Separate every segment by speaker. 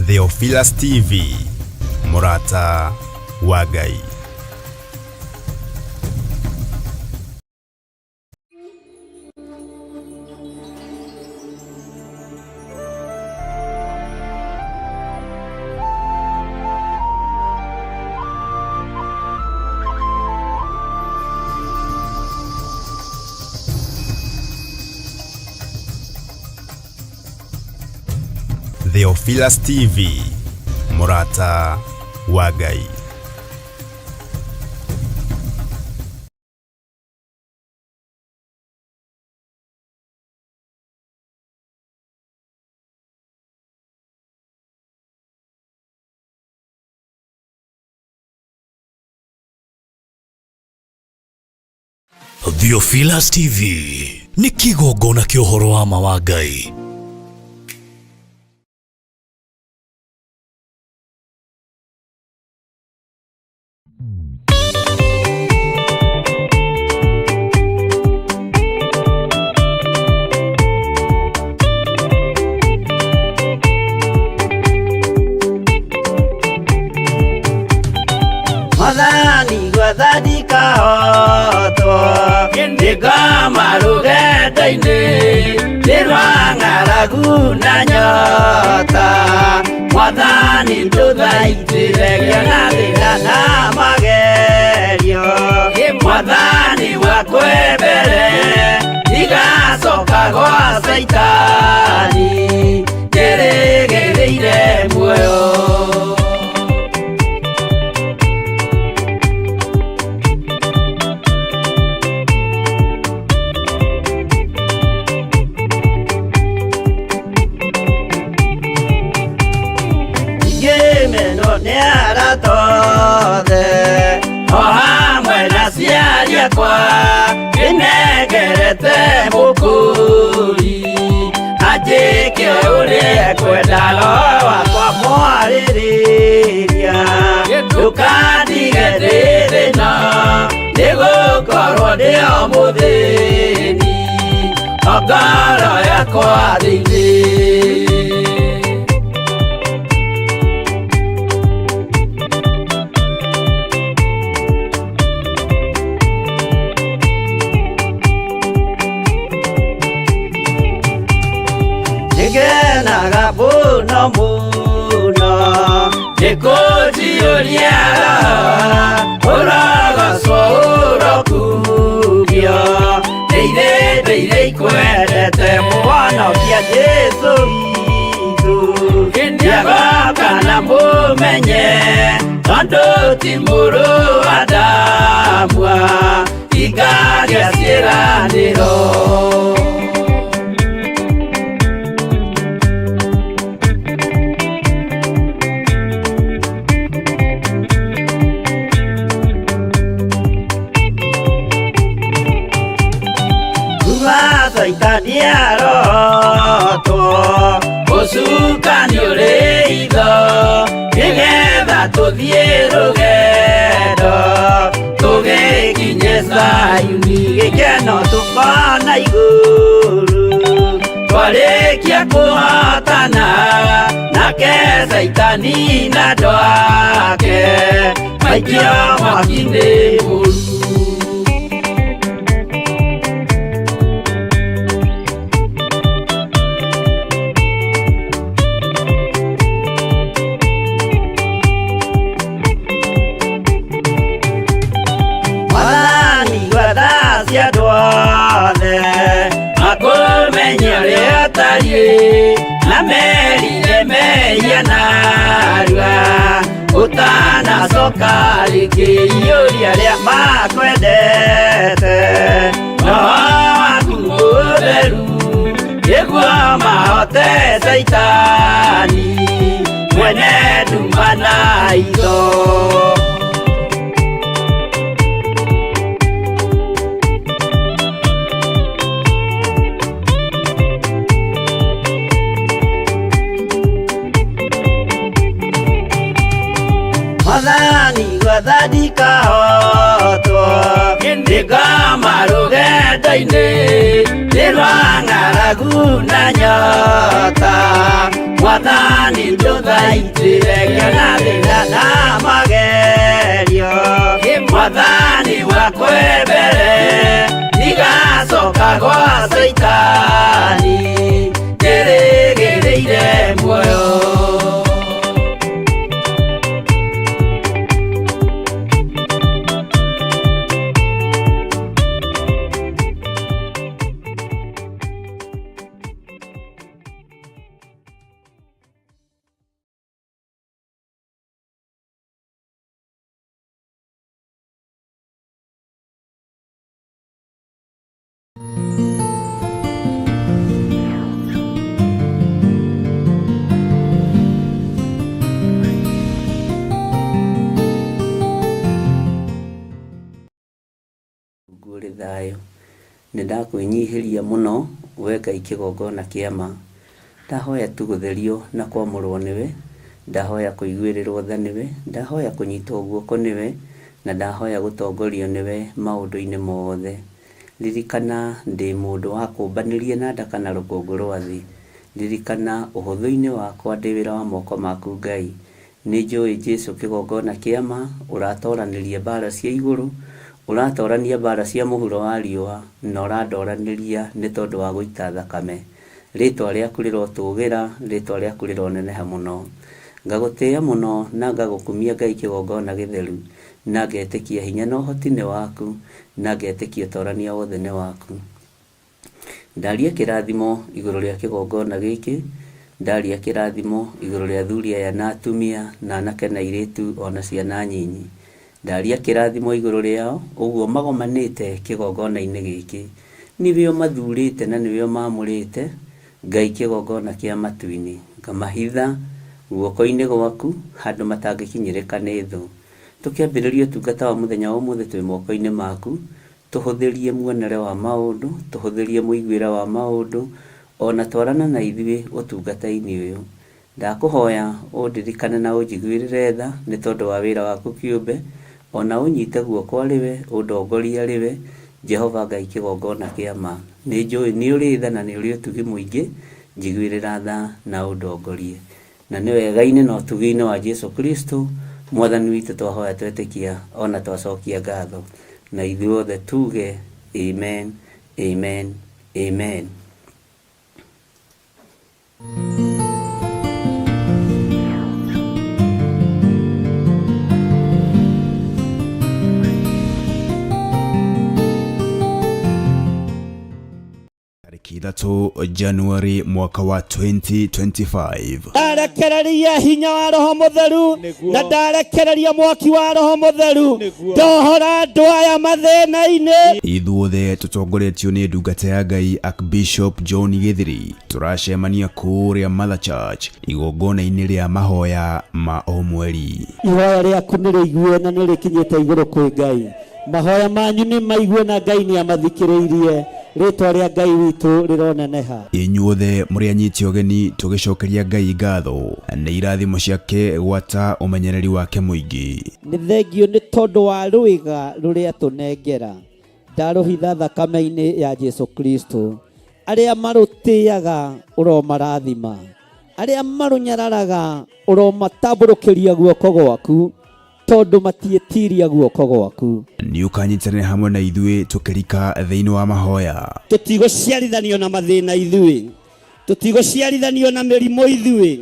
Speaker 1: Theophilus TV, mũrata wa Ngai. Theophilus TV, mũrata wa Ngai.
Speaker 2: Theophilus TV nĩ kĩgongona kĩa ũhoro wa ma wa Ngai.
Speaker 3: Mwathani gwathani kahotwo nĩngoma rũgendo-inĩ nĩ rwa ng'aragu na nyota. Mwathani ndũthaitĩre ngĩona thĩna na magerio. Mwathani wakwe mbere ndigacoka gwa Caitani njĩrĩgĩrĩire muoyo. Ngĩmenwo nĩ arata othe o hamwe na aciari akwa nĩnengerete mũkũri anjĩke ũrĩa ekwenda roho wakwa mwarĩrĩria ndũkandige ndĩ thĩna nĩgũkorwo ndĩ o mũthĩni o ngoro yakwa thĩinĩ. Nĩngenaga mũno mũno nĩkũnjiyũria ũrogocwo ũrokumio ndeire ndeire ikwendete mũhonokia Jesũ witũ nĩagoka na mũmenye tondũ ti mũrũ wa Adamu ingagia ciĩranĩro. Kuma Caitani arotwo ũcukani ũrĩ itho nĩgetha tũthiĩ rũgendo tũgĩkinye Zayuni gĩkeno tũkona igũrũ twarĩkia kũhotana nake Caitani na andũ ake maikio mwaki-inĩ mũru. Mwathani gwetha cia andũ othe makũmenye ũrĩa ũtariĩ na merire mehia narua ũtanacoka rĩngĩ iyũria arĩa makwendete roho waku mũtheru nĩguo mahote Caitani mwene nduma na itho. Mwathani gwathani kahotwo nĩngoma rũgendo-inĩ nĩ rwa ng'aragu na nyota. Mwathani Mwathani ndũthaitĩre ngĩona thĩna na magerio. Mwathani wakwe mbere ndigacoka gwa Caitani, njĩrĩgĩrĩire muoyo.
Speaker 4: Ũrĩ thayũ. Nĩ ndakwĩnyihĩria mũno we Ngai kĩgongona kĩa ma. Ndahoya tu gũtherio na kwamũrwo nĩwe, ndahoya kũiguĩrĩrwo tha nĩwe, ndahoya kũnyitwo guoko nĩwe, na ndahoya gũtongorio nĩwe maũndũ-inĩ mothe. Ririkana ndĩ mũndũ wakũmbanĩrie na ndaka na rũkũngũ rwa thĩ. Ririkana ũhũthũ-inĩ wakwa ndĩ wĩra wa moko maku Ngai. Nĩ njũĩ Jesu kĩgongona kĩa ma, ũratoranĩria mbara cia igũrũ, ũratorania mbara cia mũhuro wa riũa, na ũrandoranĩria nĩ tondũ wa gũita thakame. Rĩtwa rĩaku rĩrotũgĩra, rĩtwa rĩaku rĩroneneha mũno. Ngagũtĩĩa mũno na ngagũkumia Ngai kĩgongona gĩtheru, na ngetĩkia hinya na ũhoti nĩ waku, na ngetĩkia ũtorania wothe nĩ waku. Ndaria kĩrathimo igũrũ rĩa kĩgongona gĩkĩ, ndaria kĩrathimo igũrũ rĩa athuri aya na atumia, na anake na airĩtu ona ciana nyinyi. Ndaria kĩrathimo igũrũ rĩao ũguo magomanĩte kĩgongona-inĩ gĩkĩ. Nĩwe ũmathurĩte na nĩwe ũmamũrĩte, Ngai kĩgongona kĩa matu-inĩ. Ngamahitha guoko-inĩ gwaku handũ matangĩkinyĩrĩka nĩ thũ. Tũkĩambĩrĩria ũtungata wa mũthenya wa ũmũthĩ twĩ moko-inĩ maku, tũhũthĩrie muonere wa maũndũ, tũhũthĩrie mũiguĩre wa maũndũ, ona twarana na ithuĩ ũtungata-inĩ ũyũ. Ndakũhoya ũndirikane na ũnjiguĩrĩre tha nĩ tondũ wa wĩra waku kĩũmbe, ona ũnyite guoko arĩ we, ũndongorie arĩ we, Jehova Ngai kĩgongona kĩa ma. Nĩ njũĩ nĩ ũrĩ tha na nĩ ũrĩ ũtugi mũingĩ, njiguĩrĩra tha na ũndongorie. Na nĩ wega-inĩ na ũtugi-inĩ wa Jesu Kristo, Mwathani witũ twahoya twetĩkia ona twacokia ngatho. Na ithuothe tuge amen, amen, amen.
Speaker 1: Tarĩki 3 Januari mwaka wa 2025.
Speaker 3: Ndarekereria hinya wa Roho Mũtheru na ndarekereria mwaki wa Roho Mũtheru, ndohora andũ aya mathĩna-inĩ.
Speaker 1: Ithuothe tũtongoretio nĩ ndungata ya Ngai Archbishop John Gĩthiri, tũracemania kũrĩa Mother Church igongona-inĩ rĩa mahoya ma o mweri.
Speaker 3: Ihoya rĩaku nĩ rĩigue na nĩ rĩkinyĩte igũrũ kwĩ Ngai. Mahoya manyu nĩ maigue na Ngai nĩ amathikĩrĩirie. Rĩtwa rĩa Ngai witũ rĩroneneha.
Speaker 1: Inyuothe mũrĩ anyiti ũgeni tũgĩcokeria Ngai ngatho nĩ irathimo ciake gwata ũmenyereri wake mũingĩ.
Speaker 3: Nĩ thengio nĩ tondũ wa rwĩga rũrĩa tũnengera, ndarũhitha thakame-inĩ ya Jesu Kristo. Arĩa marũtĩaga ũromarathima, arĩa marũnyararaga ũromatambũrũkĩria guoko gwaku, tondũ matiĩtiria guoko gwaku.
Speaker 1: Nĩ ũkanyitanĩra hamwe na ithuĩ tũkĩrika thĩinĩ wa mahoya.
Speaker 3: Tũtigũciarithanio na mathĩna ithuĩ, tũtigũciarithanio na mĩrimũ ithuĩ,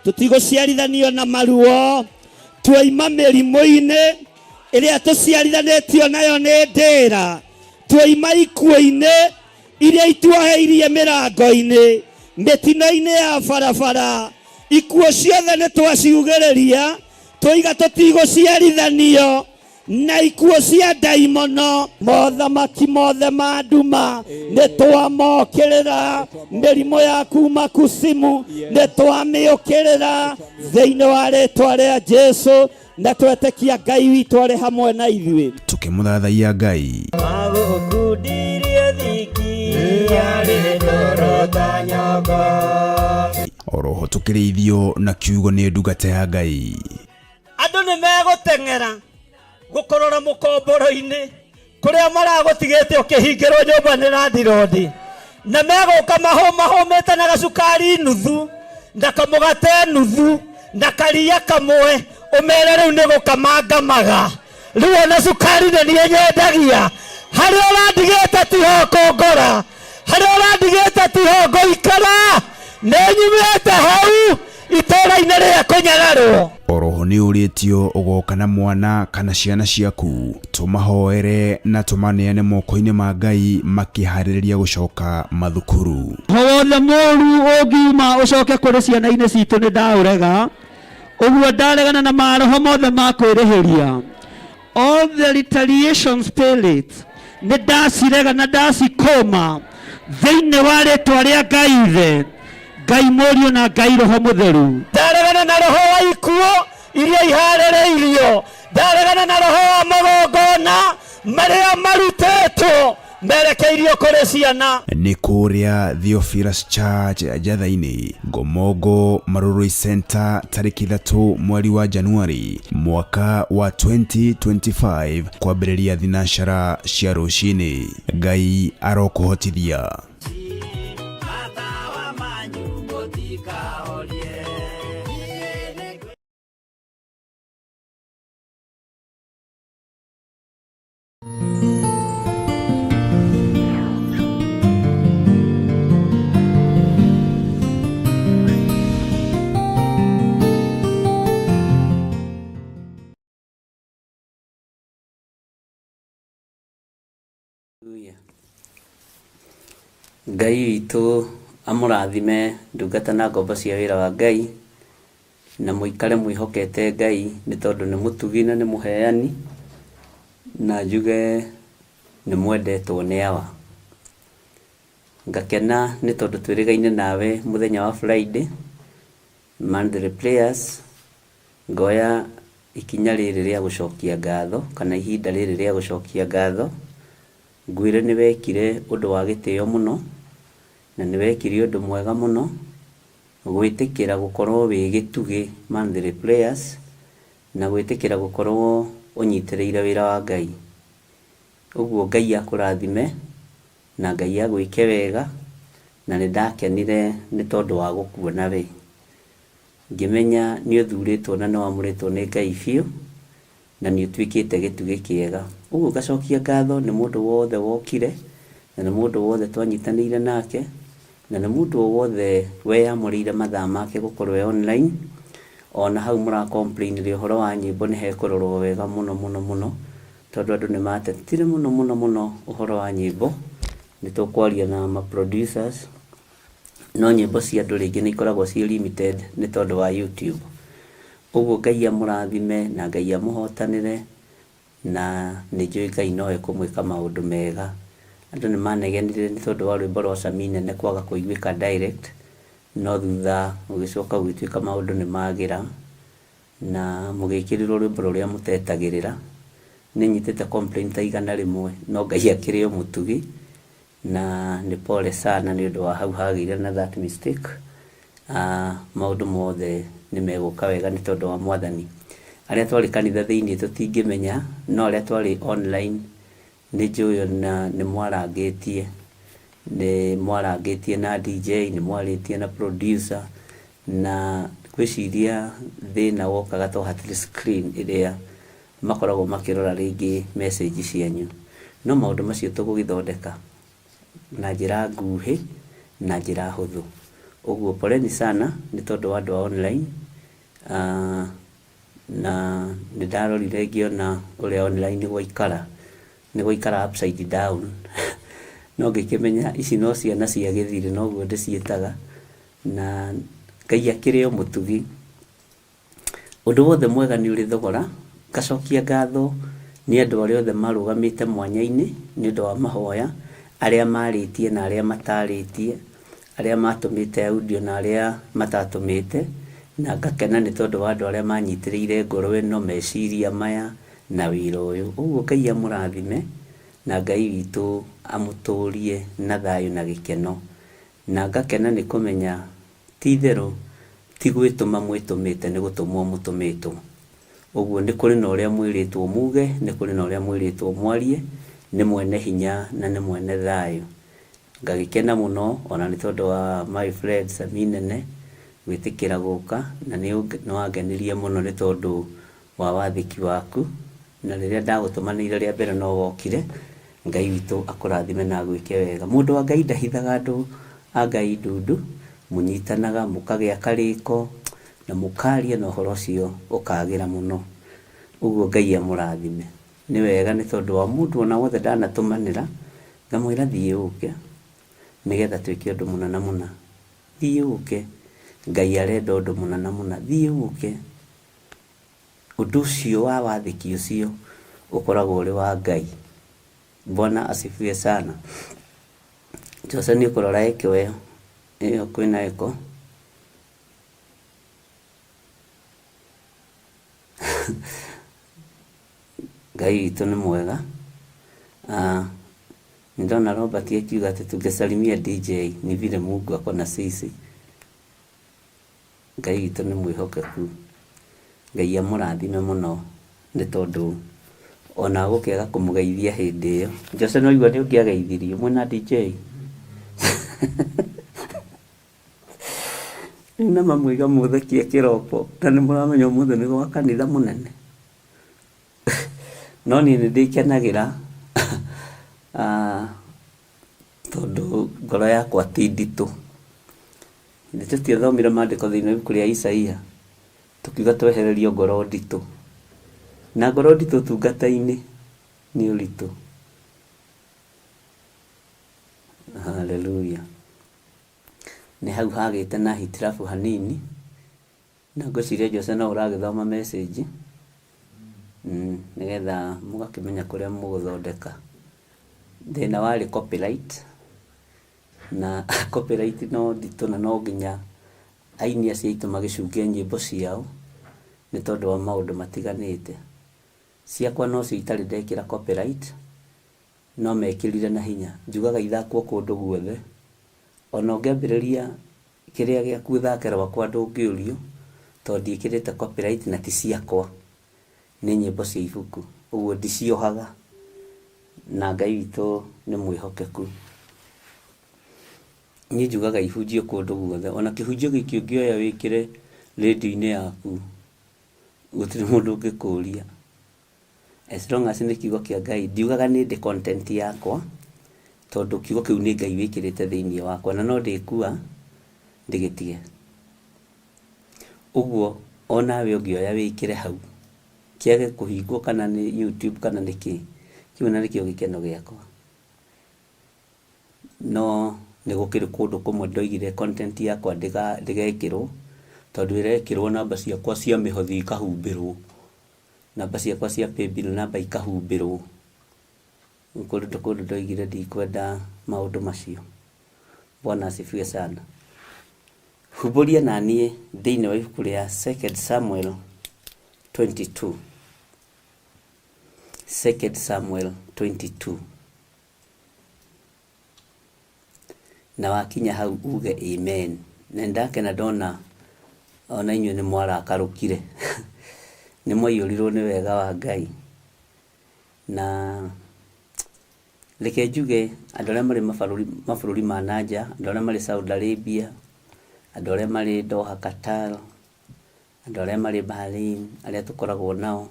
Speaker 3: tũtigũciarithanio na maruo. Tuoima mĩrimũ-inĩ ĩrĩa tũciarithanĩtio nayo nĩ ndĩra, tuoima ikuũ-inĩ iria ituoheirie mĩrango-inĩ, mĩtino-inĩ ya barabara, ikuũ ciothe nĩ twaciugĩrĩria, tũiga tũtigũciarithanio na ikuũ cia ndaimono. Mothamaki mothe ma nduma nĩ twamokĩrĩra, mĩrimũ ya kuma kusimu nĩ twamĩũkĩrĩra thĩinĩ wa rĩtwa rĩa Jesu, na twetĩkia Ngai witũ arĩ hamwe na ithuĩ.
Speaker 1: Tũkĩmũthathaiya Ngai.
Speaker 3: Magũkundirie thiki yarĩ ndoro ta nyongo.
Speaker 1: Oroho tũkĩrĩithio na kiugo nĩ ndungata ya Ngai.
Speaker 3: Andũ nĩ megũteng'era gũkũrora mũkomboro-inĩ kũrĩa maragũtigĩte ũkĩhingĩrwo nyũmba nĩ landirondi, na megũka mahũmahũmĩte na gacukari nuthu. Na kamũgate nuthu na karia kamwe, ũmere rĩu nĩ gũkama ngamaga. Rĩu ona cukari nĩ niĩ nyendagia. Harĩa ũrandigĩte tiho kũngora, harĩa ũrandigĩte tiho ngũikara. Nĩ nyumĩte hau itũũra-inĩ rĩa kũnyararwo.
Speaker 1: Oroho nĩ ũrĩtio ũgoka na mwana kana ciana ciaku, tũmahoere na tũmaneane moko-inĩ ma Ngai makĩharĩrĩria gũcoka mathukuru.
Speaker 3: Roho wothe mũru ũngiuma ũcoke kũrĩ ciana-inĩ citũ nĩ ndaũrega. Ũguo ndaregana na maroho mothe ma kwĩrĩhĩria. All the retaliation spirit nĩ ndacirega na ndacikũma thĩinĩ wa rĩtwa rĩa Ngai Ithe, Ngai Mũriũ na Ngai Roho Mũtheru. Ndaregana na roho wa ikuũ iria iharĩrĩirio. Ndaregana na roho wa magongona marĩa marutĩtwo merekeirio kũrĩ ciana.
Speaker 1: Nĩ kũrĩa Theophilus Church Njatha-inĩ, Ngomongo Marurui Center, tarĩki 3 mweri wa Januari mwaka wa 2025 kwambĩrĩria thinacara cia rũcinĩ. Ngai arokũhotithia.
Speaker 4: Hallelujah. Ngai witũ amũrathime ndungata na ngombo cia wĩra wa Ngai, na mũikare mwĩhokete Ngai nĩ tondũ nĩ mũtugi na nĩ mũheani, na njuge nĩ mwendetwo nĩ Awa. Ngakena nĩ tondũ twĩrĩgaine nawe mũthenya wa Friday, monthly prayers, ngoya ikinya rĩrĩ rĩa gũcokia ngatho kana ihinda rĩrĩ rĩa gũcokia ngatho, ngwĩre nĩ wekire ũndũ wa gĩtĩo mũno, na nĩ wekire ũndũ mwega mũno, gwĩtĩkĩra gũkorwo wĩ gĩtugĩ monthly prayers, na gwĩtĩkĩra gũkorwo ũnyitĩrĩire wĩra wa Ngai. Ũguo Ngai akũrathime na Ngai agwĩke wega, na nĩ ndakenire nĩ tondũ wa gũkuona we. Ngĩmenya nĩ ũthurĩtwo na nĩ wamũrĩtwo nĩ Ngai biũ, na nĩ ũtuĩkĩte gĩtugĩ kĩega. Ũguo ngacokia ngatho nĩ mũndũ wothe wokire, na nĩ mũndũ wothe twanyitanĩire nake, na nĩ mũndũ o wothe weyamũrĩire mathaa make gũkorwo e online. Ona hau mũra complain ũhoro wa nyĩmbo nĩ hekũrorwo wega mũno mũno mũno, tondũ andũ nĩ matetire mũno mũno mũno ũhoro wa nyĩmbo. Nĩ tũkwaria na ma producers, no nyĩmbo cia andũ rĩngĩ nĩ ikoragwo ciĩ limited nĩ tondũ wa YouTube. Ũguo Ngai amũrathime na Ngai amũhotanĩre, na nĩ njũĩ Ngai no ekũmwĩka maũndũ mega. Andũ nĩ manegenire nĩ tondũ wa rwĩmbo rwa Sami Nene kwaga kũiguĩka direct, no thutha gũgĩcoka gũgĩtuĩka maũndũ nĩ magĩra, na mũgĩkĩrĩrwo rwĩmbo rũrĩa mũtetagĩrĩra. Nĩ nyitĩte complaint ta 100, no Ngai akĩrĩ o mũtugi, na nĩ pole sana nĩ ũndũ wa hau hagĩire na that mistake. Maũndũ mothe nĩ megũka wega nĩ tondũ wa Mwathani. Arĩa twarĩ kanitha thĩinĩ tũtingĩmenya, no arĩa twarĩ online nĩ njũĩ ona nĩ mwarangĩtie, nĩ mwarangĩtie na DJ, nĩ mwarĩtie na producer, na ngwĩciria thĩna wokaga to hatirĩ screen ĩrĩa makoragwo makĩrora rĩngĩ message cianyu. No maũndũ macio tũgũgĩthondeka na njĩra nguhĩ na njĩra hũthũ. Ũguo poleni sana nĩ tondũ wa andũ a online, na nĩ ndarorire ngĩona ũrĩa online gwaikara, nĩ gwaikara upside down. No ngĩkĩmenya ici no ciana cia gĩthirĩ noguo ndĩciĩtaga, na Ngai akĩrĩ o mũtugi. Ũndũ wothe mwega nĩ ũrĩ thogora, ngacokia ngatho nĩ andũ arĩa othe marũgamĩte mwanya-inĩ nĩ ũndũ wa mahoya, arĩa marĩtie na arĩa matarĩtie, arĩa matũmĩte audio na arĩa matatũmĩte, na ngakena nĩ tondũ wa andũ arĩa manyitĩrĩire ngoro ĩno, meciria maya na wĩra ũyũ. Ũguo Ngai amũrathime na Ngai witũ amũtũrie na thayũ na gĩkeno. Na ngakena nĩ kũmenya ti itherũ ti gwĩtũma mwĩtũmĩte, nĩ gũtũmwo mũtũmĩtwo. Ũguo nĩ kũrĩ na ũrĩa mwĩrĩtwo muge, nĩ kũrĩ na ũrĩa mwĩrĩtwo mwarie, nĩ mwene hinya na nĩ mwene thayũ. Ngagĩkena mũno ona nĩ tondũ wa my friend Sami Nene. Gwĩtĩkĩra gũka, na nĩ wangenirie mũno nĩ tondũ wa wathĩki waku, na rĩrĩa ndagũtũmanĩire rĩa mbere no wokire. Ngai witũ akũrathime na agwĩke wega. Mũndũ wa Ngai ndahithaga andũ a Ngai ndundu, mũnyitanaga mũkagĩa karĩko na mũkaria na ũhoro ũcio ũkagĩra mũno. Ũguo Ngai amũrathime. Nĩ wega nĩ tondũ wa mũndũ ona wothe ndanatũmanĩra, ngamwĩra thiĩ ũke, nĩgetha twĩke ũndũ mũna na mũna. Thiĩ ũke, Ngai arenda ũndũ mũna na mũna, thiĩ ũke. Ũndũ ũcio wa wathĩki ũcio ũkoragwo ũrĩ wa Ngai. Bwana asifiwe sana. Jose nĩ ũkũrora ĩko ĩyo, ĩyo kwĩna ĩko. Ngai witũ nĩ mwega. Nĩndona Robert akiuga atĩ tungesalimia DJ ni vile Mungu ako na sisi. Ngai witũ nĩ mwĩhokeku. Ngai amũrathime mũno nĩ tondũ ona gũkĩaga kũmũgeithia hĩndĩ ĩyo. Jose no igua nĩ ũngĩageithirio mwĩna DJ. Rĩu na mamũiga mũthekie kĩroko na nĩ mũramenya ũmũthĩ nĩ gwa kanitha mũnene. No niĩ nĩ ndĩkenagĩra tondũ ngoro yakwa ti nditũ. Githĩ tũtiathomire maandĩko thĩinĩ wa ibuku rĩa Isaia tũkiuga twehererio ngoro nditũ. Na ngoro nditũ ũtungata-inĩ nĩ ũritũ. Hallelujah. Nĩ hau hagĩte na hitirabu hanini. Na ngwĩciria Jose no ũragĩthoma message nĩgetha mũgakĩmenya kũrĩa mũgũthondeka. Thĩna warĩ copyright, na copyright no nditũ na no nginya aini acio aitũ magĩcunge nyĩmbo ciao nĩ tondũ wa maũndũ matiganĩte. Ciakwa nocio itarĩ ndekĩra copyright, no mekĩrire na hinya. Njugaga ithakwo kũndũ guothe, ona ũngĩambĩrĩria Kĩrĩa gĩaku ũthake rwakwa ndũngĩũrio tondũ ndiĩkĩrĩte copyright na ti ciakwa nĩ nyĩmbo cia ibuku ũguo ndiciohaga na Ngai witũ nĩ mwĩhokeku. Niĩ njugaga ihunjio kũndũ guothe ona kĩhunjio gĩkĩ ũngĩoya wĩkĩre rĩndiũ-inĩ yaku gũtirĩ mũndũ ũngĩkũria. As long as nĩ kiugo kĩa Ngai, ndiugaga nĩ ndĩ content yakwa, tondũ kiugo kĩu nĩ Ngai wĩkĩrĩte thĩinĩ wakwa, na no ndĩkua ndĩgĩtige. Ũguo onawe ũngĩoya wĩkĩre hau, kĩage kũhingwo kana nĩ YouTube kana nĩ kĩ, kĩu ona nĩkĩo gĩkeno gĩakwa. No nĩ gũkĩrĩ kũndũ kũmwe ndoigire content yakwa ndĩgekĩrwo, tondũ ĩrekĩrwo namba ciakwa cia mĩhothi ikahumbĩrwo. Namba ciakwa cia paybill namba ikahumbĩrwo. Rĩu kũndũ kũndũ ndoigire ndikwenda maũndũ macio. Bwana asifiwe sana. Humbũria na niĩ thĩinĩ wa ibuku rĩa Second Samuel 22. Second Samuel 22. Na wakinya hau uge amen. Na nĩndakena ndona ona inyuĩ nĩ mwarakarũkire. Nĩ mwaiyũrirwo nĩ wega wa Ngai. Na reke njuge andũ arĩa marĩ mabũrũri, mabũrũri ma na nja, andũ arĩa marĩ Saudi Arabia, andũ arĩa marĩ Doha Qatar, Andũ arĩa marĩ Berlin, arĩa tũkoragwo nao,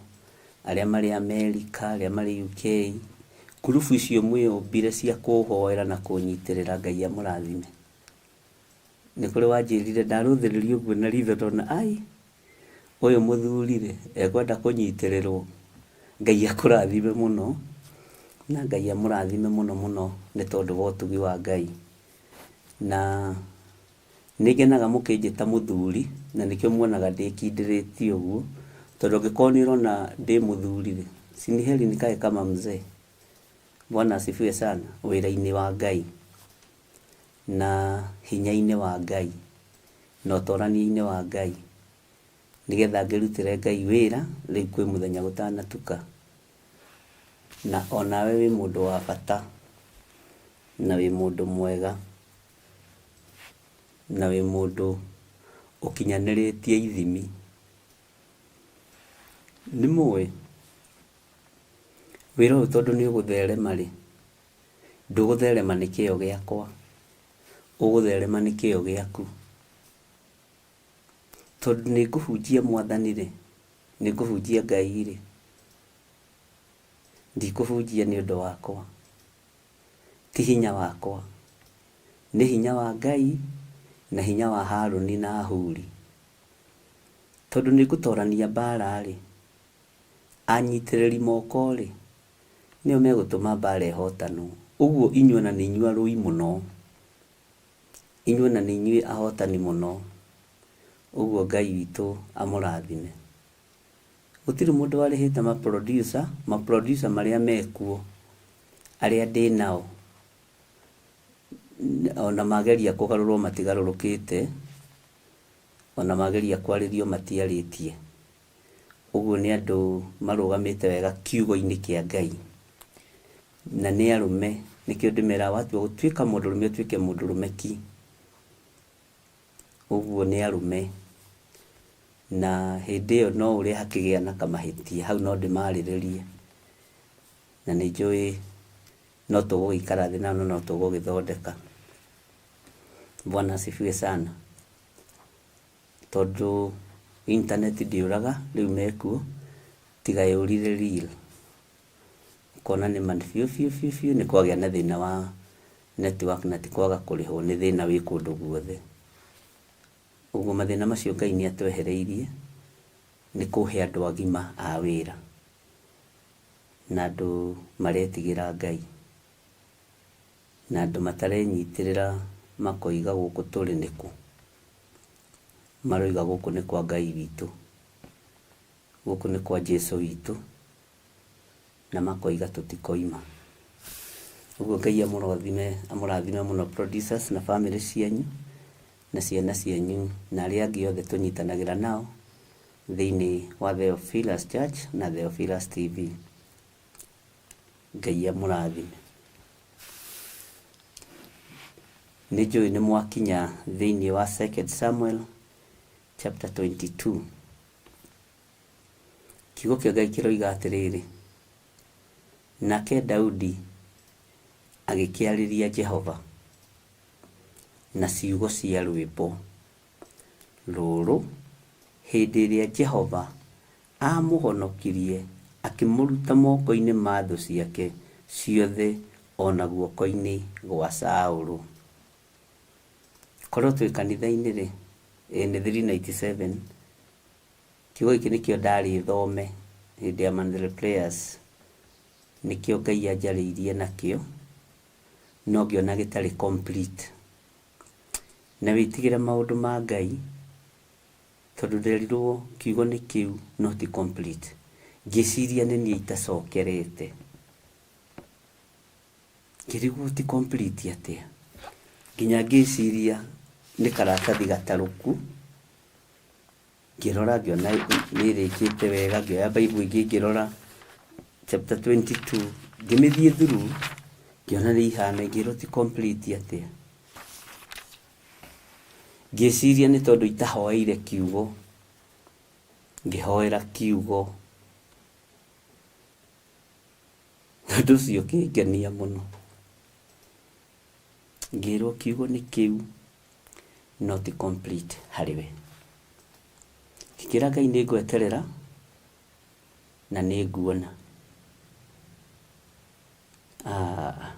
Speaker 4: arĩa marĩ Amerika, arĩa marĩ UK, ngurubu icio mwĩyũmbire cia kũhoera na kũnyitĩrĩra Ngai amũrathime. Nĩ kũrĩ wanjĩrire ndarũthĩrĩria ũguo na ritho ndona ai, ũyũ mũthuri rĩ, ekwenda kũnyitĩrĩrwo. Ngai akũrathime mũno, na Ngai amũrathime mũno mũno nĩ tondũ wa ũtugi wa Ngai. Na Nĩ ngenaga mũkĩnjĩta mũthuri, na nĩkĩo muonaga ndĩkindĩrĩtie ũguo, tondũ angĩkorwo nĩ ũrona ndĩ mũthuri-rĩ, si ni heri nikae kama mzee. Bwana asifiwe sana, wĩra-inĩ wa Ngai, na hinya-inĩ wa Ngai, na ũtorania-inĩ wa Ngai, nĩgetha ngĩrutĩre Ngai wĩra rĩu kwĩ mũthenya gũtanatuka. Na onawe wĩ mũndũ wa bata, na wĩ mũndũ mwega. Na wĩ mũndũ ũkinyanĩrĩtie ithimi. Nĩ mũĩ, wĩra ũyũ tondũ nĩ ũgũtherema rĩ, ndũgũtherema nĩ kĩo gĩakwa, ũgũtherema nĩ kĩo gĩaku. Tondũ nĩ ngũhunjia Mwathani-rĩ, nĩ ngũhunjia Ngai-rĩ, ndikũhunjia nĩ ũndũ wakwa, ti hinya wakwa, nĩ hinya wa Ngai na hinya wa Harũni na Huri. Tondũ nĩ ngũtorania mbara-rĩ, anyitĩrĩri moko-rĩ, nĩo megũtũma mbara ĩhotanwo. Ũguo inyuĩ ona nĩ inyuĩ arũi mũno. Inyuĩ ona nĩ inyuĩ ahotani mũno. Ũguo Ngai witũ amũrathime. Gũtirĩ mũndũ warĩhĩte ma producer, ma producer marĩa mekuo, arĩa ndĩnao, ona mageria kũgarũrwo matigarũrũkĩte, ona mageria kwarĩrio matiarĩtie. Ũguo nĩ andũ marũgamĩte wega kiugo-inĩ kĩa Ngai. Na nĩ arũme, nĩkĩo ndĩmeraga watua gũtuĩka mũndũrũme ũtuĩke mũndũrũme ki. Ũguo nĩ arũme. Na hĩndĩ ĩyo no ũrĩa hakĩgĩa na kamahĩtia, hau no ndĩmarĩrĩrie. Na nĩ njũĩ no tũgũgĩikara thĩ nao na no tũgũgĩthondeka. Bwana asifiwe sana. Tondũ internet ndĩũraga, rĩu mekuo, tiga yũrire real. Ũkona nĩma biũ biũ biũ biũ nĩ kwagĩa na thĩna wa network na ti kwaga kũrĩhwo, nĩ thĩna wĩ kũndũ guothe. Ũguo mathĩna macio Ngai nĩ atwehereirie nĩ kũhe andũ agima a wĩra na andũ maretigĩra Ngai na andũ matarenyitĩrĩra makoiga gũkũ tũrĩ nĩkũ. Maroiga gũkũ nĩ kwa Ngai witũ, gũkũ nĩ kwa Jesu witũ, na makoiga tũtikoima. Ũguo Ngai amũrathime, amũrathime mũno producers na famĩlĩ cianyu na ciana cianyu na arĩa angĩ othe tũnyitanagĩra nao thĩinĩ wa Theophilus Church na Theophilus TV. Ngai amũrathime. Nĩ njũĩ nĩ mwakinya thĩinĩ wa 2 Samuel chapter 22. Kiugo kĩa Ngai kĩroiga atĩrĩrĩ, nake Daudi agĩkĩarĩria Jehova na ciugo cia rwĩmbo rũrũ hĩndĩ ĩrĩa Jehova aamũhonokirie akĩmũruta moko-inĩ ma thũ ciake ciothe o na guoko-inĩ gwa Saũlũ. Korwo twĩ kanitha-inĩ rĩ, ĩĩ nĩ 397, kiugo gĩkĩ nĩkĩo ndarĩ thome hĩndĩ ya monthly prayers, nĩkĩo Ngai anjarĩirie nakĩo, no ngĩona gĩtarĩ complete. Na wĩtigĩre maũndũ ma Ngai, tondũ nderirwo kiugo nĩ kĩu no ti complete. Ngĩciria nĩ niĩ itacokerete. Ngĩrigwo ti complete atĩa. Nginya ngĩciria nĩ karatathi gatarũku. Ngĩrora ngĩona nĩ ĩrĩkĩte wega, ngĩoya Bible ĩngĩ ngĩrora chapter 22, ngĩmĩthiĩ through, ngĩona nĩ ihana, ngĩrwo ti complete atĩa. Ngĩciria nĩ tondũ itahoeire kiugo, ngĩhoera kiugo. Ũndũ ũcio ũkĩngenia mũno. Ngĩrwo kiugo nĩ kĩu no ti complete harĩ we. Ngĩkĩra Ngai nĩ ngweterera na nĩ nguona. Ah,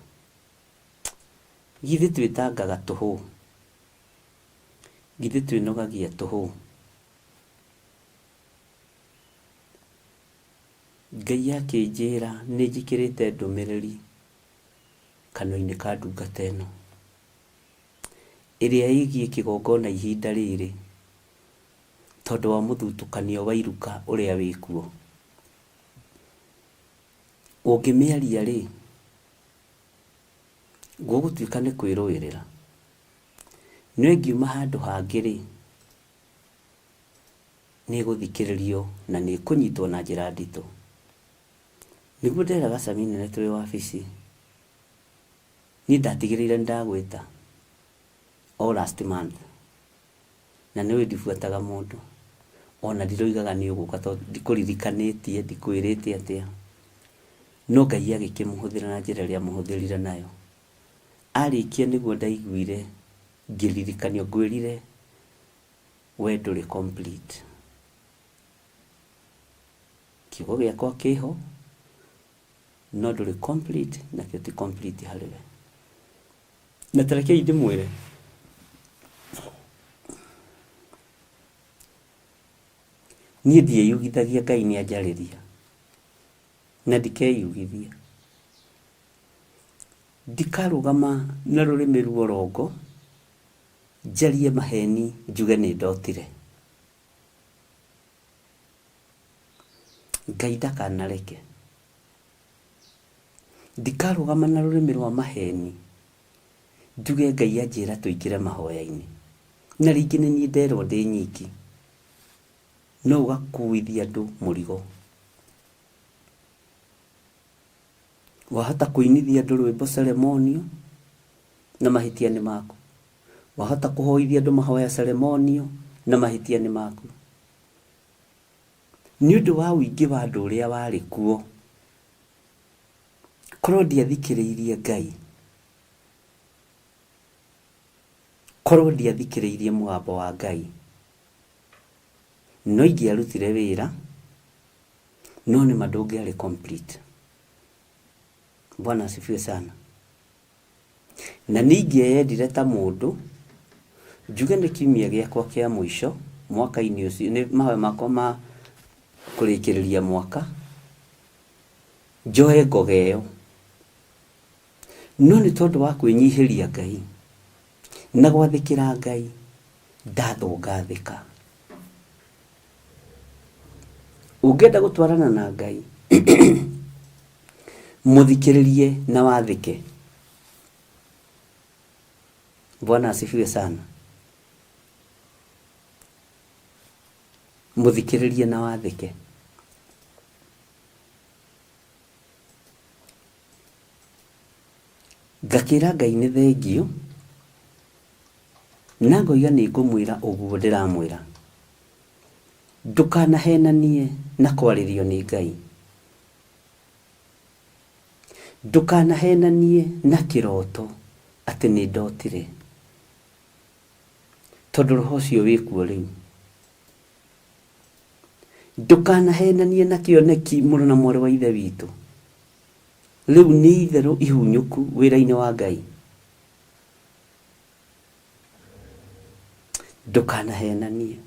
Speaker 4: githĩ twĩtangaga tũhũ? Githĩ twĩnogagia tũhũ? Ngai akĩnjĩra nĩ njĩkĩrĩte ndũmĩrĩri kanua-inĩ ka ndungata ĩno, ĩrĩa ĩgiĩ kĩgongona ihinda rĩrĩ, tondũ wa mũthutũkanio wa iruka ũrĩa wĩkuo. Ũngĩmĩaria rĩ, gũgũtuĩka nĩ kwĩrũĩrĩra. No ĩngiuma handũ hangĩ rĩ, nĩ ĩgũthikĩrĩrio na nĩ ĩkũnyitwo na njĩra nditũ. Nĩguo nderaga Sami nene twĩ wabici, niĩ ndatigĩrĩire nĩ ndagwĩta o last month, na nĩ ũĩ ndibuataga mũndũ, ona ndiroigaga nĩ ũgũka tondũ ndikũririkanĩtie, ndikwĩrĩte atĩa. No Ngai agĩkĩmũhũthĩra na njĩra ĩrĩa amũhũthĩrire nayo. Arĩkia nĩguo ndaiguire ngĩririkanio, ngwĩrire. We ndũrĩ complete. Kiugo gĩakwa kĩho, no ndũrĩ complete, nakĩo ti complete harĩ we. Na ta rekei ndĩmwĩre, niĩ ndiĩyugithagia Ngai nĩ anjarĩria, na ndikeyugithia. Ndikarũgama na rũrĩmĩ ruorongo, njarie maheni njuge nĩ ndotire. Ngai ndakanareke. Ndikarũgama na rũrĩmĩ rwa maheni njuge Ngai anjĩra tũingĩre mahoya-inĩ. Na rĩngĩ nĩ niĩ nderwo ndĩ nyiki. No ũgakuithia andũ mũrigo. Wahota kũinithia andũ rwĩmbo ceremonial na mahĩtia nĩ maku. Wahota kũhoithia andũ mahoya ceremonial na mahĩtia nĩ maku. Nĩ ũndũ wa ũingĩ wa andũ ũrĩa warĩ kuo, korwo ndiathikĩrĩirie Ngai, korwo ndiathikĩrĩirie mũgambo wa Ngai, no ingĩarutire wĩra, no nĩma ndũngĩarĩ complete. Bwana asifiwe sana. Na nĩ ingĩeyendire ta mũndũ, njuge nĩ kiumia gĩakwa kĩa mũico mwaka-inĩ ũcio, nĩ mahoya makwa ma kũrĩkĩrĩria mwaka, njoe ngoga ĩyo. No nĩ tondũ wa kwĩnyihĩria Ngai na gwathĩkĩra Ngai, ndathwo ngathĩka. Ũngĩenda gũtwarana na Ngai, mũthikĩrĩrie na wathĩke. Bwana asifiwe sana. Mũthikĩrĩrie na wathĩke. Ngakĩra Ngai nĩ thengiũ, na ngoiga nĩ ngũmwĩra ũguo ndĩramwĩra. Ndũkanahenanie na kwarĩrio nĩ Ngai. Ndũkanahenanie na kĩroto atĩ nĩ ndotire, tondũ roho ũcio wĩ kuo rĩu. Ndũkanahenanie na kĩoneki mũrũ na mwarĩ wa Ithe witũ. Rĩu nĩ itherũ ihunyũku wĩra-inĩ wa Ngai. Ndũkanahenanie.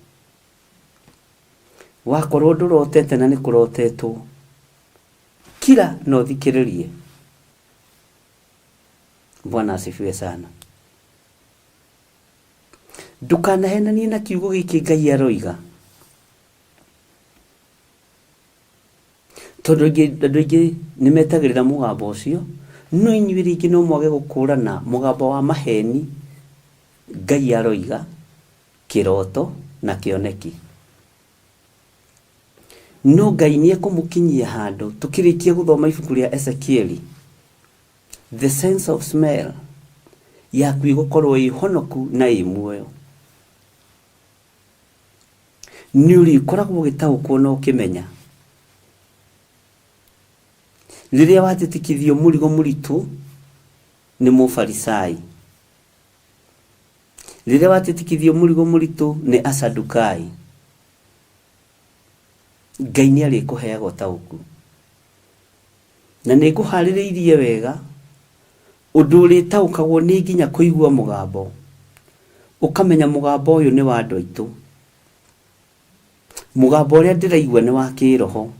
Speaker 4: Wakorwo ndũrotete na nĩ kũrotetwo, kira na ũthikĩrĩrie. Bwana asifiwe sana. Ndũkanahenanie na kiugo gĩkĩ Ngai aroiga. Tondũ aingĩ andũ aingĩ nĩ metagĩrĩra mũgambo ũcio, no inyuĩ rĩngĩ no mwage gũkũrana mũgambo wa maheni Ngai aroiga, kĩroto na kĩoneki. No Ngai nĩ ekũmũkinyia handũ, tũkĩrĩkia gũthoma ibuku rĩa Ezekieli, the sense of smell yaku ĩgũkorwo ĩ honoku na ĩ muoyo. Nĩ ũrĩkoragwo ũgĩtaũkwo na ũkĩmenya rĩrĩa watitikithio mũrigo mũritũ nĩ mũfarisai, rĩrĩa watitikithio mũrigo mũritũ nĩ asadukai, Ngai nĩ arĩkũheaga ũtaũku. Na nĩ ngũharĩrĩirie wega ũndũ ũrĩtaũkagwo nĩ nginya kũigua mũgambo, ũkamenya mũgambo ũyũ nĩ wa andũ aitũ. Mũgambo ũrĩa ndĩraigua nĩ wa kĩroho.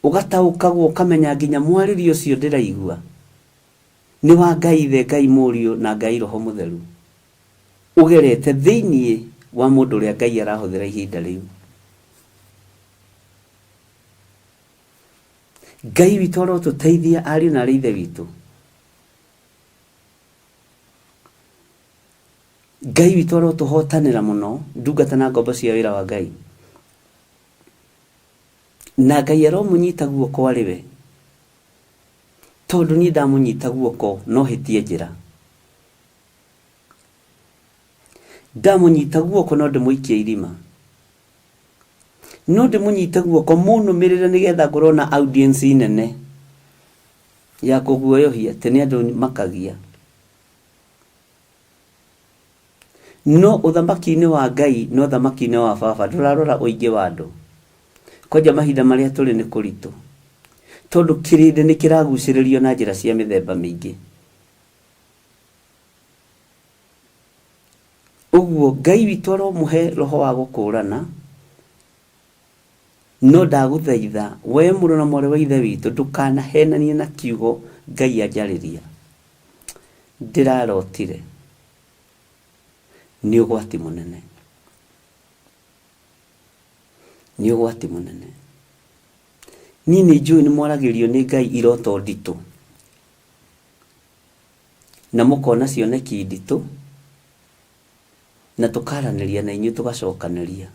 Speaker 4: Ũgataũkagwo ũkamenya nginya mwarĩrie ũcio ndĩraigua nĩ wa Ngai Ithe, Ngai Mũriũ na Ngai Roho Mũtheru, ũgerete thĩinĩ wa mũndũ ũrĩa Ngai arahũthĩra ihinda rĩu. Ngai witũ arotũteithia ariũ na arĩ ithe witũ. Ngai witũ arotũhotanĩra mũno ndungata na ngombo cia wĩra wa Ngai. Na Ngai aromũnyita guoko arĩ we. Tondũ niĩ ndamũnyita guoko no hĩtie njĩra. Ndamũnyita guoko no ndĩmũikie irima. No ndĩmũnyite guoko mũnũmĩrĩre nĩgetha ngorwo na audience nene ya kũguoyohia atĩ nĩ andũ makagia. No ũthamaki-inĩ wa Ngai na ũthamaki-inĩ wa baba ndũrarora ũingĩ wa andũ. Kwanja mahinda marĩa tũrĩ nĩ kũritũ. Tondũ kĩrĩndĩ nĩ kĩragucĩrĩrio na njĩra cia mĩthemba mĩingĩ. Ũguo Ngai witũ aromũhe roho wa gũkũrana, no ndagũthaitha we mũrũ na mwarĩ wa ithe witũ ndũkanahenanie na kiugo Ngai anjarĩria. Ndĩrarotire. Nĩ ũgwati mũnene. Nĩ ũgwati mũnene. Niĩ nĩ njũĩ nĩ mwaragĩrio nĩ Ngai iroto nditũ. Na mũkona cioneki nditũ, na tũkaranĩria na inyuĩ tũgacokanĩria.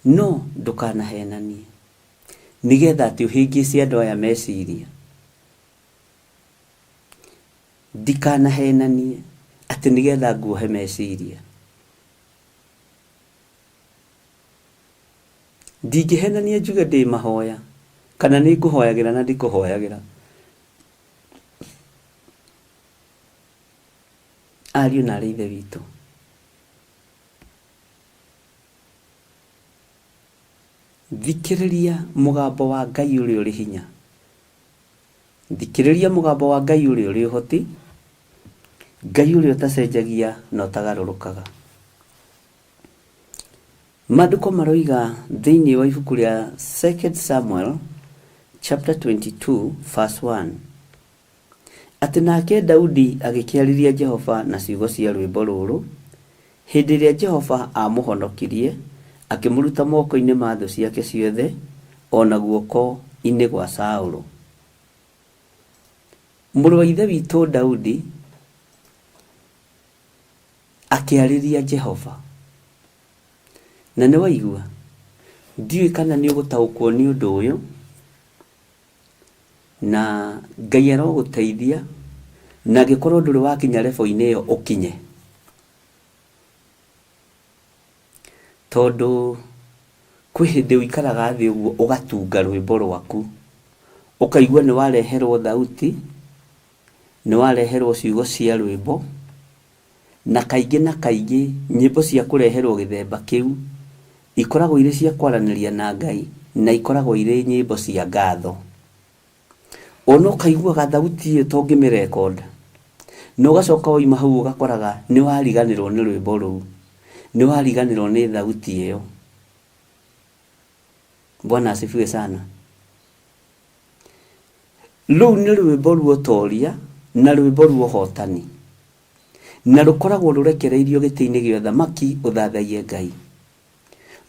Speaker 4: No ndũkanahenanie, nĩgetha atĩ ũhĩngĩce andũ aya meciria. Ndikanahenanie, atĩ nĩgetha nguohe meciria. Ndingĩhenania njuge ndĩ mahoya, kana nĩ ngũhoyagĩra na ndikũhoyagĩra. Ariũ na aarĩ a Ithe witũ, thikĩrĩria mũgambo wa Ngai ũrĩa ũrĩ hinya. Thikĩrĩria mũgambo wa Ngai ũrĩa ũrĩ ũhoti, Ngai ũrĩa ũtacenjagia na ũtagarũrũkaga. Maandĩko maroiga thĩinĩ wa ibuku rĩa 2 Samuel chapter 22 verse 1 atĩ nake Daudi agĩkĩarĩria Jehova na ciugo cia rwĩmbo rũrũ hĩndĩ ĩrĩa Jehova aamũhonokirie akĩmũruta moko-inĩ ma thũ ciake ciothe o na guoko-inĩ gwa Saũlũ. Mũrũ wa Ithe witũ Daudi akĩarĩria Jehova. Na nĩ waigua? Ndiũĩ kana nĩ ũgũtaũkwo nĩ ũndũ ũyũ, na Ngai arogũteithia, na angĩkorwo ndũrĩ wakinya level-inĩ ĩyo ũkinye. Tondũ kwĩ hĩndĩ ũikaraga thĩ ũguo ũgatunga rwĩmbo rwaku, ũkaigua nĩ wareherwo thauti, nĩ wareherwo ciugo cia rwĩmbo, na kaingĩ na kaingĩ nyĩmbo cia kũreherwo gĩthemba kĩu ikoragwo irĩ cia kwaranĩria na Ngai na ikoragwo irĩ nyĩmbo cia ngatho. Ona ũkaiguaga thauti ĩyo ta ũngĩmĩrekonda, na ũgacoka wauma hau ũgakoraga nĩ wariganĩrwo nĩ rwĩmbo rũu, nĩ wariganĩrwo nĩ thauti ĩyo. Bwana asifiwe sana. Rũu nĩ rwĩmbo rwa ũtoria na rwĩmbo rwa ũhotani, na rũkoragwo rũrekereirio gĩtĩ-inĩ gĩa ũthamaki ũthathaiye Ngai.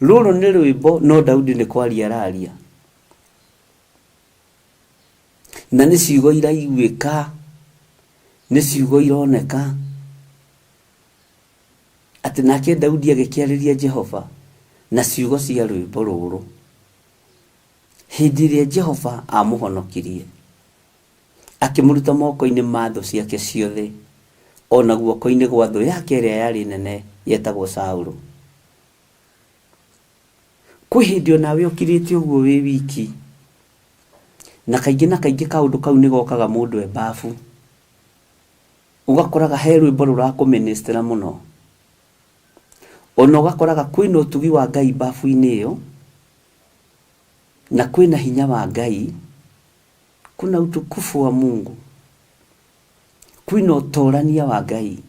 Speaker 4: Rũrũ nĩ rwĩmbo no Daudi nĩ kwaria araria. Na nĩ ciugo iraiguĩka, nĩ ciugo ironeka, atĩ nake Daudi agĩkĩarĩria Jehova na ciugo cia rwĩmbo rũrũ hĩndĩ ĩrĩa Jehova amũhonokirie akĩmũruta moko-inĩ ma thũ ciake ciothe o na guoko-inĩ gwa thũ yake ĩrĩa yarĩ nene yetagwo Saũlũ. Kwĩ hĩndĩ onawe ũkirĩte ũguo wĩ wiki, na kaingĩ na kaingĩ kaũndũ kau nĩ gokaga mũndũ e mbabu, ũgakoraga he rwĩmbo rũrakũmĩnĩstĩra mũno, ona ũgakoraga kwĩna ũtugi wa Ngai mbabu-inĩ ĩyo, na kwĩna hinya wa Ngai, kuna utukufu wa Mungu, kwĩna ũtorania wa Ngai.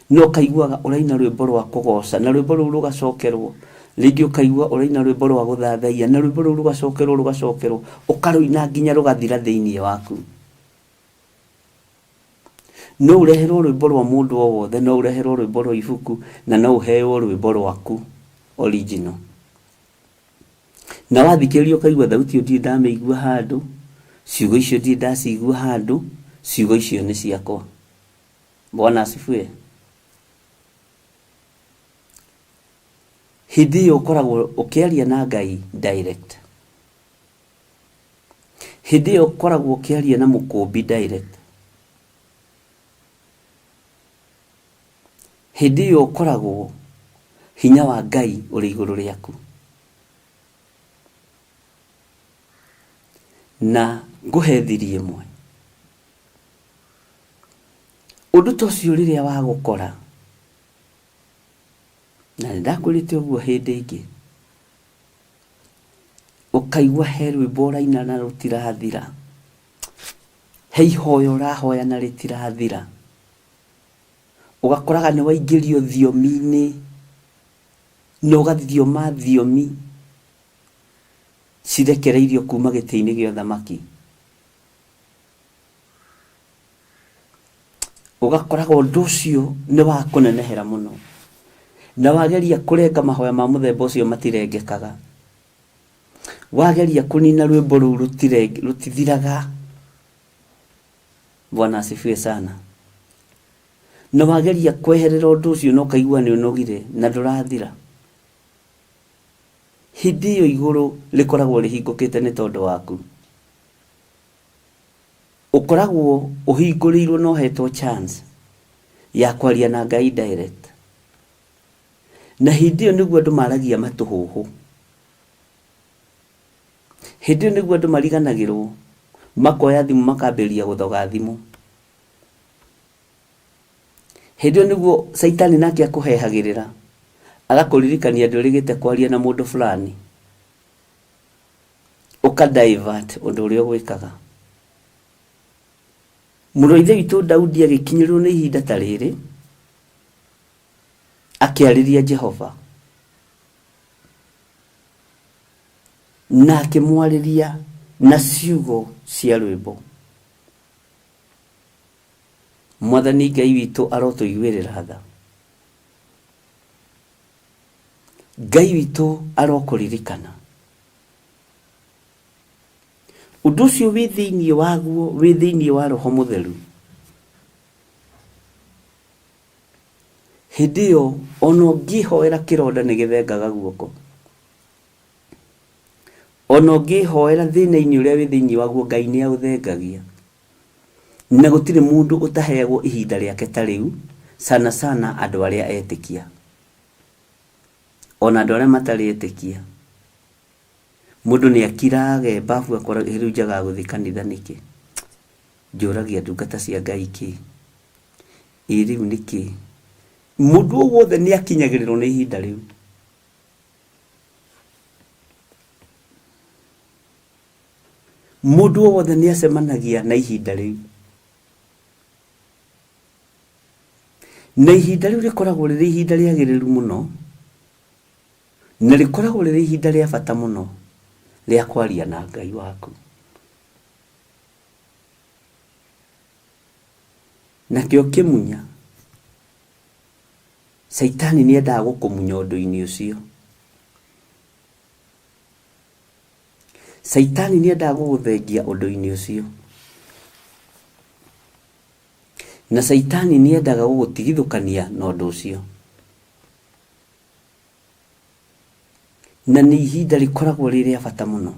Speaker 4: Na ũkaiguaga ũraina rwĩmbo rwa kũgoca na rwĩmbo rũu rũgacokerwo rĩngĩ ũkaigua ũraina rwĩmbo rwa gũthathaiya na rwĩmbo rũu rũgacokerwo rũgacokerwo ũkarũina nginya rũgathira thĩinĩ waku. No ũreherwo rwĩmbo rwa mũndũ o wothe, no ũreherwo rwĩmbo rwa ibuku na no ũheo rwĩmbo rwaku original. Na wathikĩrĩria ũkaigua thauti ĩyo ndirĩ ndamĩigua handũ, ciugo icio ndirĩ ndacigua handũ, ciugo icio nĩ ciakwa. Bwana asifiwe. Hĩndĩ ĩyo ũkoragwo ũkĩaria na Ngai direct. Hĩndĩ ĩyo ũkoragwo ũkĩaria na mũkũmbi direct. Hĩndĩ ĩyo ũkoragwo hinya wa Ngai ũrĩ igũrũ rĩaku. Na ngũhe thiri ĩmwe. Ũndũ ta ũcio rĩrĩa wagũkora, na nĩ ndakwĩrĩte ũguo hĩndĩ ĩngĩ, ũkaigua he rwĩmbo ũraina na rũtirathira, he ihoya ũrahoya na rĩtirathira, ũgakoraga nĩ waingĩrio thiomi-inĩ na ũgathioma thiomi cirekereirio kuma gĩtĩ-inĩ gĩa ũthamaki. Ũgakoraga ũndũ ũcio nĩ wa kũnenehera mũno, na wageria kũrenga mahoya ma mũthemba ũcio matirengekaga. Wageria kũnina rwĩmbo rũu rũtithiraga. Bwana asifiwe sana. Na wageria kweherera ũndũ ũcio na ũkaigua nĩ ũnogire na ndũrathira. Hĩndĩ ĩyo igũrũ rĩkoragwo rĩhingũkĩte nĩ tondũ waku. Ũkoragwo ũhingũrĩirwo na ũhetwo chance ya kwaria na Ngai direct. Na hĩndĩ ĩyo nĩguo andũ maragia matũhũhũ. Hĩndĩ ĩyo nĩguo andũ mariganagĩrwo makoya thimũ makambĩrĩria gũthoga thimũ. Hĩndĩ ĩyo nĩguo caitani nake akũhehagĩrĩra agakũririkania ndwĩrĩgĩte kwaria na mũndũ fulani. Ũka divert ũndũ ũrĩa ũgwĩkaga. Mũrũ wa Ithe witũ Daudi agĩkinyĩrĩrwo nĩ ihinda ta rĩrĩ, akĩarĩria Jehova na akĩmwarĩria na ciugo cia rwĩmbo. Mwathani Ngai witũ arotũiguĩrĩra tha. Ngai witũ arokũririkana. Ũndũ ũcio wĩ thĩinĩ waguo, wĩ thĩinĩ wa Roho Mũtheru. Hĩndĩ ĩyo ona ũngĩhoera kĩronda nĩ gĩthengaga guoko. Ona ũngĩhoera thĩna-inĩ ũrĩa wĩ thĩinĩ waguo Ngai nĩ aũthengagia. Na gũtirĩ mũndũ ũtaheagwo ihinda rĩake ta rĩu, sana sana andũ arĩa etĩkia. Ona andũ arĩa matarĩ etĩkia. Mũndũ nĩ akiraga e bafu akora rĩu njagaga gũthiĩ kanitha nĩkĩ? Njũragia ndungata cia Ngai kĩ? Ĩ rĩu nĩkĩ? Mũndũ o wothe nĩ akinyagĩrĩrwo nĩ ihinda rĩu. Mũndũ o wothe nĩ acemanagia na ihinda rĩu. Na ihinda rĩu rĩkoragwo rĩrĩ ihinda rĩagĩrĩru mũno, na rĩkoragwo rĩrĩ ihinda rĩa bata mũno rĩa kwaria na Ngai waku. Nakĩo kĩmunya, Caitani nĩ endaga gũkũmunya ũndũ-inĩ ũcio. Caitani nĩ endaga gũgũthengia ũndũ-inĩ ũcio. Na Caitani nĩ endaga gũgũtigithũkania na ũndũ ũcio. Na nĩ ihinda rĩkoragwo rĩ rĩa bata mũno.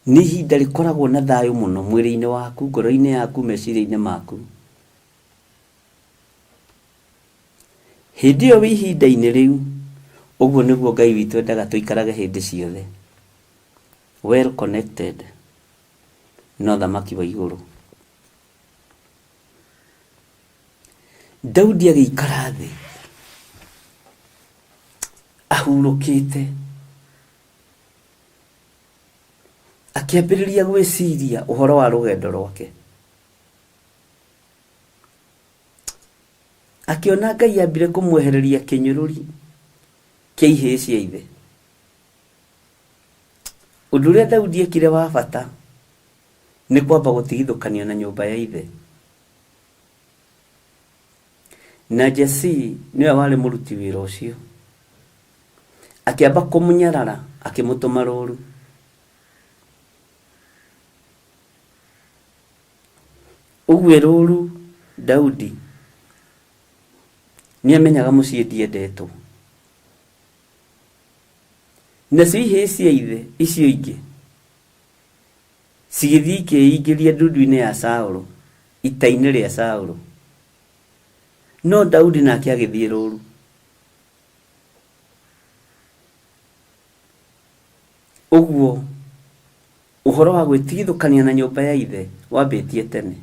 Speaker 4: Nĩ ihinda rĩkoragwo na thayũ mũno mwĩrĩ-inĩ waku, ngoro-inĩ yaku, meciria-inĩ maku. Hĩndĩ ĩyo wĩ ihinda-inĩ rĩu, ũguo nĩguo Ngai witũ endaga tũikarage hĩndĩ ciothe, well connected na ũthamaki wa igũrũ. Daudi agĩikara thĩ ahurũkĩte, akĩambĩrĩria gwĩciria ũhoro wa rũgendo rwake. Akĩona Ngai ambire kũmwehereria kĩnyũrũri kĩa ihĩĩ cia ithe. Ũndũ ũrĩa Daudi ekire wa bata nĩ kwamba gũtigithũkanio na nyũmba ya ithe. Na Jesii nĩwe warĩ mũruti wĩra ũcio. Akĩamba kũmũnyarara akĩmũtũma rũru. Ũguo rũru Daudi nĩamenyaga mũciĩ ndiendetwo. Nacio ihĩĩ cia ithe icio ingĩ cigĩthiĩ ikĩĩingĩria ndundu-inĩ ya Saũlũ, ita-inĩ rĩa Saũlũ. No Daudi nake agĩthiĩ rũru. Ũguo ũhoro wa gwĩtigithũkania na nyũmba ya ithe wambĩtie tene.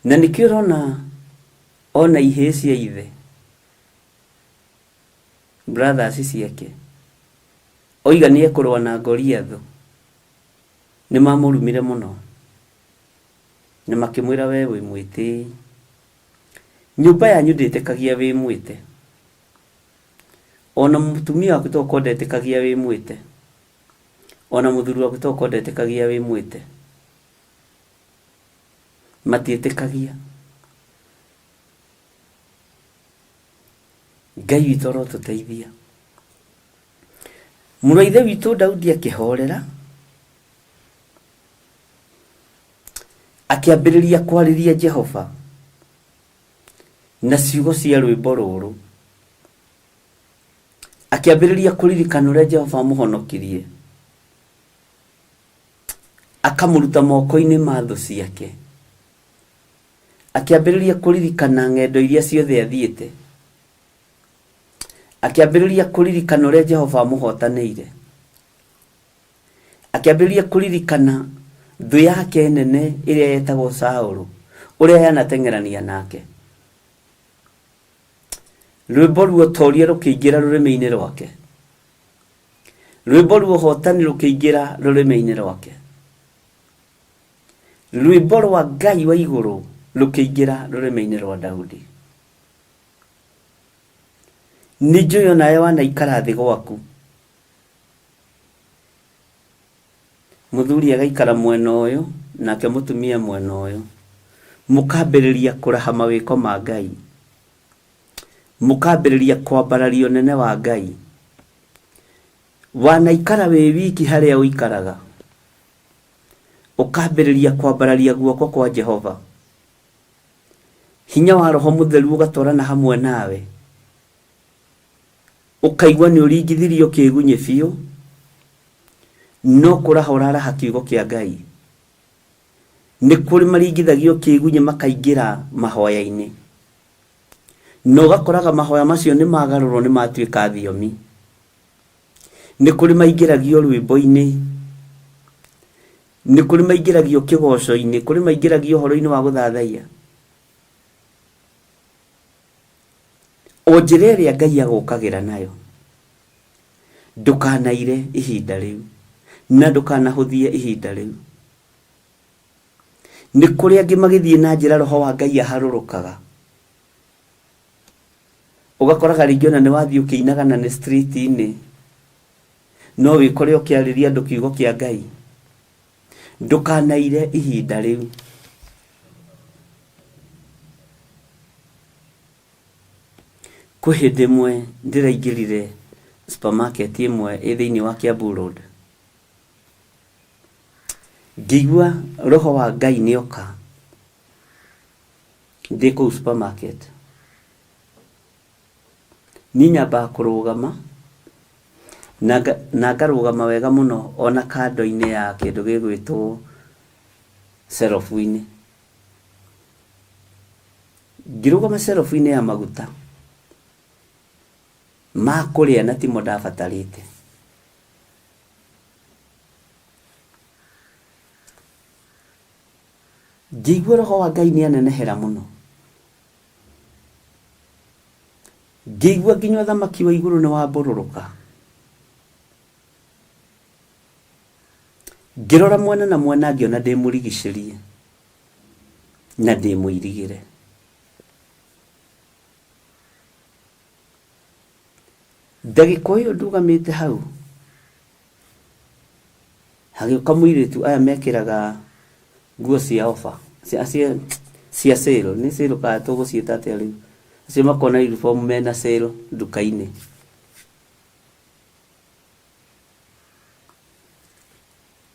Speaker 4: Na nĩkĩo ũrona ona ihĩĩ cia ithe, brothers ciake, oiga nĩ ekũrũa na Goliathũ, nĩ mamũrumire mũno na makĩmwĩra we wĩ mwĩtĩi. Nyũmba yanyu ndĩtĩkagia wĩ mwĩte. Ona mũtumia waku tokorwo ndetĩkagia wĩ mwĩte. Ona mũthuri waku tokorwo ndetĩkagia wĩ mwĩte. Matiĩtĩkagia. Ngai witũ arotũteithia. Mũrũ wa ithe witũ Daudi akĩhorera, akĩambĩrĩria kwarĩria Jehova na ciugo cia rwĩmbo rũrũ. Akĩambĩrĩria kũririkana ũrĩa Jehova amũhonokirie, akamũruta moko-inĩ ma thũ ciake. Akĩambĩrĩria kũririkana ng'endo iria ciothe athiĩte. Akĩambĩrĩria kũririkana ũrĩa Jehova amũhotanĩire. Akĩambĩrĩria kũririkana thũ yake nene ĩrĩa yetagwo Saũlũ, ũrĩa yanateng'erania nake. Rwĩmbo ruotoria rũkĩingĩra rũrĩmĩ-inĩ rwake. Rwĩmbo rwa ũhotani rũkĩingĩra rũrĩmĩ-inĩ rwake. Rwĩmbo rwa Ngai wa igũrũ rũkĩingĩra rũrĩmĩ-inĩ rwa Daudi. Nĩ njũĩ onawe wanaikara thĩ gwaku. Mũthuri agaikara mwena ũyũ nake mũtumia mwena ũyũ. Mũkambĩrĩria kũraha mawĩko ma Ngai. Mũkambĩrĩria kwambararia ũnene wa Ngai. Wanaikara wĩ wiki harĩa ũikaraga. Ũkambĩrĩria kwambararia guoko kwa Jehova. Hinya wa Roho Mũtheru ũgatwarana hamwe nawe. Ũkaigua nĩ ũringithirio kĩgunyĩ biũ, no kũraha ũraraha kiugo kĩa Ngai. Nĩ kũrĩ maringithagio kĩgunyĩ makaingĩra mahoya-inĩ. Na ũgakoraga mahoya macio nĩ magarũrwo nĩ matuĩka thiomi. Nĩ kũrĩ maingĩragio rwĩmbo-inĩ, nĩ kũrĩ maingĩragio kĩgoco-inĩ, kũrĩ maingĩragio ũhoro-inĩ wa gũthathaiya. O njĩra ĩrĩa Ngai agũkagĩra nayo, ndũkanaire ihinda rĩu na ndũkanahũthie ihinda rĩu. Nĩ kũrĩ angĩ magĩthiĩ na njĩra roho wa Ngai aharũrũkaga. Ũgakoraga rĩngĩ ona nĩ wathiĩ ũkĩinaga na nĩ street-inĩ, no wĩkore ũkĩarĩria andũ kiugo kĩa Ngai. Ndũkanaire ihinda rĩu. Kwĩ hĩndĩ ĩmwe ndĩraingĩrire supermarket ĩmwe ĩ thĩinĩ wa Kiambu Road, ngĩigua roho wa Ngai nĩ oka ndĩ kũu supermarket. Niĩ nyambaga kũrũgama na ngarũgama wega mũno ona kando-inĩ ya kĩndũ gĩgwĩtwo shelf-inĩ. Ngĩrũgama shelf-inĩ ya maguta ma kũrĩa na timo ndabatarĩte. Ngĩigua roho wa Ngai nĩ anenehera mũno. Ngĩigua nginya ũthamaki wa igũrũ nĩ wambũrũrũka. Ngĩrora mwena na mwena ngĩona ndĩ mũrigicĩrie na ndĩ mũirigĩre. Ndagĩka ĩyo ndũgamĩte hau, hagĩũka mũirĩtu aya mekĩraga nguo cia offer, cia, cia, cia sale, nĩ sale kana tũgũciĩta atĩa rĩu? Acio makoragwo na uniform mena sale nduka-inĩ.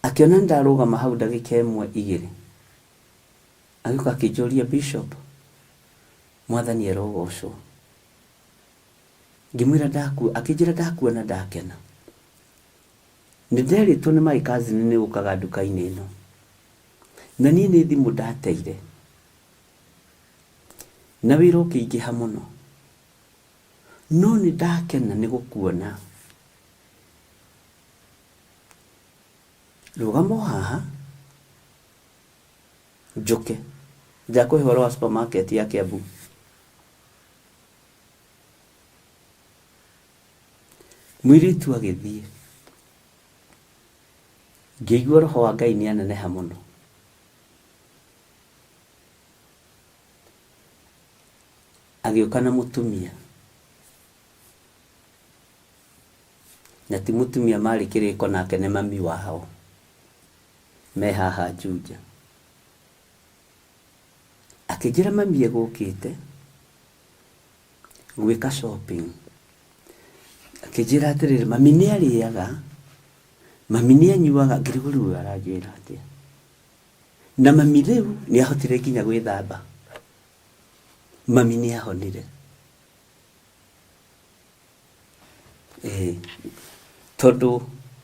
Speaker 4: Akĩona nĩndarũgama hau ndagĩka ĩmwe igĩrĩ, agĩũka akĩnjũria Bishop, Mwathani arogocwo. Ngĩmwĩra ndaku, akĩnjĩra ndakuona ndakena. Nĩnderĩtwo nĩ my cousin nĩ ũkaga nduka-inĩ ĩno. Na niĩ nĩ thimũ ndateire. Na wĩra ũkĩingĩha mũno. No nĩ ndakena nĩ gũkuona. Rũgama o haha, njũke. Ndakũhe ũhoro wa supermarket ya Kiambu. Mũirĩtu agĩthiĩ, ngĩigua roho wa Ngai nĩ aneneha mũno. Agĩũka na mũtumia, na ti mũtumia marĩ kĩrĩko nake nĩ mami wao, me haha Juja. Akĩnjĩra mami egũkĩte gwĩka shopping. Akĩnjĩra atĩrĩrĩ, mami nĩ arĩaga, mami nĩ anyuaga, ngĩrigwo rĩu ũyũ aranjĩra atĩa. Na mami rĩu nĩ ahotire nginya gwĩthamba. Mami nĩ ahonire. Ĩĩ, tondũ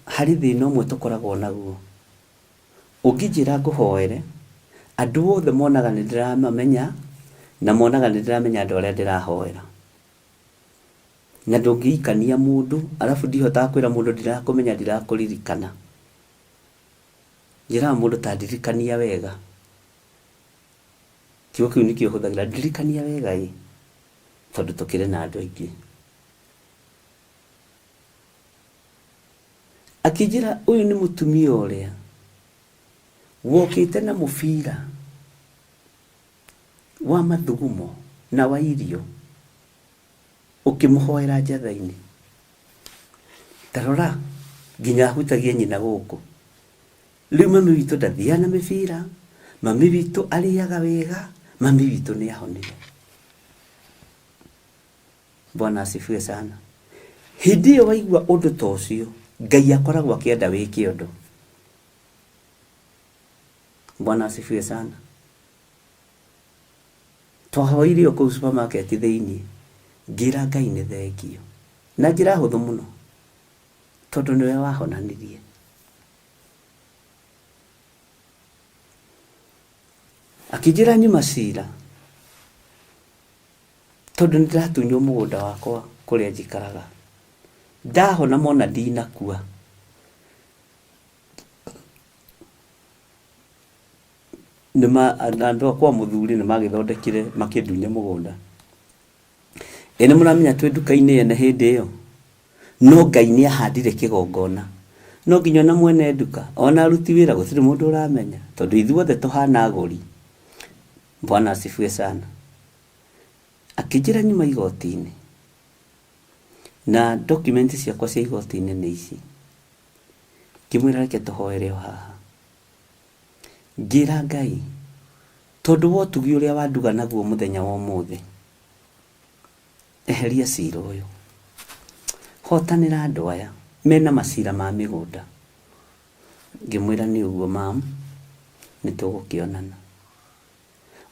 Speaker 4: harĩ thĩna ũmwe tũkoragwo naguo. Ũngĩnjĩra ngũhoere, andũ othe monaga nĩ ndĩramamenya na monaga nĩ ndĩramenya andũ arĩa ndĩrahoera. Na ndũngĩikania mũndũ, arabu ndihotaga kwĩra mũndũ ndirakũmenya ndirakũririkana. Njĩraga mũndũ ta ndirikania wega. Kiugo kĩu nĩkĩo hũthagĩra, ndirikania wega ĩ, tondũ tũkĩrĩ na andũ aingĩ. Akĩnjĩra ũyũ nĩ mũtumia ũrĩa wokĩte na mũbira wa mathugumo na wa irio ũkĩmũhoera njatha-inĩ. Ta rora nginya ahutagia nyina gũkũ. Rĩu mami witũ ndathiaga na mĩbira, mami witũ arĩaga wega, mami witũ nĩ ahonire. Bwana asifiwe sana. Hĩndĩ ĩyo waigua ũndũ ta ũcio, Ngai akoragwo akĩenda wĩke ũndũ. Bwana asifiwe sana. Twahoire o kũu supermarket thĩinĩ, ngĩra Ngai nĩ thengio. Na njĩra hũthũ mũno, tondũ nĩwe wahonanirie. Akĩnjĩra nyuma cira, tondũ nĩ ndĩratunywo mũgũnda wakwa kũrĩa njikaraga. Ndahona mona ndinakua. Nĩma andũ a kwa mũthuri nĩ magĩthondekire makĩndunya mũgũnda. Ĩ nĩ mũramenya twĩ nduka-inĩ ene hĩndĩ ĩyo? No Ngai nĩ ahandire kĩgongona. No nginya ona mwene nduka, ona aruti wĩra gũtirĩ mũndũ ũramenya tondũ ithuothe tũhana agũri. Bwana asifiwe sana. Akĩnjĩra nyuma igoti-inĩ na document ciakwa cia igoti-inĩ nĩ ici. Ngĩmwĩra reke tũhoere o haha. Ngĩra Ngai, tondũ wa ũtugi ũrĩa wanduga naguo mũthenya wa ũmũthĩ, eheria cira ũyũ. Hotanĩra andũ aya mena macira ma mĩgũnda. Ngĩmwĩra nĩ ũguo ma'am, nĩ tũgũkĩonana.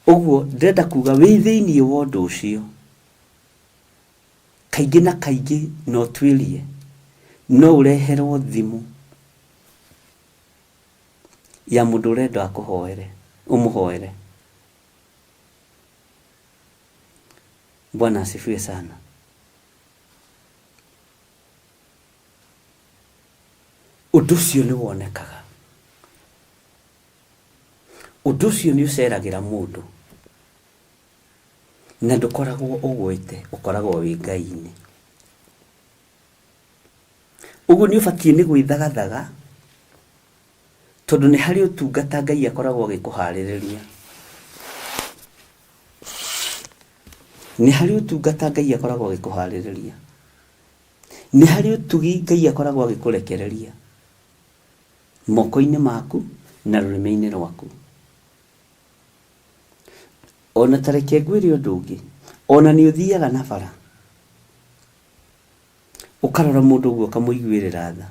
Speaker 4: Ũguo ndĩrenda kuga wĩ thĩinĩ wa ũndũ ũcio, kaingĩ na kaingĩ na ũtuĩrie, no ũreherwo thimũ ya mũndũ ũrenda akũhoere, ũmũhoere. Bwana asifiwe sana. Ũndũ ũcio nĩ wonekaga. Ũndũ ũcio nĩ ũceragĩra mũndũ na ndũkoragwo ũgwĩte, ũkoragwo wĩ Ngai-inĩ. Ũguo nĩ ũbatiĩ nĩ gwĩthagathaga tondũ nĩ harĩ ũtungata Ngai akoragwo agĩkũharĩrĩria. Nĩ harĩ ũtungata Ngai akoragwo agĩkũharĩrĩria. Nĩ harĩ ũtugi Ngai akoragwo agĩkũrekereria moko-inĩ maku na rũrĩmĩ-inĩ rwaku. Ona ta reke ngwĩre ũndũ ũngĩ, ona nĩ ũthiaga na bara ũkarora mũndũ ũguo ũkamũiguĩrĩra tha.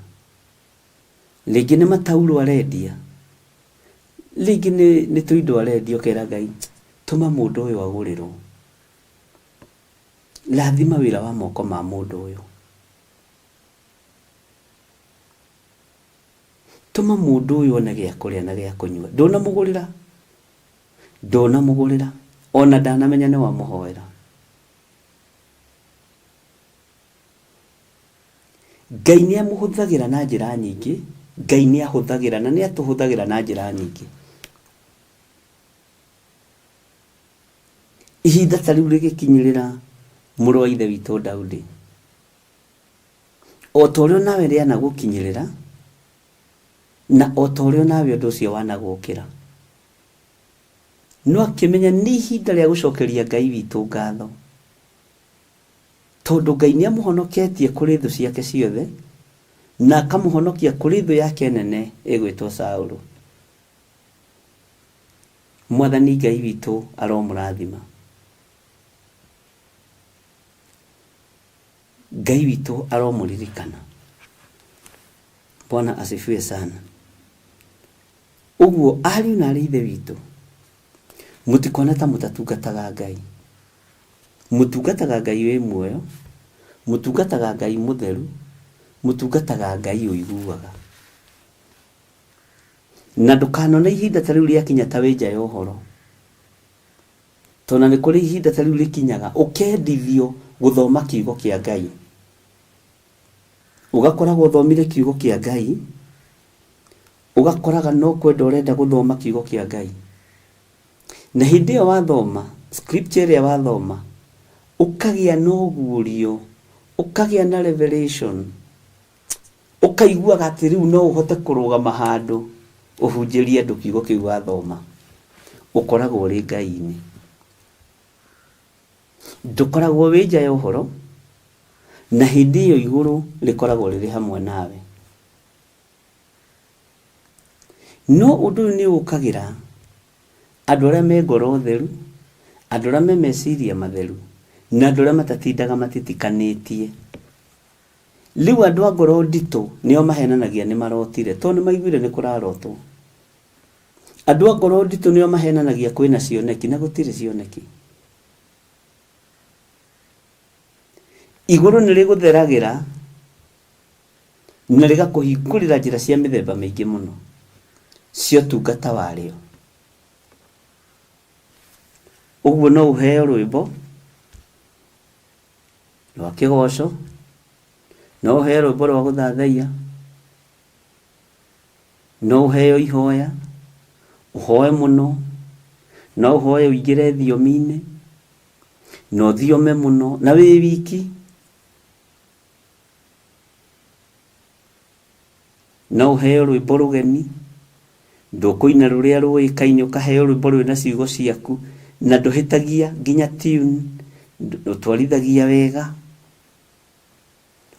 Speaker 4: Rĩngĩ nĩ mataurũ arendia, rĩngĩ nĩ tũindo arendia ũkera Ngai tũma mũndũ ũyũ agũrĩrwo. Rathima wĩra wa moko ma mũndũ ũyũ. Tũma mũndũ ũyũ one gĩa kũrĩa na gĩa kũnyua. Ndũnamũgũrĩra, ndũnamũgũrĩra, ona ndanamenya nĩ wamũhoera. Ngai nĩ amũhũthagĩra na njĩra nyingĩ, Ngai nĩ ahũthagĩra na nĩ atũhũthagĩra na njĩra nyingĩ. Ihinda ta rĩu rĩgĩkinyĩrĩra mũrũ wa ithe witũ Daudi, o ta ũrĩa nawe rĩanagũkinyĩrĩra, na o ta ũrĩa nawe ũndũ ũcio wanagũkĩra. No akĩmenya nĩ ihinda rĩa gũcokeria Ngai witũ ngatho, tondũ Ngai nĩ amũhonoketie kũrĩ thũ ciake ciothe, na akamũhonokia kũrĩ thũ yake nene ĩgwĩtwo Saũlũ. Mwathani Ngai witũ aromũrathima. Ngai witũ aromũririkana. Bwana asifiwe sana. Ũguo ariũ na arĩ ithe witũ, mũtikone ta mũtatungataga Ngai. Mũtungataga Ngai wĩ muoyo, mũtungataga Ngai mũtheru, mũtungataga Ngai ũiguaga. Na ndũkanone ihinda ta rĩu rĩakinya ta wĩ nja ya ũhoro. Tondũ nĩ kũrĩ ihinda ta rĩu rĩkinyaga ũkendithio gũthoma kiugo kĩa Ngai. Ũgakoraga ũthomire kiugo kĩa Ngai, ũgakoraga no kwenda ũrenda gũthoma kiugo kĩa Ngai. Na hĩndĩ ĩyo wathoma, scripture ĩrĩa wathoma, ũkagĩa na ũguũrio, ũkagĩa na revelation, ũkaiguaga atĩ rĩu no ũhote kũrũgama handũ ũhunjĩrie andũ kiugo kĩu wathoma. Ũkoragwo ũrĩ Ngai-inĩ. Ndũkoragwo wĩ nja ya ũhoro, na hĩndĩ ĩyo igũrũ rĩkoragwo rĩrĩ hamwe nawe. No ũndũ ũyũ nĩ ũkagĩra andũ arĩa me ngoro theru, andũ arĩa me meciria matheru, na andũ arĩa matatindaga matitikanĩtie. Rĩu andũ a ngoro nditũ nĩo mahenanagia nĩ marotire, tondũ nĩ maiguire nĩ kũrarotwo. Andũ a ngoro nditũ nĩo mahenanagia kwĩna cioneki, na gũtirĩ cioneki. Igũrũ nĩ rĩgũtheragĩra na rĩgakũhingũrĩra njĩra cia mĩthemba mĩingĩ mũno cia ũtungata warĩo. Ũguo no ũheo rwĩmbo rwa kĩgoco, no ũheo rwĩmbo rwa gũthathaiya, no ũheo ihoya, ũhoe mũno, no ũhoe ũingĩre thiomi-inĩ, na ũthiome mũno na wĩ wiki. No ũheo rwĩmbo rũgeni, ndũkũina rũrĩa rũĩkaine, ũkaheo rwĩmbo rwĩna ciugo ciaku, na ndũhĩtagia nginya tune, ũtwarithagia wega.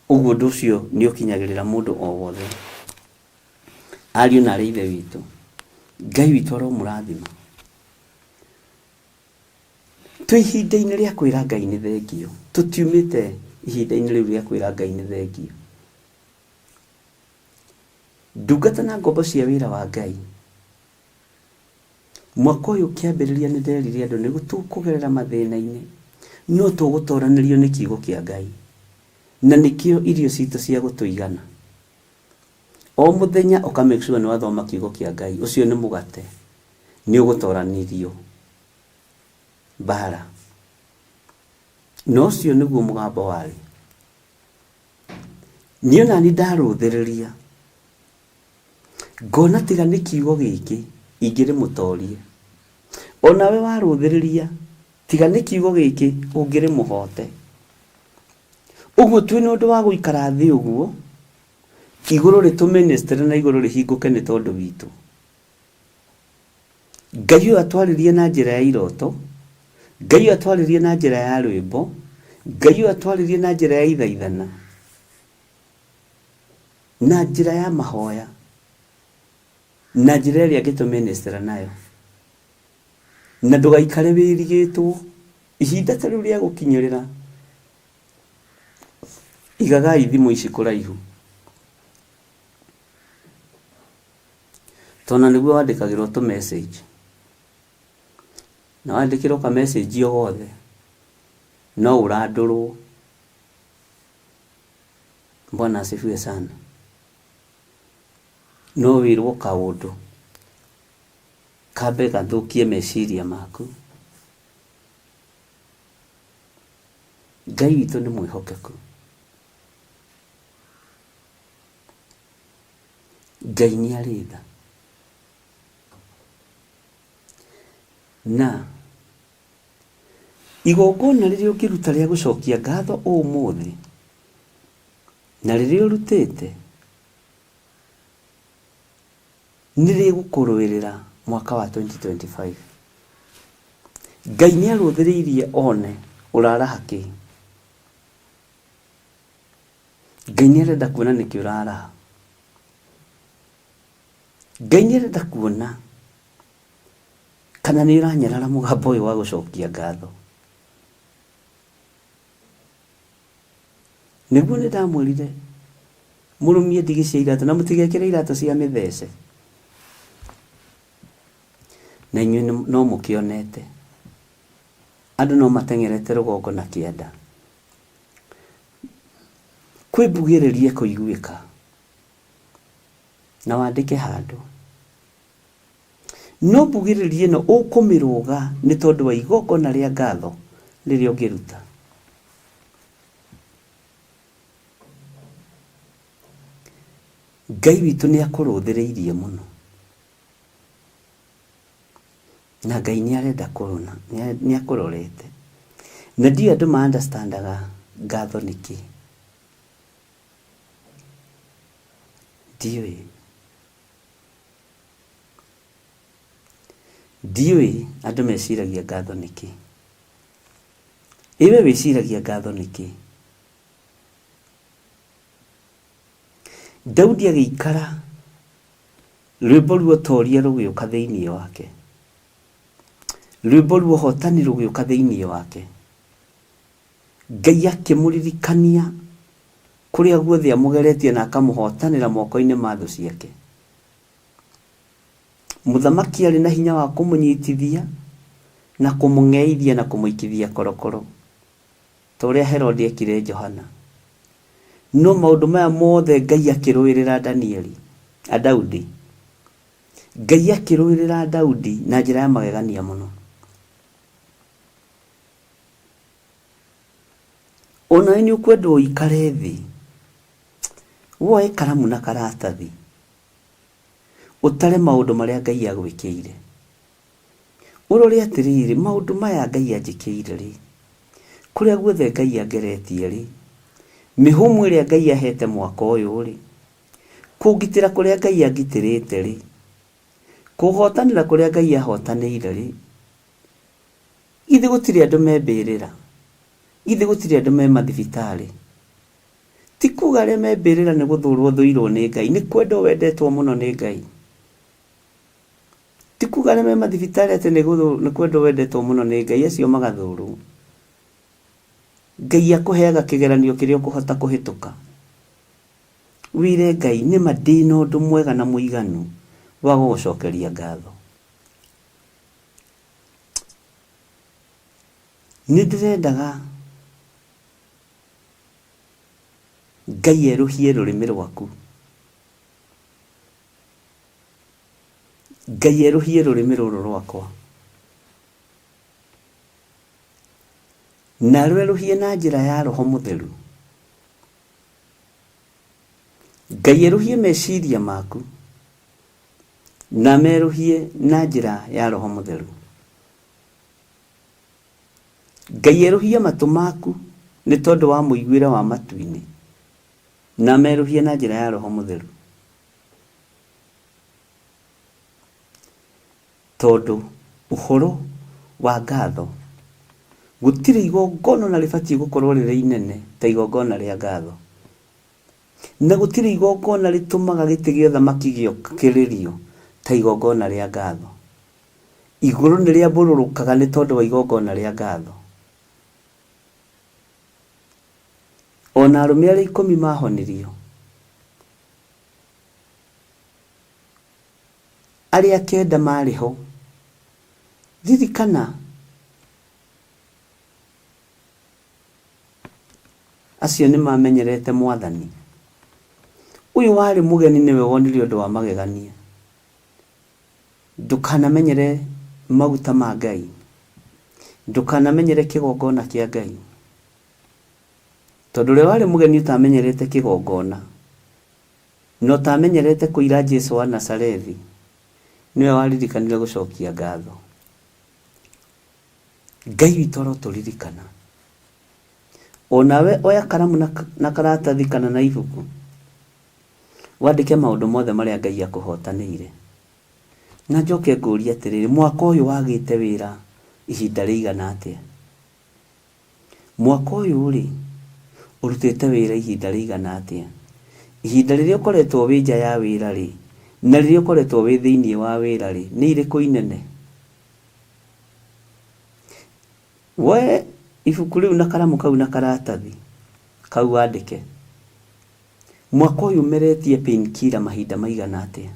Speaker 4: Ũguo ũndũ ũcio nĩ ũkinyagĩrĩra mũndũ o wothe. Ariũ na arĩ ithe witũ, Ngai witũ aromũrathima. Twĩ ihinda-inĩ rĩa kwĩra Ngai nĩ thengio, tũtiumĩte ihinda-inĩ rĩu rĩa kwĩra Ngai nĩ thengio. Ndungata na ngombo cia wĩra wa Ngai, mwaka ũyũ ũkĩambĩrĩria nĩ nderire andũ nĩ tũkũgerera mathĩna-inĩ, no tũgũtoranĩrio nĩ kiugo kĩa Ngai, na nĩkĩo irio citũ cia gũtũigana. O mũthenya ũka make sure nĩ wathoma kiugo kĩa Ngai, ũcio nĩ mũgate, nĩ ũgũtoranĩrio mbara. Na ũcio nĩguo mũgambo warĩ. Niĩ ona niĩ ndarũthĩrĩria, ngona tiga nĩ kiugo gĩkĩ ingĩrĩ mũtorie. Onawe warũthĩrĩria, tiga nĩ kiugo gĩkĩ ũngĩrĩ mũhote. Ũguo twĩna ũndũ wa gũikara thĩ ũguo, igũrũ rĩtũminister na igũrũ rĩhingũke nĩ tondũ witũ. Ngai ũyũ atwarĩrie na njĩra ya iroto, Ngai ũyũ atwarĩrie na njĩra ya rwĩmbo, Ngai ũyũ atwarĩrie na njĩra ya ithaithana, na njĩra ya mahoya, na njĩra ĩrĩa angĩtũminister nayo. Na ndũgaikare wĩrigĩtwo, ihinda ta rĩu rĩa gũkinyĩrĩra, igagai thimũ ici kũraihu. Tondũ nĩguo wandĩkagĩrwo tũ message, na wandĩkĩrwo ka message o gothe, no ũrandũrwo. Bwana asifiwe sana. No wĩrwo kaũndũ kambe gathũkie meciria maku. Ngai witũ nĩ mwĩhokeku. Ngai nĩ arĩ tha. Na Igongona rĩrĩa ũngĩruta rĩa gũcokia ngatho ũmũthĩ na rĩrĩa ũrutĩte nĩ rĩgũkũrũĩrĩra mwaka wa 2025. Ngai nĩ arũthĩrĩirie one ũraraha kĩ. Ngai nĩ arenda kuona nĩkĩ ũraraha. Ngai nĩ arenda kuona kana nĩ ũranyarara mũgambo ũyũ wa gũcokia ngatho. Nĩguo nĩ ndamwĩrire mũrũmie ndigi cia iratũ na mũtigekĩre iratũ cia mĩthece. Na inyuĩ no mũkĩonete andũ no mateng'erete rũgongo na kĩanda. Kwĩ mbugĩrĩria ĩkũiguĩka na wandĩke handũ. No mbugĩrĩrio ĩno ũkũmĩrũga nĩ tondũ wa igongona rĩa ngatho rĩrĩa ũngĩruta. Ngai witũ nĩ akũrũthĩrĩirie mũno. Na Ngai nĩ arenda kũrona, nĩ akũrorete. Na ndiũĩ andũ ma understand aga ngatho nĩ kĩ. Ndiũĩ. Ndiũĩ andũ meciragia ngatho nĩ kĩ. Ĩ we wĩciragia ngatho nĩ kĩ? Daudi agĩikara rwĩmbo rwa ũtoria rũgĩũka thĩinĩ wake. Rwĩmbo rwa ũhotani rũgĩũka thĩinĩ wake. Ngai akĩmũririkania kũrĩa guothe amũgeretie na akamũhotanĩra moko-inĩ ma thũ ciake. Mũthamaki arĩ na hinya wa kũmũnyitithia na kũmũng'eithia na kũmũikithia korokoro, ta ũrĩa Herode ekire Johana. No maũndũ maya mothe Ngai akĩrũĩrĩra Danieli, a Daudi. Ngai akĩrũĩrĩra Daudi na njĩra ya magegania mũno. Onawe nĩ ũkwendwo ũikare thĩ, woe karamu na karatathi, ũtare maũndũ marĩa Ngai agwĩkĩire. Ũrore atĩrĩrĩ, maũndũ maya Ngai anjĩkĩire-rĩ, kũrĩa guothe Ngai angeretie-rĩ, mĩhũmũ ĩrĩa Ngai ahete mwaka ũyũ-rĩ, kũngitĩra kũrĩa Ngai angitĩrĩte-rĩ, kũhotanĩra kũrĩa Ngai ahotanĩire-rĩ, githĩ gũtirĩ andũ me mbĩrĩra? Githĩ gũtirĩ andũ me mathibitarĩ? Ti kuga arĩa me mbĩrĩra nĩ gũthũrwo ũthũirwo nĩ Ngai, nĩ kwendwo wendetwo mũno nĩ Ngai. Ti kuga arĩa me mathibitarĩ atĩ nĩ kwendwo wendetwo mũno nĩ Ngai, acio magathũrwo. Ngai akũheaga kĩgeranio kĩrĩa ũkũhota kũhĩtũka. Wĩre Ngai nĩma ndĩna ũndũ mwega na mũiganu wa gũgũcokeria ngatho. Nĩ ndĩrendaga Ngai erũhie rũrĩmĩ rwaku. Ngai erũhie rũrĩmĩ rũrũ rwakwa. Na rwerũhie na njĩra ya Roho Mũtheru. Ngai erũhie meciria maku na merũhie na njĩra ya Roho Mũtheru. Ngai erũhie matũ maku nĩ tondũ wa mũiguĩre wa matu-inĩ, na amerũhie na njĩra ya Roho Mũtheru. Tondũ ũhoro wa ngatho, gũtirĩ igongona ona rĩbatiĩ gũkorwo rĩrĩ inene ta igongona rĩa ngatho. Na gũtirĩ igongona rĩtũmaga gĩtĩ gĩa ũthamaki gĩũkĩrĩrio ta igongona rĩa ngatho. Igũrũ nĩ rĩambũrũrũkaga nĩ tondũ wa igongona rĩa ngatho. O na arũme arĩa ikũmi maahonirio, arĩa kenda maarĩ ho, ririkana acio nĩ maamenyerete Mwathani. Ũyũ warĩ mũgeni nĩwe wonire ũndũ wa magegania. Ndũkanamenyere maguta ma Ngai. Ndũkanamenyere kĩgongona kĩa Ngai. Tondũ ũrĩa warĩ mũgeni ũtamenyerete kĩgongona, na ũtamenyerete kũira Jesu wa Nazarethi, nĩwe waririkanire gũcokia ngatho. Ngai witũ arotũririkana. Onawe oya karamu na karatathi kana na ibuku wandĩke maũndũ mothe marĩa Ngai akũhotanĩire. Na njoke ngũrie atĩrĩrĩ, mwaka ũyũ wagĩte wĩra ihinda rĩigana atĩa? Mwaka ũyũ rĩ, ũrutĩte wĩra ihinda rĩigana atĩa? Ihinda rĩrĩa ũkoretwo wĩ nja ya wĩra rĩ, na rĩrĩa ũkoretwo wĩ thĩinĩ wa wĩra rĩ, nĩ irĩkũ inene? Woe ibuku rĩu na karamu kau na karatathi kau wandĩke. Mwaka ũyũ ũmeretie painkiller mahinda maigana atĩa?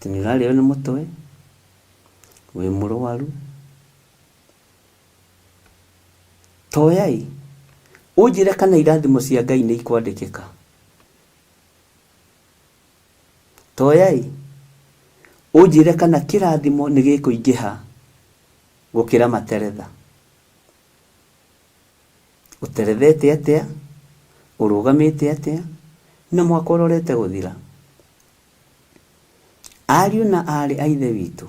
Speaker 4: Atĩ nĩ ũrarĩo nĩ mũtwe, wĩ mũrwaru. Toyai, ũnjĩre kana irathimo cia Ngai nĩ ikwandĩkĩka. Toyai, ũnjĩre kana kĩrathimo nĩ gĩkũingĩha gũkĩra materetha. Ũterethete atĩa? Ũrũgamĩte atĩa? Na mwaka ũrorete gũthira. Ariũ na aarĩ a Ithe witũ,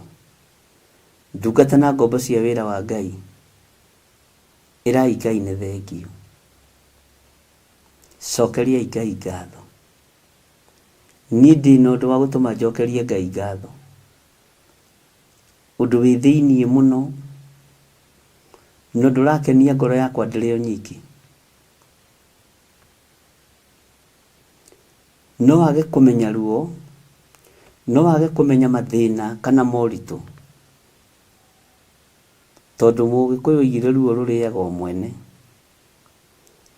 Speaker 4: ndungata na ngombo cia wĩra wa Ngai, ĩrai Ngai nĩ thengiũ. Cokeriai Ngai ngatho. Niĩ ndĩ na ũndũ wa gũtũma njokerie Ngai ngatho. Ũndũ wĩ thĩiniĩ mũno, na ũndũ ũrakenia ngoro yakwa ndĩrĩ o nyiki. No wage kũmenya ruo, no wage kũmenya mathĩna kana moritũ, tondũ Mũgĩkũyũ oigire ruo rũrĩaga o mwene.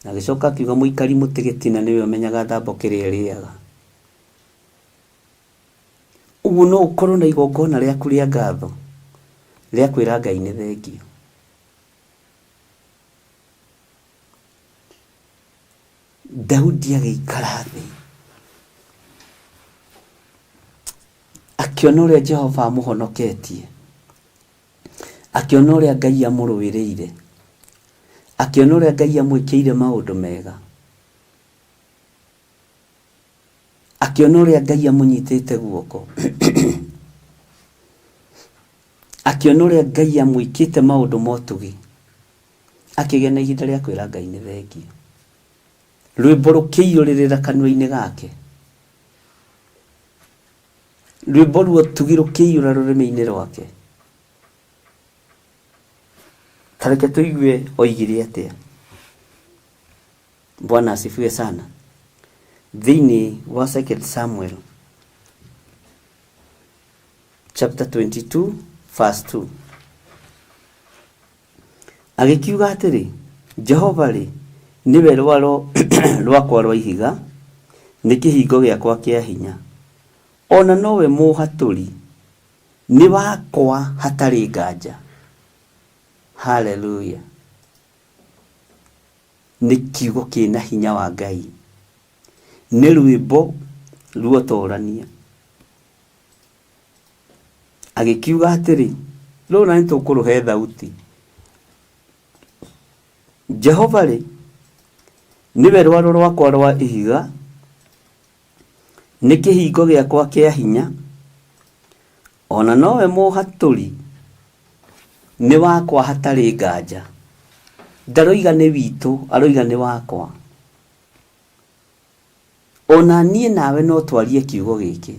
Speaker 4: Na agĩcoka akiuga mũikari mũtĩ gĩtina nĩwe ũmenyaga thambo kĩrĩa ĩrĩaga. Ũguo no ũkorwo na igongona rĩaku rĩa ngatho rĩa kwĩra Ngai nĩ thengiũ. Daudi agĩikara thĩ akĩona ũrĩa Jehova amũhonoketie, akĩona ũrĩa Ngai amũrũĩrĩire, akĩona ũrĩa Ngai amwĩkĩire maũndũ mega, akĩona ũrĩa Ngai amũnyitĩte guoko, akĩona ũrĩa Ngai amwĩkĩte maũndũ ma ũtugi, akĩgĩa na ihinda rĩa kwĩra Ngai nĩ thengiũ. Rwĩmbo rũkĩiyũrĩrĩra kanua-inĩ gake, rwĩmbo rwa ũtugi rũkĩiyũra rũrĩmĩ-inĩ rwake. Ta reke tũigue oigire atĩa. Bwana asifiwe sana. Thĩinĩ wa 2 Samuel chapter 22 verse 2 agĩkiuga atĩrĩ, Jehova-rĩ, nĩwe rwaro rwakwa rwa ihiga, nĩ kĩhingo gĩakwa kĩa hinya, o na nowe mũũhatũri, nĩ wakwa hatarĩ nganja. Haleluya! Nĩ kiugo kĩna hinya wa Ngai, nĩ rwĩmbo ruotorania. Agĩkiuga atĩrĩ, rũrũ na nĩtũkũrũhe thauti. Jehova-rĩ, nĩwe rwaro rwakwa rwa ihiga, nĩ kĩhingo gĩakwa kĩa hinya, o na nowe mũũhatũri, nĩ wakwa hatarĩ nganja. Ndaroiga nĩ witũ, aroiga nĩ wakwa. O na niĩ nawe no twarie kiugo gĩkĩ.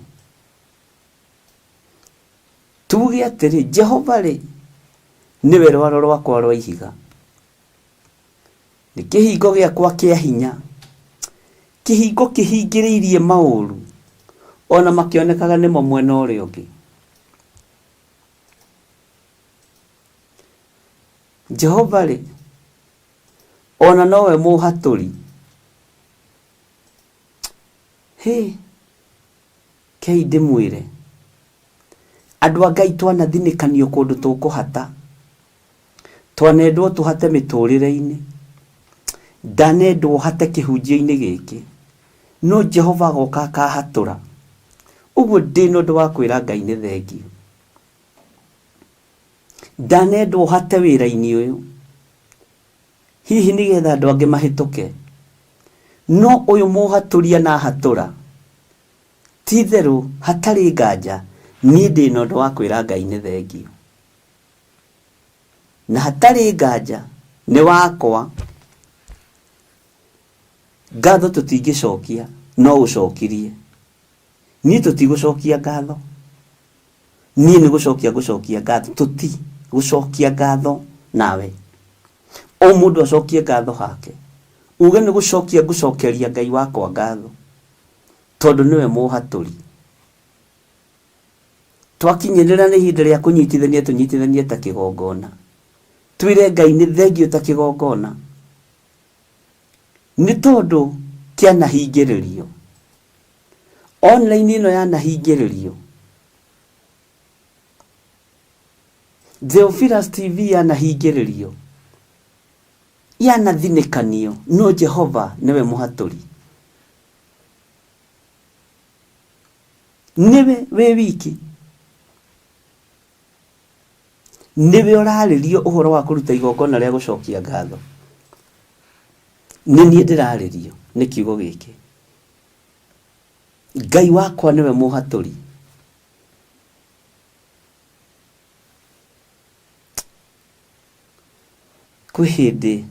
Speaker 4: Tuuge atĩrĩ, Jehova-rĩ, nĩwe rwaro rwakwa rwa ihiga, nĩ kĩhingo gĩakwa kĩa hinya, kĩhingo kĩhingĩrĩirie maũru, o na makĩonekaga nĩmo mwena ũrĩa ũngĩ. Jehova-rĩ, o na nowe mũũhatũri. Hĩ! Rekei ndĩmwĩre, andũ a Ngai twanathinĩkanio kũndũ tũkũhata, twanendwo tũhate mĩtũrĩre-inĩ, ndanendwo hate kĩhunjio-inĩ gĩkĩ, no Jehova agoka akahatũra. Ũguo ndĩna ũndũ wa kwĩra Ngai nĩ thengiũ. Ndanendwo hate wĩra-inĩ ũyũ, hihi nĩgetha andũ angĩ mahĩtũke, no ũyũ mũhatũri anahatũra. Ti-itherũ, hatarĩ nganja, niĩ ndĩ na ũndũ wa kwĩra Ngai nĩ thengiũ. Na hatarĩ nganja nĩ wakwa. Ngatho tũtingĩcokia, no ũcokirie. Niĩ tũtigũcokia ngatho. Niĩ nĩ gũcokia ngũcokia ngatho. Tũti gũcokia ngatho nawe. O mũndũ acokie ngatho hake. Uge nĩ gũcokia ngũcokeria Ngai wakwa ngatho. Tondũ nĩwe mũhatũri. Twakinyĩrĩra nĩ ihinda rĩa kũnyitithania tũnyitithanie ta kĩgongona. Twĩre Ngai nĩ thengiũ ta kĩgongona. Nĩ tondũ kĩanahingĩrĩrio. Online ĩno yanahingĩrĩrio. Theophilus TV yanahingĩrĩrio. Yanathinĩkanio no Jehova nĩwe mũhatũri. Nĩwe wĩ wiki. Nĩwe ũrarĩrio ũhoro wa kũruta igongona rĩa gũcokia ngatho. Nĩ niĩ ndĩrarĩrio nĩ kiugo gĩkĩ. Ngai wakwa nĩwe mũhatũri. Kwĩ hĩndĩ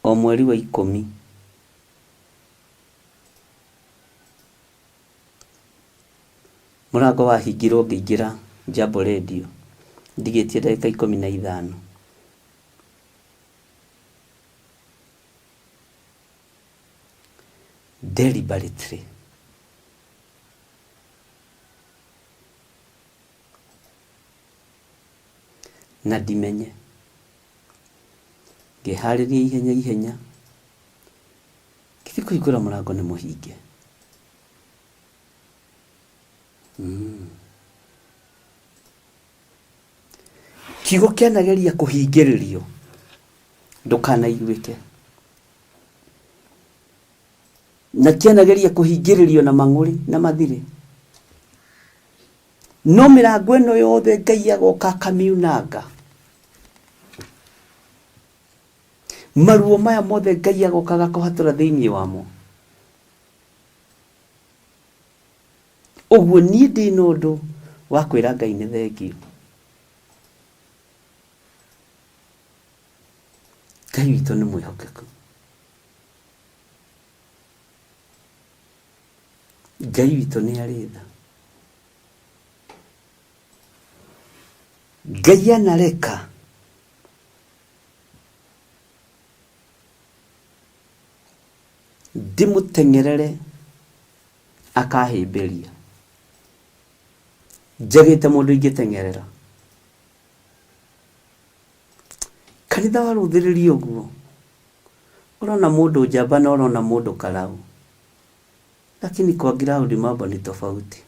Speaker 4: o mweri wa ikũmi Mũrango wahingirwo ngĩingĩra Jambo Radio ndigĩtie ndagĩka 15. Deliberately. Na ndimenye. Ngĩharĩria ihenya ihenya. Ngĩthiĩ kũhingũra mũrango nĩ mũhinge. Kiugo kĩanageria kũhingĩrĩrio ndũkanaiguĩke. Na kĩanageria kũhingĩrĩrio na mang'ũrĩ na mathirĩ. No mĩrango ĩno yothe Ngai agoka akamiunanga. Maruo maya mothe Ngai agoka agakũhatũra thĩinĩ wamo. Ũguo niĩ ndĩ na ũndũ wa kwĩra Ngai nĩ thengiũ. Ngai witũ nĩ mwĩhokeku. Ngai witũ nĩ arĩ tha. Ngai anareka ndĩmũteng'erere akahĩmbĩria. Njagĩte mũndũ ingĩteng'erera. Kanitha warũthĩrĩria ũguo, ũrona mũndũ njamba na ũrona mũndũ karau. Lakini kwa ground mambo ni tofauti.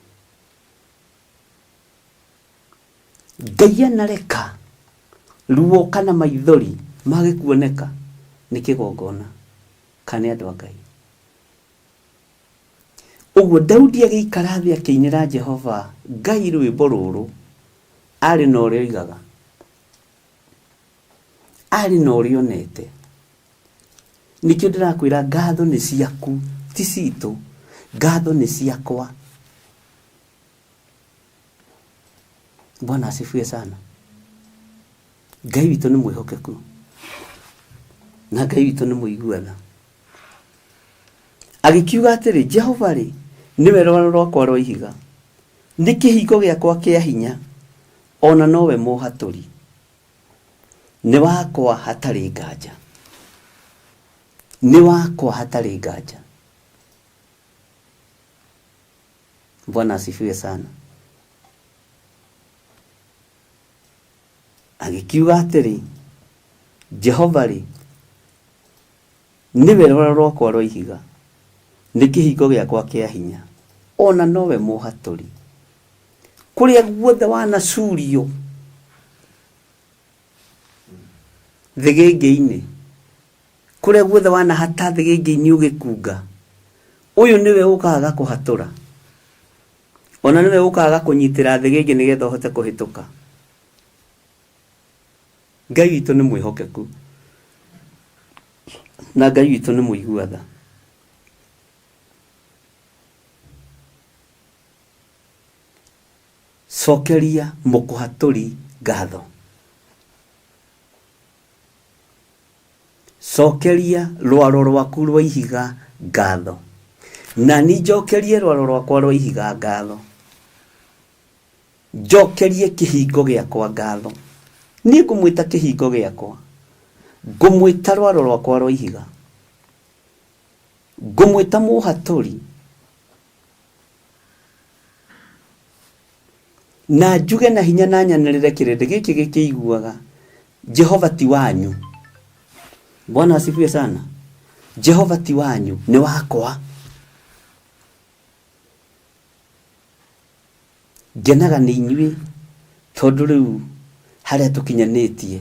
Speaker 4: Ngai anareka ruo kana maithori mage kuoneka nĩ kĩgongona kana nĩ andũ a Ngai. Ũguo Daudi agĩikara thĩ akĩinĩra Jehova Ngai rwĩmbo rũrũ, arĩ na ũrĩa oigaga, arĩ na ũrĩa onete. Nĩkĩo ndĩrakwĩra ngatho nĩ ciaku, ti citũ. Ngatho nĩ ciakwa. Bwana asifiwe sana. Ngai witũ nĩ mwĩhokeku na Ngai witũ nĩ mũigua tha. Agĩkiuga atĩrĩ, Jehova-rĩ, nĩwe rwaro rwakwa rwa ihiga, nĩ kĩhingo gĩakwa kĩa hinya, o na nowe mũũhatũri. Nĩ wakwa hatarĩ nganja, nĩ wakwa hatarĩ nganja. Bwana asifiwe sana. Agĩkiuga atĩrĩ, Jehova-rĩ, nĩwe rwaro rwakwa rwa ihiga, nĩ kĩhingo gĩakwa kĩa hinya, o na nowe mũũhatũri. Kũrĩa guothe wanacurio thĩgĩngĩ-inĩ, kũrĩa guothe wanahata thĩgĩngĩ-inĩ ũgĩkunga, ũyũ nĩwe ũkaga agakũhatũra. Ona nĩwe ũkaga agakũnyitĩra thĩgĩngĩ nĩgetha ũhote kũhĩtũka. Ngai witũ nĩ mwĩhokeku na Ngai witũ nĩ mũigua tha. Cokeria mũkũhatũri ngatho. Cokeria rwaro rwaku rwa ihiga ngatho. Na ni njokerie rwaro rwakwa rwa ihiga ngatho. Njokerie kĩhingo gĩakwa ngatho. Niĩ ngũmwĩta kĩhingo gĩakwa. Ngũmwĩta rwaro rwakwa rwa ihiga. Ngũmwĩta mũhatũri. Na njuge na hinya na nyanĩrĩre kĩrĩndĩ gĩkĩ gĩkĩiguaga, Jehova ti wanyu. Bwana asifiwe sana. Jehova ti wanyu, nĩ wakwa. Ngenaga nĩ inyuĩ tondũ rĩu harĩa tũkinyanĩtie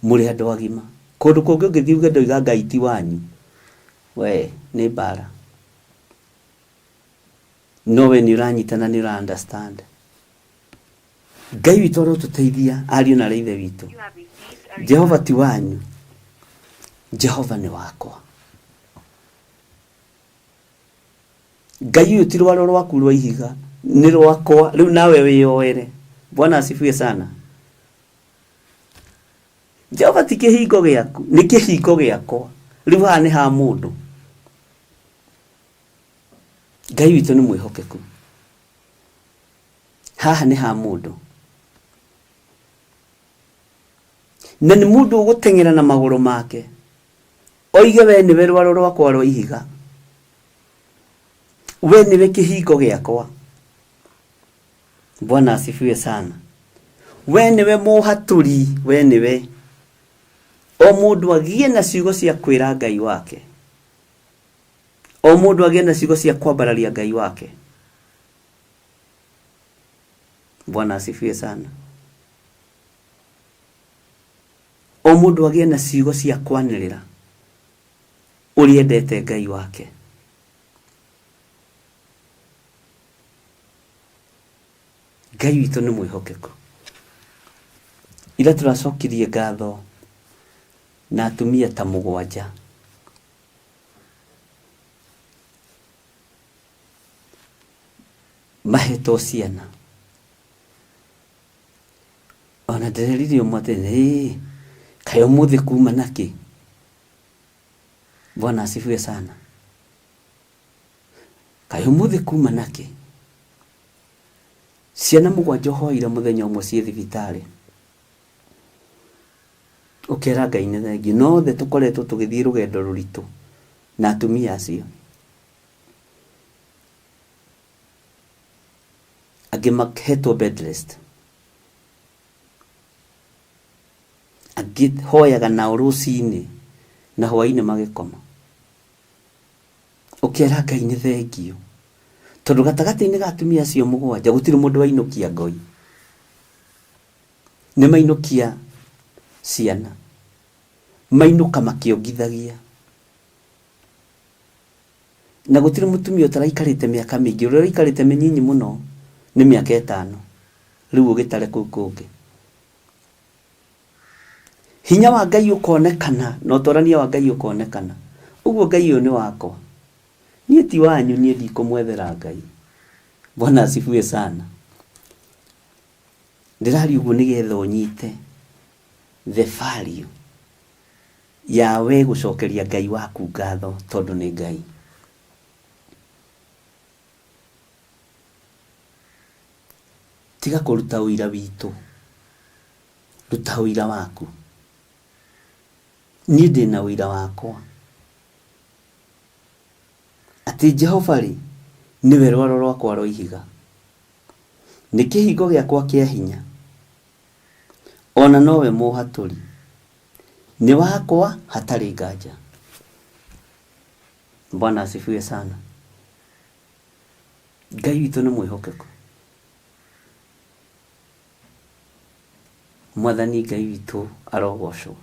Speaker 4: mũrĩ andũ agima. Kũndũ kũngĩ ũngĩthiĩ uge ndoiga Ngai ti wanyu, we nĩ mbara. No we nĩ ũranyita na nĩ ũra understand. Ngai witũ arotũteithia ariũ na aarĩ a Ithe witũ. Jehova ti wanyu, Jehova nĩ wakwa. Ngai ũyũ ti rwaro rwaku rwa ihiga, nĩ rwakwa. Rĩu nawe wĩyoere. Bwana asifiwe sana. Jehova ti kĩhingo gĩaku, nĩ kĩhingo gĩakwa. Rĩu haha nĩ ha mũndũ. Ngai witũ nĩ mwĩhokeku. Haha nĩ ha mũndũ. Na nĩ mũndũ ũgũteng'era na magũrũ make. Oige we nĩwe rwaro rwakwa rwa ihiga. We nĩwe kĩhingo gĩakwa. Bwana asifiwe sana. We nĩwe mũhatũri, we nĩwe. O mũndũ agĩe na ciugo cia kwĩra Ngai wake. O mũndũ agĩe na ciugo cia kwambararia Ngai wake. Bwana asifiwe sana. O mũndũ agĩe na ciugo cia kwanĩrĩra ũrĩa endete Ngai wake. Ngai witũ nĩ mwĩhokeku. Ira tũracokirie ngatho na atumia ta mũgwanja. Mahetwo ciana. Ona ndĩrerire ũmwe atĩrĩ, "Ĩĩ, kaĩ ũmũthĩ kuma nakĩ?" Bwana asifiwe sana. Kaĩ ũmũthĩ kuma nakĩ? Ciana mũgwanja ũhoire mũthenya ũmwe ciĩ thibitarĩ. Ũkera Ngai nĩ thengiũ. No othe tũkoretwo tũgĩthiĩ rũgendo rũritũ na atumia acio. Angĩ mahetwo bed rest. Angĩ hoyaga nao rũcinĩ na hwainĩ magĩkoma. Ũkera Ngai nĩ thengiũ. Tondũ gatagatĩ-inĩ ga atumia acio mũgwanja gũtirĩ mũndũ wainũkia ngoi. Nĩ mainũkia ciana. Mainũka makĩongithagia. Na gũtirĩ mũtumia ũtaraikarĩte mĩaka mĩingĩ. Ũrĩa ũraikarĩte mĩnyinyi mũno nĩ mĩaka ĩtano. Rĩu ũgĩtare kũu kũngĩ. Hinya wa Ngai ũkonekana na ũtorania wa Ngai ũkonekana. Ũguo Ngai ũyũ nĩ wakwa. Niĩ ti wanyu, niĩ ndikũmwethera Ngai. Bwana asifiwe sana. Ndĩraria ũguo nĩgetha ũnyite the value ya we gũcokeria Ngai waku ngatho tondũ nĩ Ngai. Tiga kũruta ũira witũ, ruta ũira waku. Niĩ ndĩna ũira wakwa atĩ Jehova rĩ, nĩwe rwaro rwakwa rwa ihiga, nĩ kĩhingo gĩakwa kĩa hinya, ona nowe mũhatũri, nĩ wakwa hatarĩ nganja. Bwana asifiwe sana. Ngai witũ nĩ mwĩhokeku. Mwathani Ngai witũ arogocwo.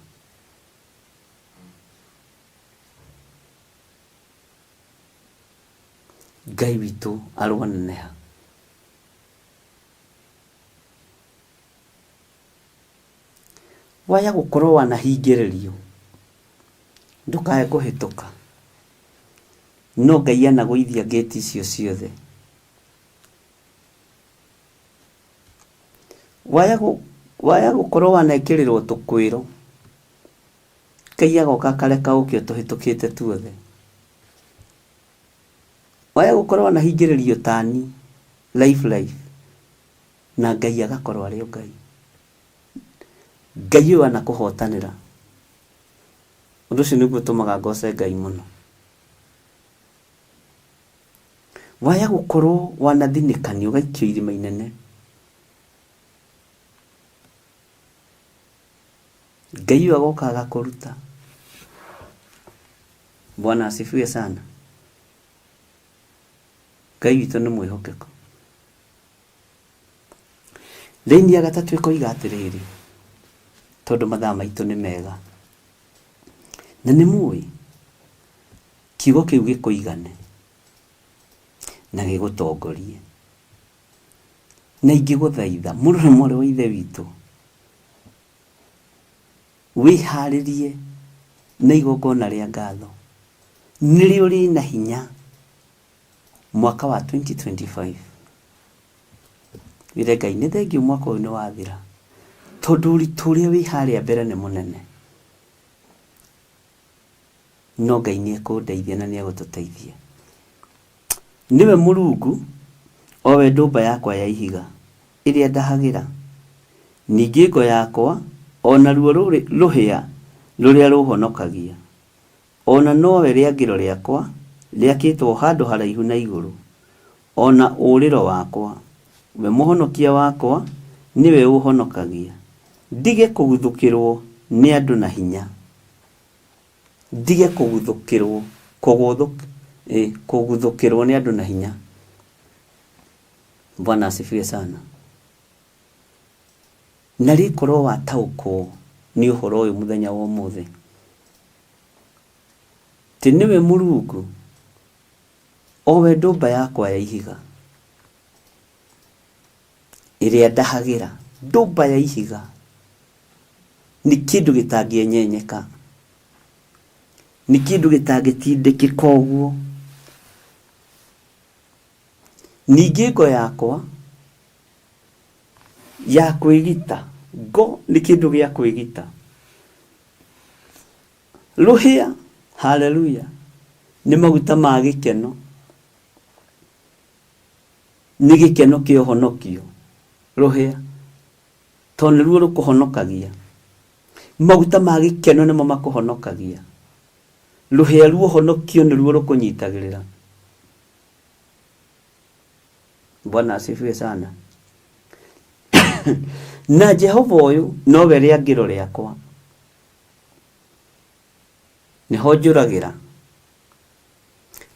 Speaker 4: Ngai witũ aroneneha. Waya gũkorwo wanahingĩrĩrio ndũkae kũhĩtũka. No Ngai anagũithia ngĩti icio ciothe. Waya gũkorwo wanekĩrĩrwo tũkwĩro. Ngai agoka akareka ũke ũtũhĩtũkĩte tuothe. Waya gũkorwo wanahingĩrĩrio tani life life na Ngai agakorwo arĩ o Ngai. Ngai ũyũ anakũhotanĩra. Ũndũ ũcio nĩguo ũtũmaga ngoce Ngai mũno. Waya gũkorwo wanathinĩkanio ũgaikio irima inene. Ngai ũyũ agoka agakũruta. Bwana asifiwe sana. Ngai witũ nĩ mwĩhokeku. Raini ya gatatũ ĩkoiga atĩrĩrĩ, tondũ mathaa maitũ nĩ mega, na nĩ mũĩ kiugo kĩu gĩkũigane na gĩgũtongorie. Na ingĩgũthaitha mũrũ na mwarĩ wa Ithe witũ, wĩharĩrie na igongona rĩa ngatho, nĩrĩo rĩna hinya mwaka wa 2025. Wĩre Ngai nĩ thengiũ mwaka ũyũ nĩ wathira, tondũ ũritũ ũrĩa wĩ harĩa mbere nĩ mũnene. No Ngai nĩ ekũndeithia na nĩ egũtũteithia. Nĩwe Mũrungu, o we ndũmba yakwa ya ihiga, ĩrĩa ndahagĩra, ningĩ ngo yakwa, o naruo rũhĩa rũrĩa rũũhonokagia, o na nowe rĩangĩro rĩakwa rĩakĩtwo handũ haraihu na igũrũ, o na ũũrĩro wakwa, we Mũhonokia wakwa nĩwe ũũhonokagia, ndige kũguthũkĩrũo nĩ andũ na hinya. Ndige kũguthũkĩrwo, kũguthũkĩrwo nĩ andũ na hinya. Bwana asifiwe sana. Na rĩkorwo wataũkwo nĩ ũhoro ũyũ mũthenya wa ũmũthĩ, atĩ nĩwe Mũrungu, o we ndũmba yakwa ya ihiga, ĩrĩa ndahagĩra. Ndũmba ya ihiga nĩ kĩndũ gĩtangĩenyenyeka, nĩ kĩndũ gĩtangĩtindĩkĩka ũguo. Ningĩ ngo yakwa ya kwĩgita, ngo nĩ kĩndũ gĩa kwĩgita. Rũhĩa, haleluya, nĩ maguta ma gĩkeno, nĩ gĩkeno kĩa ũhonokio, rũhĩa, tondũ nĩruo rũkũhonokagia. Maguta ma gĩkeno nĩmo makũhonokagia. Rũhĩa rwa ũhonokio nĩruo rũkũnyitagĩrĩra. Bwana asifiwe sana. Na Jehova ũyũ nowe rĩangĩro rĩakwa, nĩho njũragĩra,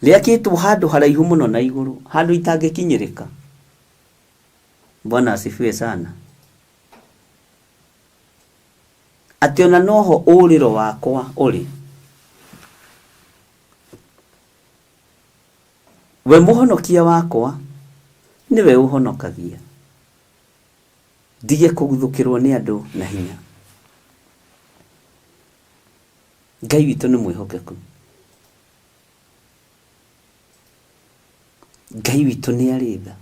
Speaker 4: rĩakĩtwo handũ haraihu mũno na igũrũ, handũ itangĩkinyĩrĩka. Bwana asifiwe sana. Atĩ ona noho ũrĩro wakwa ũrĩ. We mũhonokia wakwa nĩwe ũhonokagia, ndige kũguthũkĩrwo nĩ andũ na hinya. Ngai witũ nĩ mwĩhokeku. Ngai witũ nĩ arĩ tha.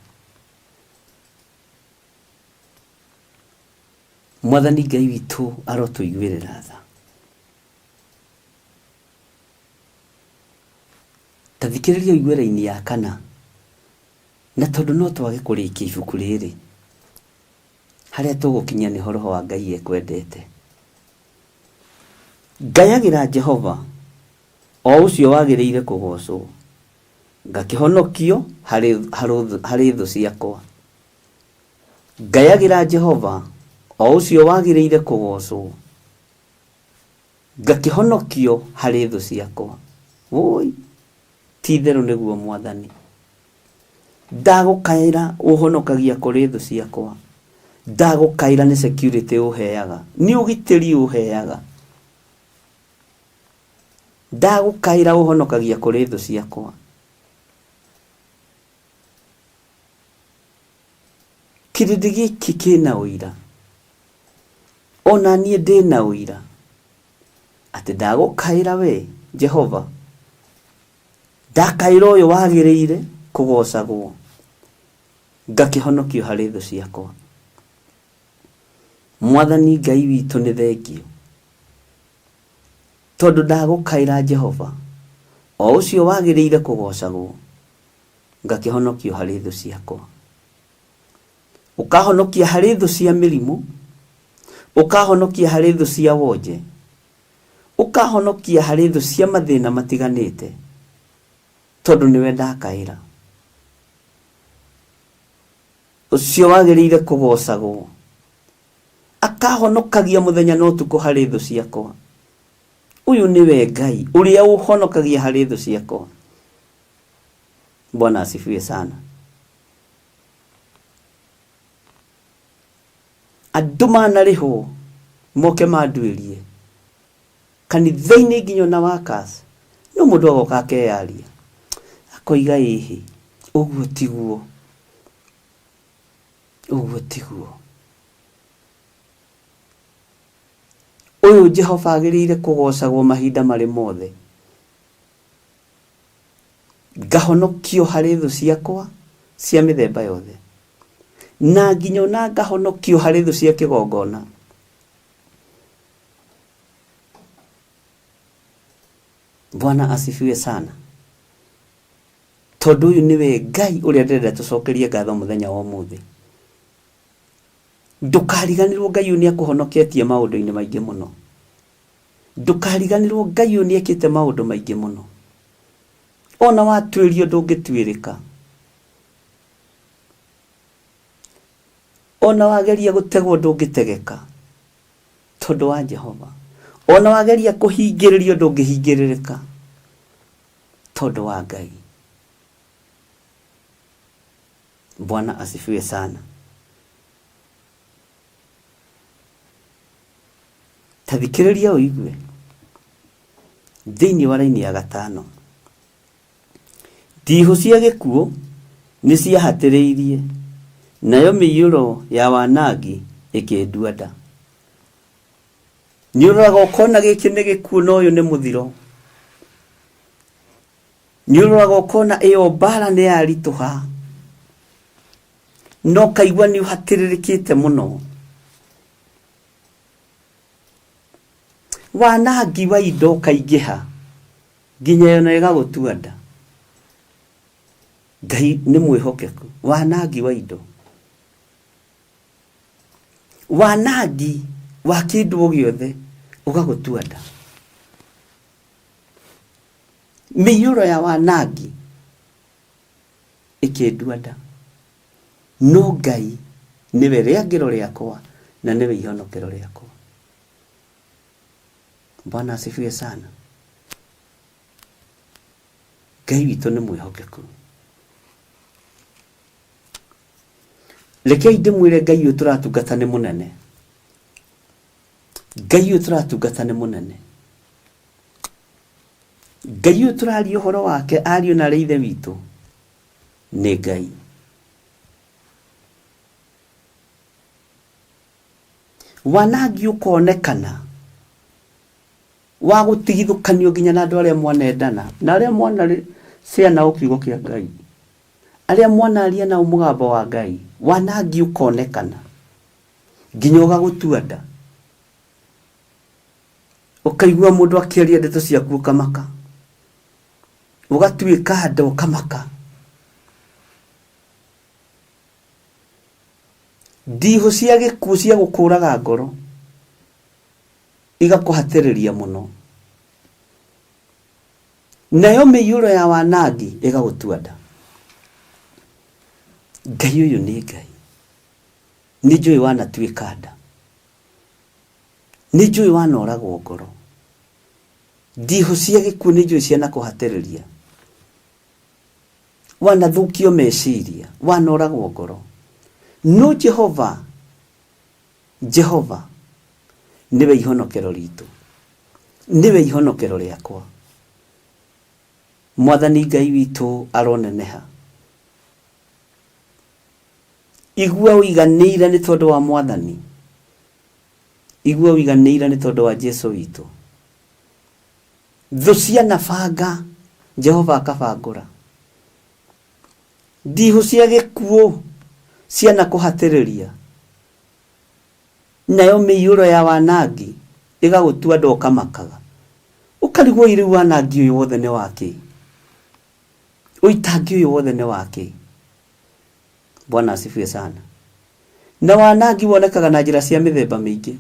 Speaker 4: Mwathani Ngai witũ arotũiguĩrĩra tha. Ta thikĩrĩria ũigue raini ya kana. Na tondũ no twage kũrĩkia ibuku rĩrĩ, harĩa tũgũkinyia nĩho Roho wa Ngai ekwendete. Ngayagĩra Jehova, o ũcio wagĩrĩire kũgoocwo, ngakĩhonokio harĩ, harĩ thũ ciakwa. Ngayagĩra Jehova, o ũcio wagĩrĩire kũgoocwo, Ngakĩhonokio harĩ thũ ciakwa. Wũi, ti-itherũ nĩguo Mwathani. Ndagũkaĩra ũhonokagia kũrĩ thũ ciakwa. Ndagũkaĩra nĩ security ũheaga, nĩ ũgitĩri ũheaga. Ndagũkaĩra ũhonokagia kũrĩ thũ ciakwa. Kĩrĩndĩ gĩkĩ kĩna ũira. O na niĩ ndĩ na ũira atĩ ndagũkaĩra wee, Jehova, ndakaĩra ũyũ wagĩrĩire kũgoocagwo, ngakĩhonokio harĩ thũ ciakwa. Mwathani Ngai witũ nĩ thengiũ. Tondũ ndagũkaĩra Jehova, o ũcio wagĩrĩire kũgoocagwo, ngakĩhonokio harĩ thũ ciakwa. Ũkahonokia harĩ thũ cia mĩrimũ, ũkahonokia harĩ thũ cia wonje, ũkahonokia harĩ thũ cia mathĩna matiganĩte, tondũ nĩwe ndakaĩra. Ũcio wagĩrĩire kũgoocagwo, akahonokagia mũthenya na ũtukũ harĩ thũ ciakwa. Ũyũ nĩwe Ngai ũrĩa ũhonokagia harĩ thũ ciakwa. Bwana asifiwe sana. Andũ manarĩhwo moke manduĩrie kanitha-inĩ nginya ona workers, no mũndũ agoka akeyaria akoiga ĩhĩ, ũguo tiguo, ũguo tiguo. Ũyũ Jehova agĩrĩire kũgocagwo mahinda marĩ mothe. Ngahonokio harĩ thũ ciakwa cia mĩthemba yothe, na nginya ona ngahonokio harĩ thũ cia kĩgongona. Bwana asifiwe sana. Tondũ ũyũ nĩwe Ngai ũrĩa ndĩrenda tũcokerie ngatho mũthenya wa ũmũthĩ. Ndũkariganĩrwo Ngai ũyũ nĩ akũhonoketie maũndũ-inĩ maingĩ mũno. Ndũkariganĩrwo Ngai ũyũ nĩ ekĩte maũndũ maingĩ mũno. Ona watuĩrio ndũngĩtuĩrĩka. Ona wageria gũtegwo ndũngĩtegeka tondũ wa Jehova. Ona wageria kũhingĩrĩrio ndũngĩhingĩrĩrĩka tondũ wa Ngai. Bwana asifiwe sana. Ta thikĩrĩria ũigue thĩinĩ wa raini ya gatano. Ndihũ cia gĩkuũ nĩ ciahatĩrĩirie, nayo mĩiyũro ya wanangi ĩkĩndua nda. Nĩ ũroraga ũkona gĩkĩ nĩ gĩkuũ na ũyũ nĩ mũthiro. Nĩ ũroraga ũkona ĩyo mbara nĩ yaritũha, na ũkaigua nĩ ũhatĩrĩrĩkĩte mũno. Wanangi wa indo ũkaingĩha nginya ona ĩgagũtua nda. Ngai nĩ mwĩhokeku. Wanangi wa indo, wanangi wa kĩndũ o gĩothe ũgagũtua nda. Mĩiyũro ya wanangi ĩkĩndua nda. No Ngai nĩwe rĩangĩro rĩakwa na nĩwe ihonokero rĩakwa. Bwana asifiwe sana. Ngai witũ nĩ mwĩhokeku. Rekei ndĩmwĩre Ngai ũyũ tũratungata nĩ mũnene. Ngai ũyũ tũratungata nĩ mũnene. Ngai ũyũ tũraria ũhoro wake ariũ na arĩ ithe witũ nĩ Ngai. Wanangi ũkonekana wa gũtigithũkanio nginya na andũ arĩa mwanendana na arĩa mwanacĩa nao kiugo kĩa Ngai, arĩa mwanaria nao mũgambo wa Ngai, wanangi ũkonekana nginya ũgagũtua nda. Ũkaigua mũndũ akĩaria ndeto ciaku ũkamaka, ũgatuĩka nda ũkamaka. Ndihũ cia gĩkuũ cia gũkũraga ngoro igakũhatĩrĩria mũno, nayo mĩiyũro ya wanangi ĩgagũtua nda. Ngai ũyũ nĩ Ngai, nĩ njũĩ wanatuĩka nda, nĩ njũĩ wanoragwo ngoro, ndihũ cia gĩkuũ nĩ njũĩ cianakũhatĩrĩria, wanathũkio meciria, wanoragwo ngoro. No Jehova, Jehova nĩwe ihonokero ritũ, nĩwe ihonokero rĩakwa. Mwathani Ngai witũ aroneneha. Igua ũiganĩire nĩ tondũ wa Mwathani. Igua ũiganĩire nĩ tondũ wa Jesu witũ. Thũ cianabanga, Jehova akabangũra. Ndihũ cia gĩkuũ cianakũhatĩrĩria, nayo mĩiyũro ya wanangi ĩgagũtua nda ũkamakaga. Ũkarigwo ĩ rĩu wanangi ũyũ wothe nĩ wakĩ? Ũitangi ũyũ wothe nĩ wakĩ? Bwana asifiwe sana. Na wanangi wonekaga na njĩra cia mĩthemba mĩingĩ.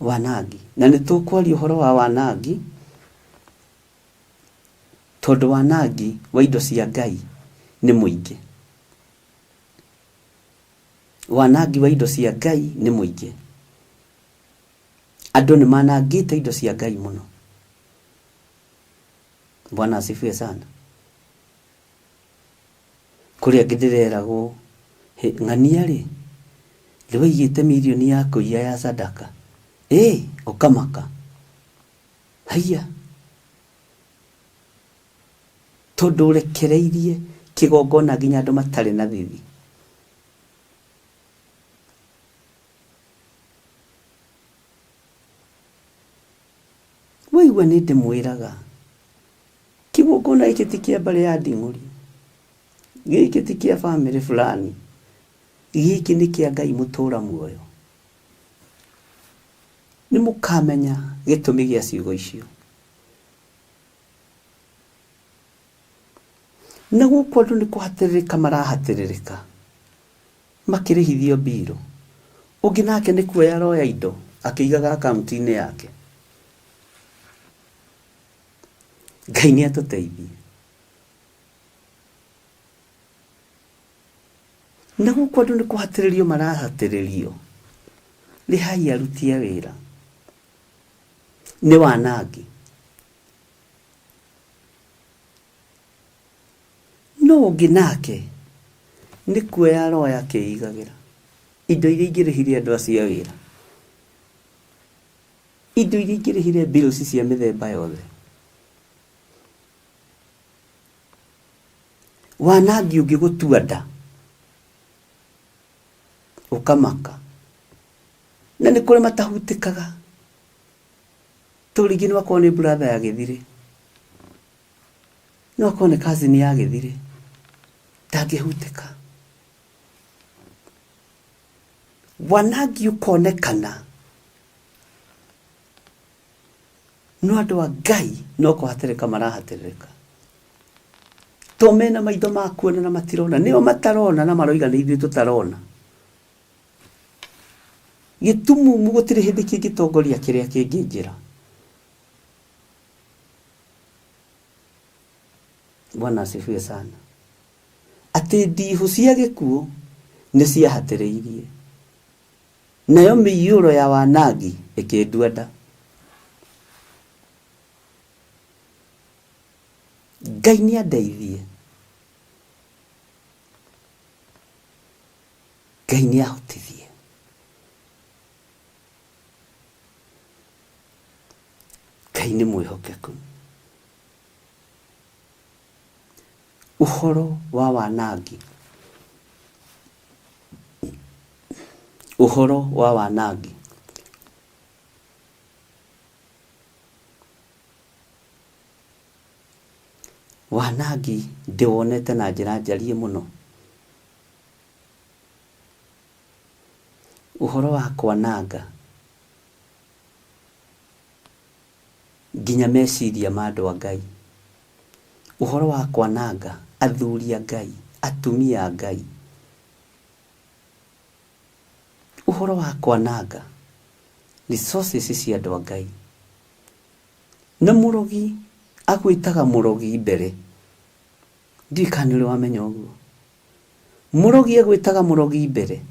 Speaker 4: Wanangi. Na nĩ tũkwaria ũhoro wa wanangi tondũ wanangi wa indo cia Ngai nĩ mũingĩ. Wanangi wa indo cia Ngai nĩ mũingĩ. Andũ nĩ manangĩte indo cia Ngai mũno. Bwana asifiwe sana. Kũrĩ angĩ ndĩreragwo, "Hĩ, ng'ania rĩ, nĩ waigĩte mirioni ya kũiya ya sadaka?" Ĩ, ũkamaka. Haiya! Tondũ ũrekereirie kĩgongona nginya andũ matarĩ na thithi. Waigua nĩ ndĩmwĩraga, kĩgongona gĩkĩ ti kĩa mbarĩ ya Nding'ũri, gĩkĩ ti kĩa bamĩrĩ fulani, gĩkĩ nĩ kĩa Ngai mũtũra muoyo. Nĩ mũkamenya gĩtũmi gĩa ciugo icio. Na gũkũ andũ nĩ kũhatĩrĩrĩka marahatĩrĩrĩka makĩrĩhithio mbirũ. Ũngĩ nake nĩ kuoya aroya indo akĩigaga akaunti-inĩ yake. Ngai nĩ atũteithie. Na gũkũ andũ nĩ kũhatĩrĩrio marahatĩrĩrio. Rĩhai aruti a wĩra. Nĩ wanangi. No ũngĩ nake nĩ kuoya aroya akĩigagĩra indo iria ingĩrĩhire andũ acio a wĩra, indo iria ingĩrĩhire bills cia mĩthemba yothe. Wanangi ũngĩgũtua nda ũkamaka, na nĩ kũrĩ matahutĩkaga, tondũ rĩngĩ no akorwo nĩ brother ya gĩthirĩ. No akorwo nĩ cousin ya gĩthirĩ ndangĩhutĩka. Wanangi ũkonekana no andũ a Ngai no kũhatĩrĩka marahatĩrĩrĩka to mena maitho ma kuona na matirona, nĩo matarona na maroiga nĩ ithuĩ tũtarona. Gĩtumumu gũtirĩ hĩndĩ kĩngĩtongoria kĩrĩa kĩngĩ njĩra. Bwana asifiwe sana. Atĩ ndihũ cia gĩkuũ nĩ ciahatĩrĩirie, nayo mĩiyũro ya wanangi ĩkĩndua nda. Ngai nĩ andeithie. Ngai nĩ ahotithie. Ngai nĩ mwĩhokeku. Ũhoro wa wanangi. Ũhoro wa wanangi. Wanangi ndĩwonete na njĩra njariĩ mũno. Ũhoro wa kwananga nginya meciria ma andũ a Ngai. Ũhoro wa kwananga athuri a Ngai, atumia a Ngai. Ũhoro wa kwananga resources cia andũ a Ngai. Na mũrogi agwĩtaga mũrogi mbere. Ndiũĩ kana nĩ ũrĩ wamenya ũguo. Mũrogi egwĩtaga mũrogi mbere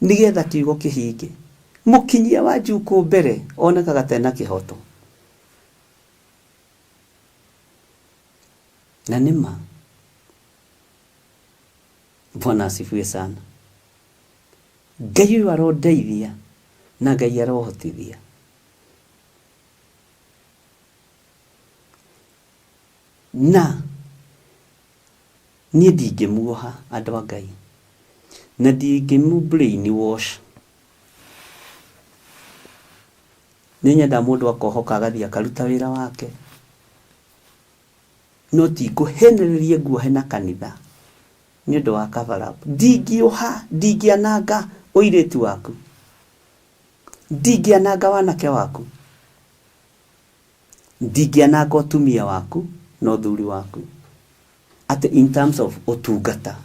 Speaker 4: nĩgetha kiugo kĩhinge. Mũkinyia wa njukũ mbere onekaga ta ena kĩhoto. Na nĩ ma. Bwana asifiwe sana. Ngai ũyũ arondeithia na Ngai arohotithia. Na Niĩ ndingĩmuoha andũ a Ngai, na ndingĩmũ brain wash. Nĩ nyendaga mũndũ akohoka agathiĩ akaruta wĩra wake, no ti ngũhenererie nguohe na kanitha nĩ ũndũ wa cover up. Ndingĩoha, ndingĩananga ũirĩtu waku. Ndingĩananga wanake waku, ndingĩananga ũtumia waku na ũthuri waku, atĩ in terms of ũtungata.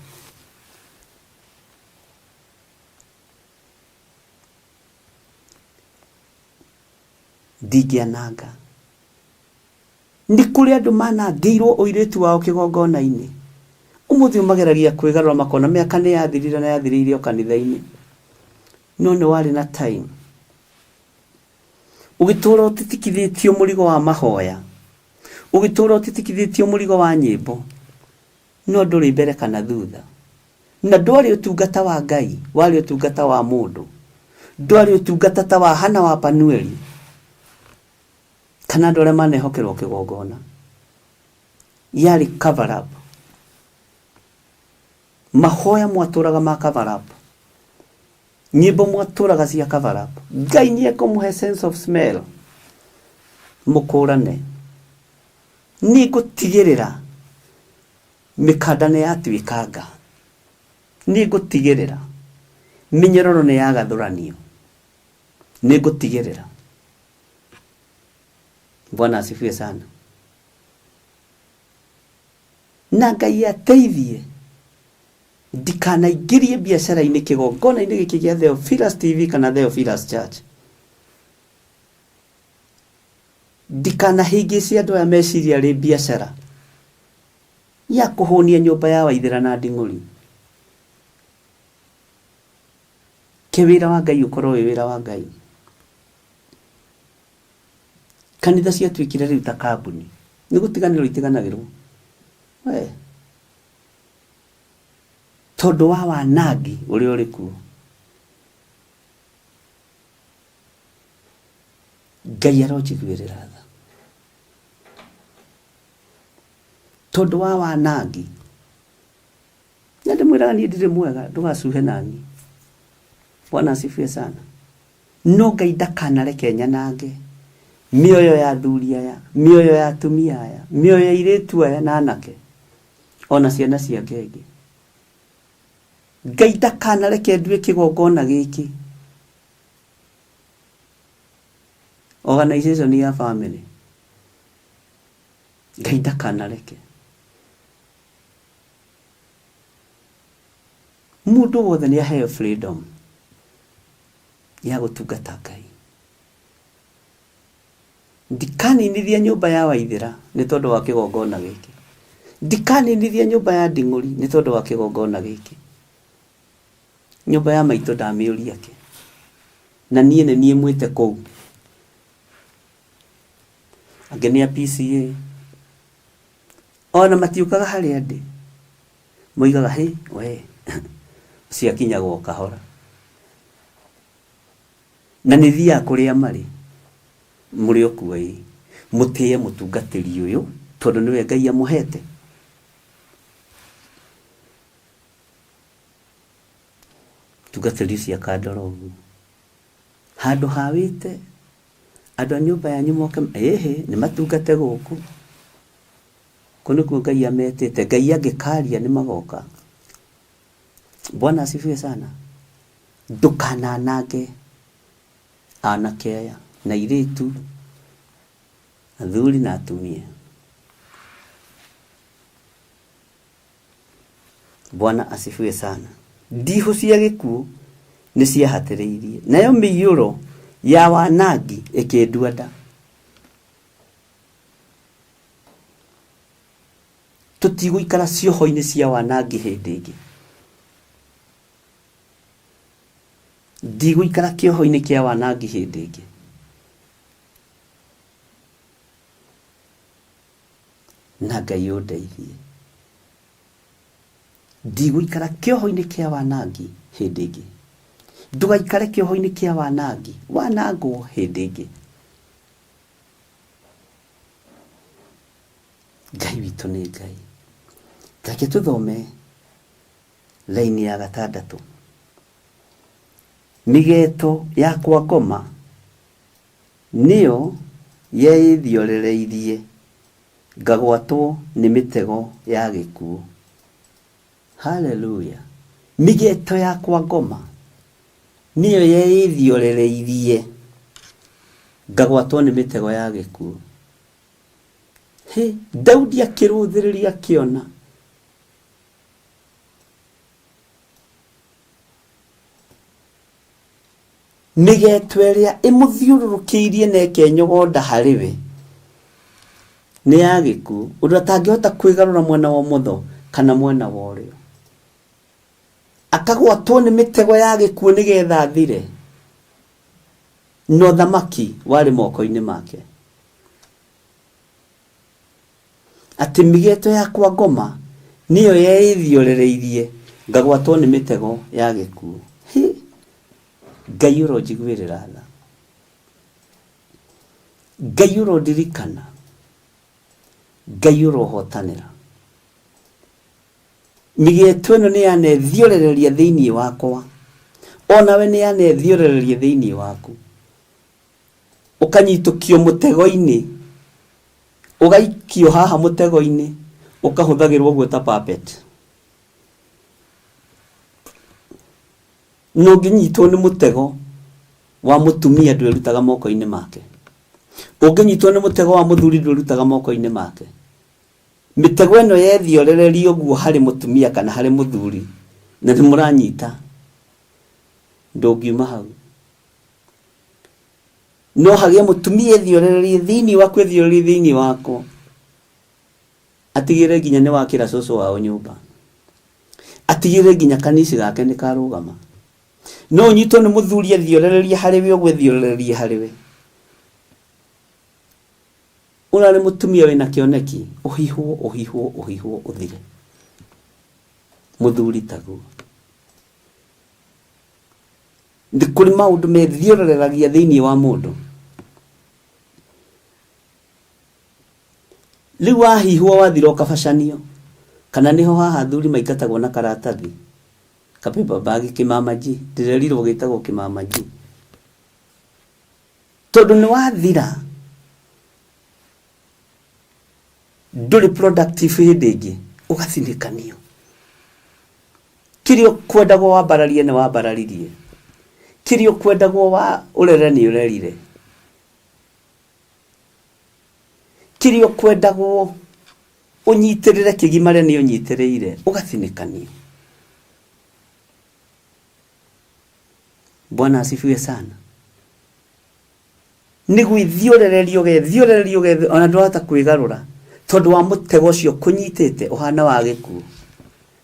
Speaker 4: Ndingĩananga. Nĩ kũrĩ andũ manangĩirwo ũirĩtu wao kĩgongona-inĩ. Ũmũthĩ ũyũ mageragia kwĩgarũra makona mĩaka nĩ yathirire na yathirĩire o kanitha-inĩ. No nĩ warĩ na time. Ũgĩtũra ũtitikithĩtio mũrigo wa mahoya. Ũgĩtũra ũtitikithĩtio mũrigo wa nyĩmbo. No ndũrĩ mbere kana thutha. Na ndwarĩ ũtungata wa Ngai, warĩ ũtungata wa mũndũ. Ndwarĩ ũtungata ta wa Hana wa Panueli. Kana andũ arĩa manehokerwo kĩgongona. Yarĩ cover up. Mahoya mwatũraga ma cover up. Nyĩmbo mwatũraga cia cover up. Ngai nĩ ekũmũhe sense of smell. Mũkũrane. Nĩ ngũtigĩrĩra mĩkanda nĩ yatuĩkanga. Nĩ ngũtigĩrĩra mĩnyororo nĩ yagathũranio. Nĩ ngũtigĩrĩra. Bwana asifiwe sana. Na Ngai ateithie ndikanaingĩrie biacara-inĩ kĩgongona-inĩ gĩkĩ gĩa Theophilus TV kana Theophilus Church. Ndikanahĩngĩce andũ aya meciria rĩ biacara ya kũhũnia nyũmba ya Waithĩra na Nding'ũri. Ke wĩra wa Ngai ũkorwo wĩ wĩra wa Ngai. Kanitha ciatuĩkire rĩu ta kambuni. Nĩ gũtiganĩrwo itiganagĩrwo. We. Tondũ wa wanangi ũrĩa ũrĩ kuo. Ngai aronjiguĩrĩra tha. Tondũ wa wanangi. Na ndĩmwĩraga niĩ ndirĩ mwega, ndũgacuhe nani. Bwana asifiwe sana. No Ngai ndakanareke nyanange mĩoyo ya athuri aya, mĩoyo ya atumia aya, mĩoyo ya airĩtu aya na anake, ona ciana cia ngenge. Ngai ndakanareke ndue kĩgongona gĩkĩ organization ya family. Ngai ndakanareke. Mũndũ wothe nĩ aheo freedom ya gũtungata Ngai. Ndikaninithia nyũmba ya Waithĩra nĩ tondũ wa kĩgongona gĩkĩ. Ndikaninithia nyũmba ya Nding'ũri nĩ tondũ wa kĩgongona gĩkĩ. Nyũmba ya maitũ ndamĩũria kĩ? Na niĩ nĩ niĩ mwĩte kũu. Angĩ nĩ a PCEA. Ona matiũkaga harĩa ndĩ. Moigaga, hĩ, we, ũcio akinyaga o kahora. Na nĩ thiaga kũrĩa marĩ, mũrĩ o kuo ĩĩ, mũtĩe mũtungatĩri ũyũ tondũ nĩwe Ngai amũhete. Mũtungatĩri ũcio akandora ũguo. Handũ ha wĩte andũ a nyũmba yanyu moke, ĩhĩ, nĩ matungate gũkũ. Kũu nĩkuo Ngai ametĩte. Ngai angĩkaria nĩ magoka. Bwana asifiwe sana. Ndũkananange anake aya na airĩtu, athuri na atumia. Bwana asifiwe sana. Ndihũ cia gĩkuũ nĩ ciahatĩrĩirie, nayo mĩiyũro ya wanangi ĩkĩndua nda. Tũtigũikara cioho-inĩ cia wanangi hĩndĩ ĩngĩ. Ndigũikara kĩoho-inĩ kĩa wanangi hĩndĩ ĩngĩ. Na Ngai ũndeithie. Ndigũikara kĩoho-inĩ kĩa wanangi hĩndĩ ĩngĩ. Ndũgaikare kĩoho-inĩ kĩa wanangi, wanangwo hĩndĩ ĩngĩ. Ngai witũ nĩ Ngai. Reke tũthome raini ya gatandatũ. Mĩgeto ya kwa ngoma nĩyo yeĩthiorereirie, ngagwatwo nĩ mĩtego ya gĩkuũ. Haleluya! Mĩgeto ya kwa ngoma nĩyo yeĩthiorereirie. Ngagwatwo nĩ mĩtego ya gĩkuũ. Hĩ, Daudi akĩrũthĩrĩria akĩona mĩgeto ĩrĩa ĩmũthiũrũrũkĩirie na ĩkenyogonda harĩ we nĩ ya gĩkuũ, ũndũ atangĩhota kwĩgarũra mwena wa ũmotho kana mwena wa ũrĩo. Akagwatwo nĩ mĩtego ya gĩkuũ nĩgetha athire, na ũthamaki warĩ moko-inĩ make. Atĩ mĩgeto ya kwa ngoma nĩyo yeĩthiorereirie ngagwatwo nĩ mĩtego ya gĩkuũ. Hĩ! Ngai ũronjiguĩrĩra tha. Ngai ũrondirikana. Ngai ũrohotanĩra. Mĩgeto ĩno nĩ yanethiorereria thĩinĩ wakwa, onawe nĩ yanethiorereria thĩinĩ waku. Ũkanyitũkio mũtego-inĩ, ũgaikio haha mũtego-inĩ, ũkahũthagĩrwo ũguo ta puppet. Na ũngĩnyitwo nĩ mũtego wa mũtumia ndwĩrutaga moko-inĩ make. Ũngĩnyitwo nĩ mũtego wa mũthuri ndwĩrutaga moko-inĩ make. Mĩtego ĩno yethiorereria ũguo harĩ mũtumia kana harĩ mũthuri, na nĩ mũranyita, ndũngiuma hau. No hagĩe mũtumia ethiorererie thĩinĩ waku, ethiorererie thĩinĩ wakwa, atigĩrĩre nginya nĩ wakĩra cũcũ wao nyũmba, atigĩrĩre nginya kanici gake nĩ karũgama. No ũnyitwo nĩ mũthuri ethiorererie harĩ we ũguo ethiorererie harĩ we. Ũrarĩ mũtumia wĩna kĩoneki, ũhihwo, ũhihwo, ũhihwo, ũthire. Mũthuri taguo. Nĩ kũrĩ maũndũ methiorereragia thĩinĩ wa mũndũ. Rĩu wahihwo wathira ũkabacanio. Kana nĩho haha athuri maingatagwo na karatathi, ka paper bag kĩmamaji, ndĩrerirwo gĩtagwo kĩmamaji. Tondũ nĩ wathira, ndũrĩ productive hĩndĩ ĩngĩ, ũgathinĩkanio. Kĩrĩa ũkwendagwo wambararie nĩ wambararirie. Kĩrĩa ũkwendagwo wa ũrere nĩ ũrerire. Kĩrĩa ũkwendagwo ũnyitĩrĩre kĩgimare nĩ ũnyitĩrĩire, ũgathinĩkanio. Bwana asifiwe sana. Nĩ gwĩthiorereria ũgethiorereria ũgethio ona ndwahota kwĩgarũra tondũ wa mũtego ũcio kũnyitĩte ũhana wa gĩkuũ.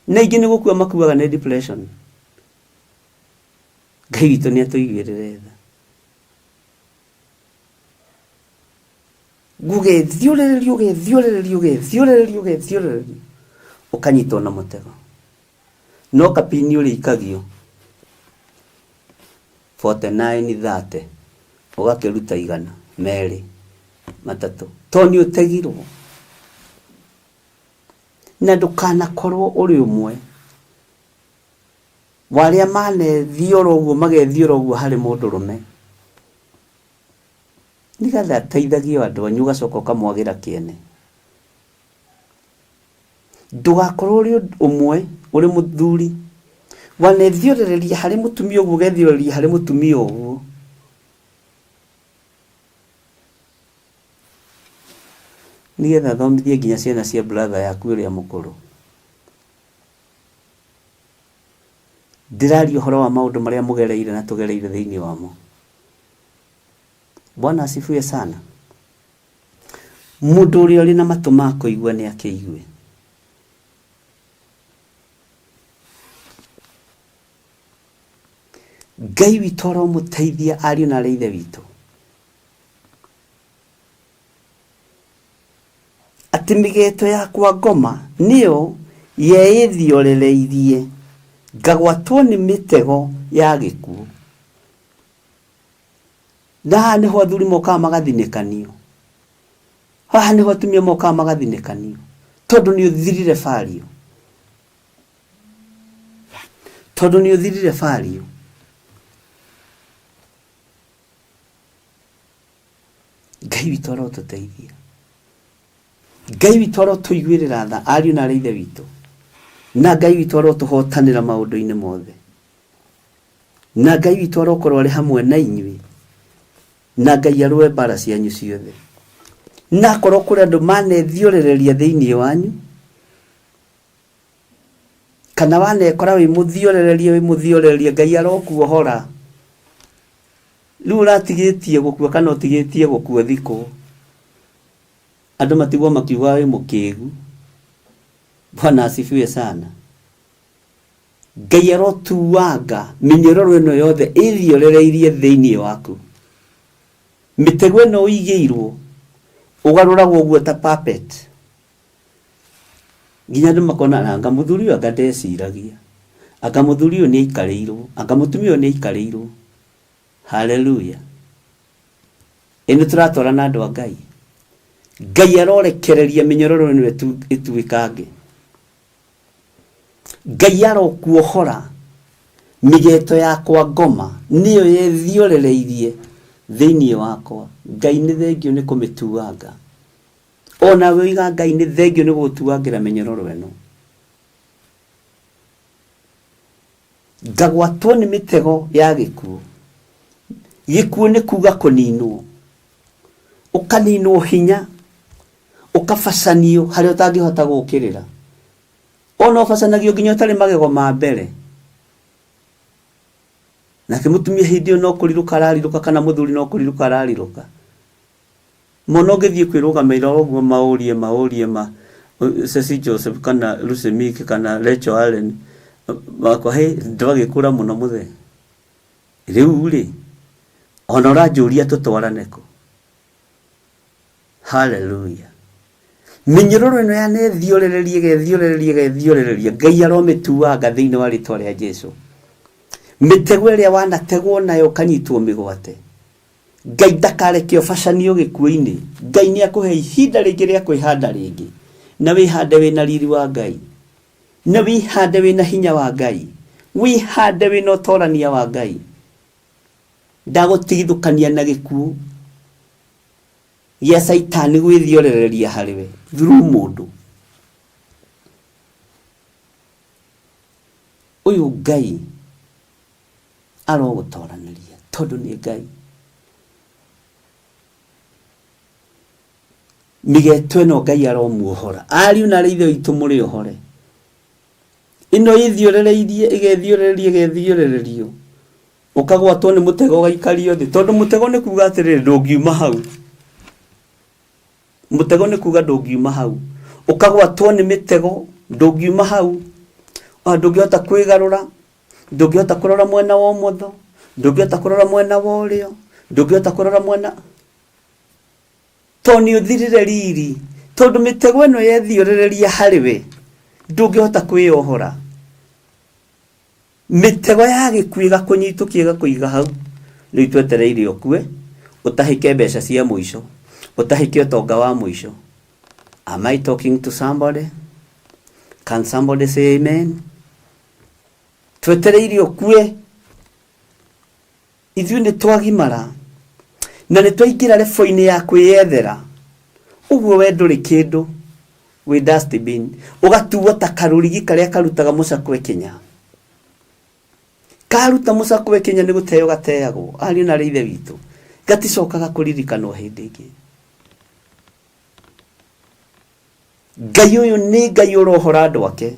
Speaker 4: Na aingĩ nĩ gũkua makuaga nĩ depression. Ngai witũ nĩ atũiguĩrĩre tha. Gũgethiũrĩrĩria ũgethiũrĩrĩria ũgethiũrĩrĩria ũgethiũrĩrĩria ũkanyitwo na mũtego. No kapini ũrĩikagio 49 30 ũgakĩruta igana merĩ matatũ tondũ nĩ ũtegirwo. Na ndũkanakorwo ũrĩ ũmwe wa arĩa manethiora ũguo magethiora ũguo harĩ mũndũrũme nĩgetha ateithagie andũ anyu ũgacoka ũkamwagĩra kĩene. Ndũgakorwo ũrĩ ũmwe ũrĩ mũthuri wanethiũrĩrĩria harĩ mũtumia ũguo ũgethiũrĩrĩria harĩ mũtumia ũguo. Nĩgetha athomithie nginya ciana cia brother yaku ĩrĩa mũkũrũ. Ndĩraria ũhoro wa maũndũ marĩa mũgereire na tũgereire thĩinĩ wamo. Bwana asifiwe sana. Mũndũ ũrĩa ũrĩ na matũ ma kũigua nĩ akĩigue. Ngai witũ aromũteithia ariũ na arĩ ithe witũ. Atĩ mĩgeto yakwa ngoma nĩyo yeĩthiorereirie, ngagwatwo nĩ mĩtego ya gĩkuũ. Na haha nĩho athuri mokaga magathinĩkanio. Haha nĩho atumia mokaga magathinĩkanio. Tondũ nĩ ũthirire value. Tondũ nĩ ũthirire value. Ngai witũ arotũteithia. Ngai witũ arotũiguĩrĩra tha ariũ na arĩ ithe witũ. Na Ngai witũ arotũhotanĩra maũndũ-inĩ mothe. Na Ngai witũ arokorwo arĩ hamwe na inyuĩ. Na Ngai arũe mbara cianyu ciothe. Na akorwo kũrĩ andũ manethiorereria thĩinĩ wanyu, kana wanekora wĩ mũthiorereria wĩ mũthiorereria, Ngai arokuohora. Rĩu ũratigĩtie gũkua kana ũtigĩtie gũkua thikũ. Andũ matigwo makiuga wĩ mũkĩgu. Bwana asifiwe sana. Ngai arotuanga mĩnyororo ĩno yothe ĩthiorereirie thĩinĩ waku. Mĩtego ĩno ũigĩirwo ũgarũragwo ũguo ta puppet. Nginya andũ makona anga mũthuri ũyũ anga ndeciragia. Anga mũthuri ũyũ nĩ aikarĩirwo. Anga mũtumia ũyũ nĩ aikarĩirwo. Haleluya. Ĩ nĩ tũratwarana andũ a Ngai. Ngai arorekereria mĩnyororo ĩno ĩtuĩkange. Ngai arokuohora mĩgeto yakwa ngoma nĩyo yethiorereirie thĩinĩ wakwa. Ngai nĩ thengio nĩ kũmĩtuanga. Onawe oiga Ngai nĩ thengio nĩ gũgũtuangĩra mĩnyororo ĩno. Ngagwatwo nĩ mĩtego ya gĩkuũ. Gĩkuũ nĩ kuga kũninwo. Ũkaninwo hinya, ũkabacanio harĩa ũtangĩhota gũkĩrĩra. Ona ũbacanagio nginya ũtarĩ magego ma mbere. Nake mũtumia hĩndĩ ĩyo no kũrirũka ararirũka kana mũthuri no kũrirũka ararirũka. Mwana ũngĩthiĩ kwĩrũgamĩra ũguo maũrie maũrie ma Ceci Joseph kana Lucy Meek kana Rachel Allen makwa hĩ ndwagĩkũra mũno mũthee. Rĩu rĩ ona ũranjũria tũtwarane kũ? Haleluya. Mĩnyororo ĩno yanethiorereria ĩgethiorereria ĩgethiorereria Ngai aromĩtuanga thĩinĩ wa rĩtwa rĩa Jesu. Mĩtego ĩrĩa wanategwo nayo ũkanyitwo mĩgwate Ngai ndakareke ũbacanio gĩkuũ-inĩ. Ngai nĩ akũhe ihinda rĩngĩ rĩa kwĩhanda rĩngĩ. Na wĩhande wĩna riri wa Ngai. Na wĩhande wĩna hinya wa Ngai. Wĩhande wĩna ũtorania wa Ngai. Ndagũtigithũkania na gĩkuũ gĩa Caitani gwĩthiorereria harĩ we through mũndũ. Ũyũ Ngai arogũtoranĩria tondũ nĩ Ngai. Mĩgeto ĩno Ngai aromuohora. Ariũ na arĩ ithe witũ mũrĩ ohore. Ĩno ĩthiorereirie ĩgethiorereria ĩgethiorererio. Ũkagwatwo nĩ mũtego ũgaikario thĩ. Tondũ mũtego nĩ kuga atĩrĩrĩ ndũngiuma hau. Mũtego nĩ kuga ndũngiuma hau. Ũkagwatwo nĩ mĩtego ndũngiuma hau. Ona ndũngĩhota kwĩgarũra. Ndũngĩhota kũrora mwena wa ũmotho, ndũngĩhota kũrora mwena wa ũrĩo, ndũngĩhota kũrora mwena tondũ nĩ ũthirire riri, tondũ mĩtego ĩno yethiũrĩrĩria harĩ we, ndũngĩhota kwĩyohora. Mĩtego ya gĩkuũ ĩgakũnyitũkia ĩgakũiga hau, rĩu twetereire ũkue, ũtahĩke mbeca cia mũico, ũtahĩke ũtonga wa mũico. Am I talking to somebody? Can somebody say amen? Twetereire ũkue. Ithuĩ nĩ twagimara na nĩ twaingĩra rebo-inĩ ya kwĩyethera. Ũguo we ndũrĩ kĩndũ, wĩ dustbin. Ũgatuo ta karũrigi karĩa karutaga mũcakwe kĩnya. Karuta mũcakwe kĩnya nĩ gũteo gateagwo, ariũ na arĩ ithe witũ. Gaticokaga kũririkanwo hĩndĩ ĩngĩ. Ngai ũyũ nĩ Ngai ũrohora andũ ake.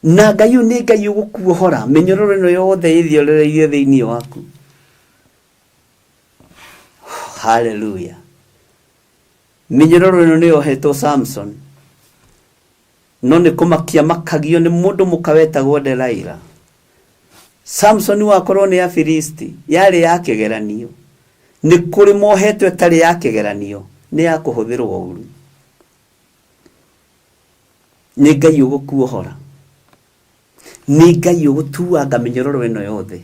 Speaker 4: Na Ngai ũyũ nĩ Ngai ũgũkuohora mĩnyororo ĩno yothe ĩthiorereirie thĩinĩ waku. Haleluya. Mĩnyororo ĩno nĩ yohetwo Samson. No nĩ kũmakia makagio nĩ mũndũ mũka wetagwo Delaila. Samson wakorwo nĩ Afilisti yarĩ ya kĩgeranio. Nĩ kũrĩ mohetwo ĩtarĩ ya kĩgeranio, nĩ ya kũhũthĩrwo ũru. Nĩ Ngai ũgũkuohora. Nĩ Ngai ũgũtuanga mĩnyororo ĩno yothe.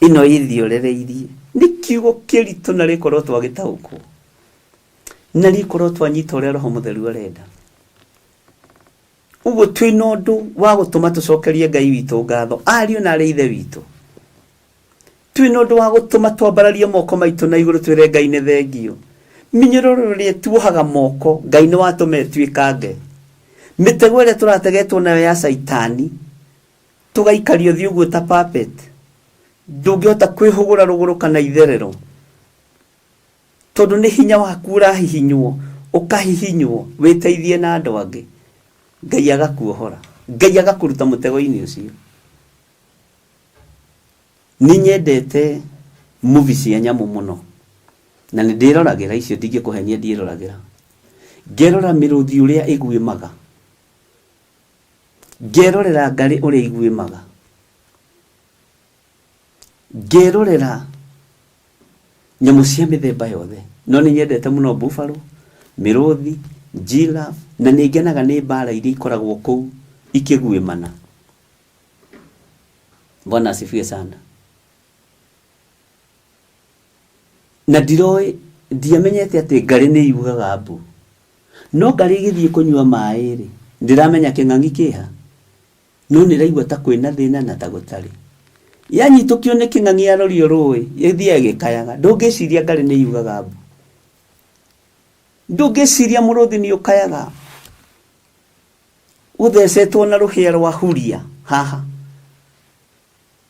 Speaker 4: Ĩno ĩthiorereirie. Nĩ kiugo kĩritũ na rĩkorwo twagĩtaũkwo. Na rĩkorwo twanyita ũrĩa Roho Mũtheru arenda. Ũguo twĩna ũndũ wa gũtũma tũcokerie Ngai witũ ngatho, ariũ na arĩ ithe witũ. Twĩna ũndũ wa gũtũma twambararie moko maitũ na igũrũ twĩre Ngai nĩ thengio. Mĩnyororo ĩrĩa ĩtuohaga moko, Ngai nĩ watũma ĩtuĩkange. Mĩtego ĩrĩa tũrategetwo nayo ya caitani, tũgaikario thĩ ũguo ta puppet. Ndũngĩhota kwĩhũgũra rũgũrũ kana itherero, tondũ nĩ hinya waku ũrahihinywo, ũkahihinywo wĩteithie na andũ angĩ. Ngai agakuohora, Ngai agakũruta mũtego-inĩ ũcio. Nĩ nyendete movie cia nyamũ mũno, na nĩ ndĩroragĩra icio, ndingĩkũhenia ndiĩroragĩra. Ngerora mĩrũthi ũrĩa ĩguĩmaga, ngerorera ngarĩ ũrĩa iguĩmaga, ngerorera nyamũ cia mĩthemba yothe. No nĩ nyendete mũno buffalo, mĩrũthi, giraffe, na nĩ ngenaga nĩ mbara iria ikoragwo kũu ikĩguĩmana. Bwana asifiwe sana. Na ndiroĩ, ndiamenyete atĩ ngarĩ nĩ yugaga mbu. No ngarĩ ĩgĩthiĩ kũnyua maĩ rĩ, ndĩramenya kĩng'ang'i kĩha. No nĩ ĩraigua ta kwĩna thĩna na ta gũtarĩ. Yanyitũkio nĩ kĩng'ang'i yarorio rũĩ, ĩthiaga ĩgĩkayaga. Ndũngĩciria ngarĩ nĩ yugaga mbu. Ndũngĩciria mũrũthi nĩ ũkayaga. Ũthecetwo na rũhĩa rwa huria haha.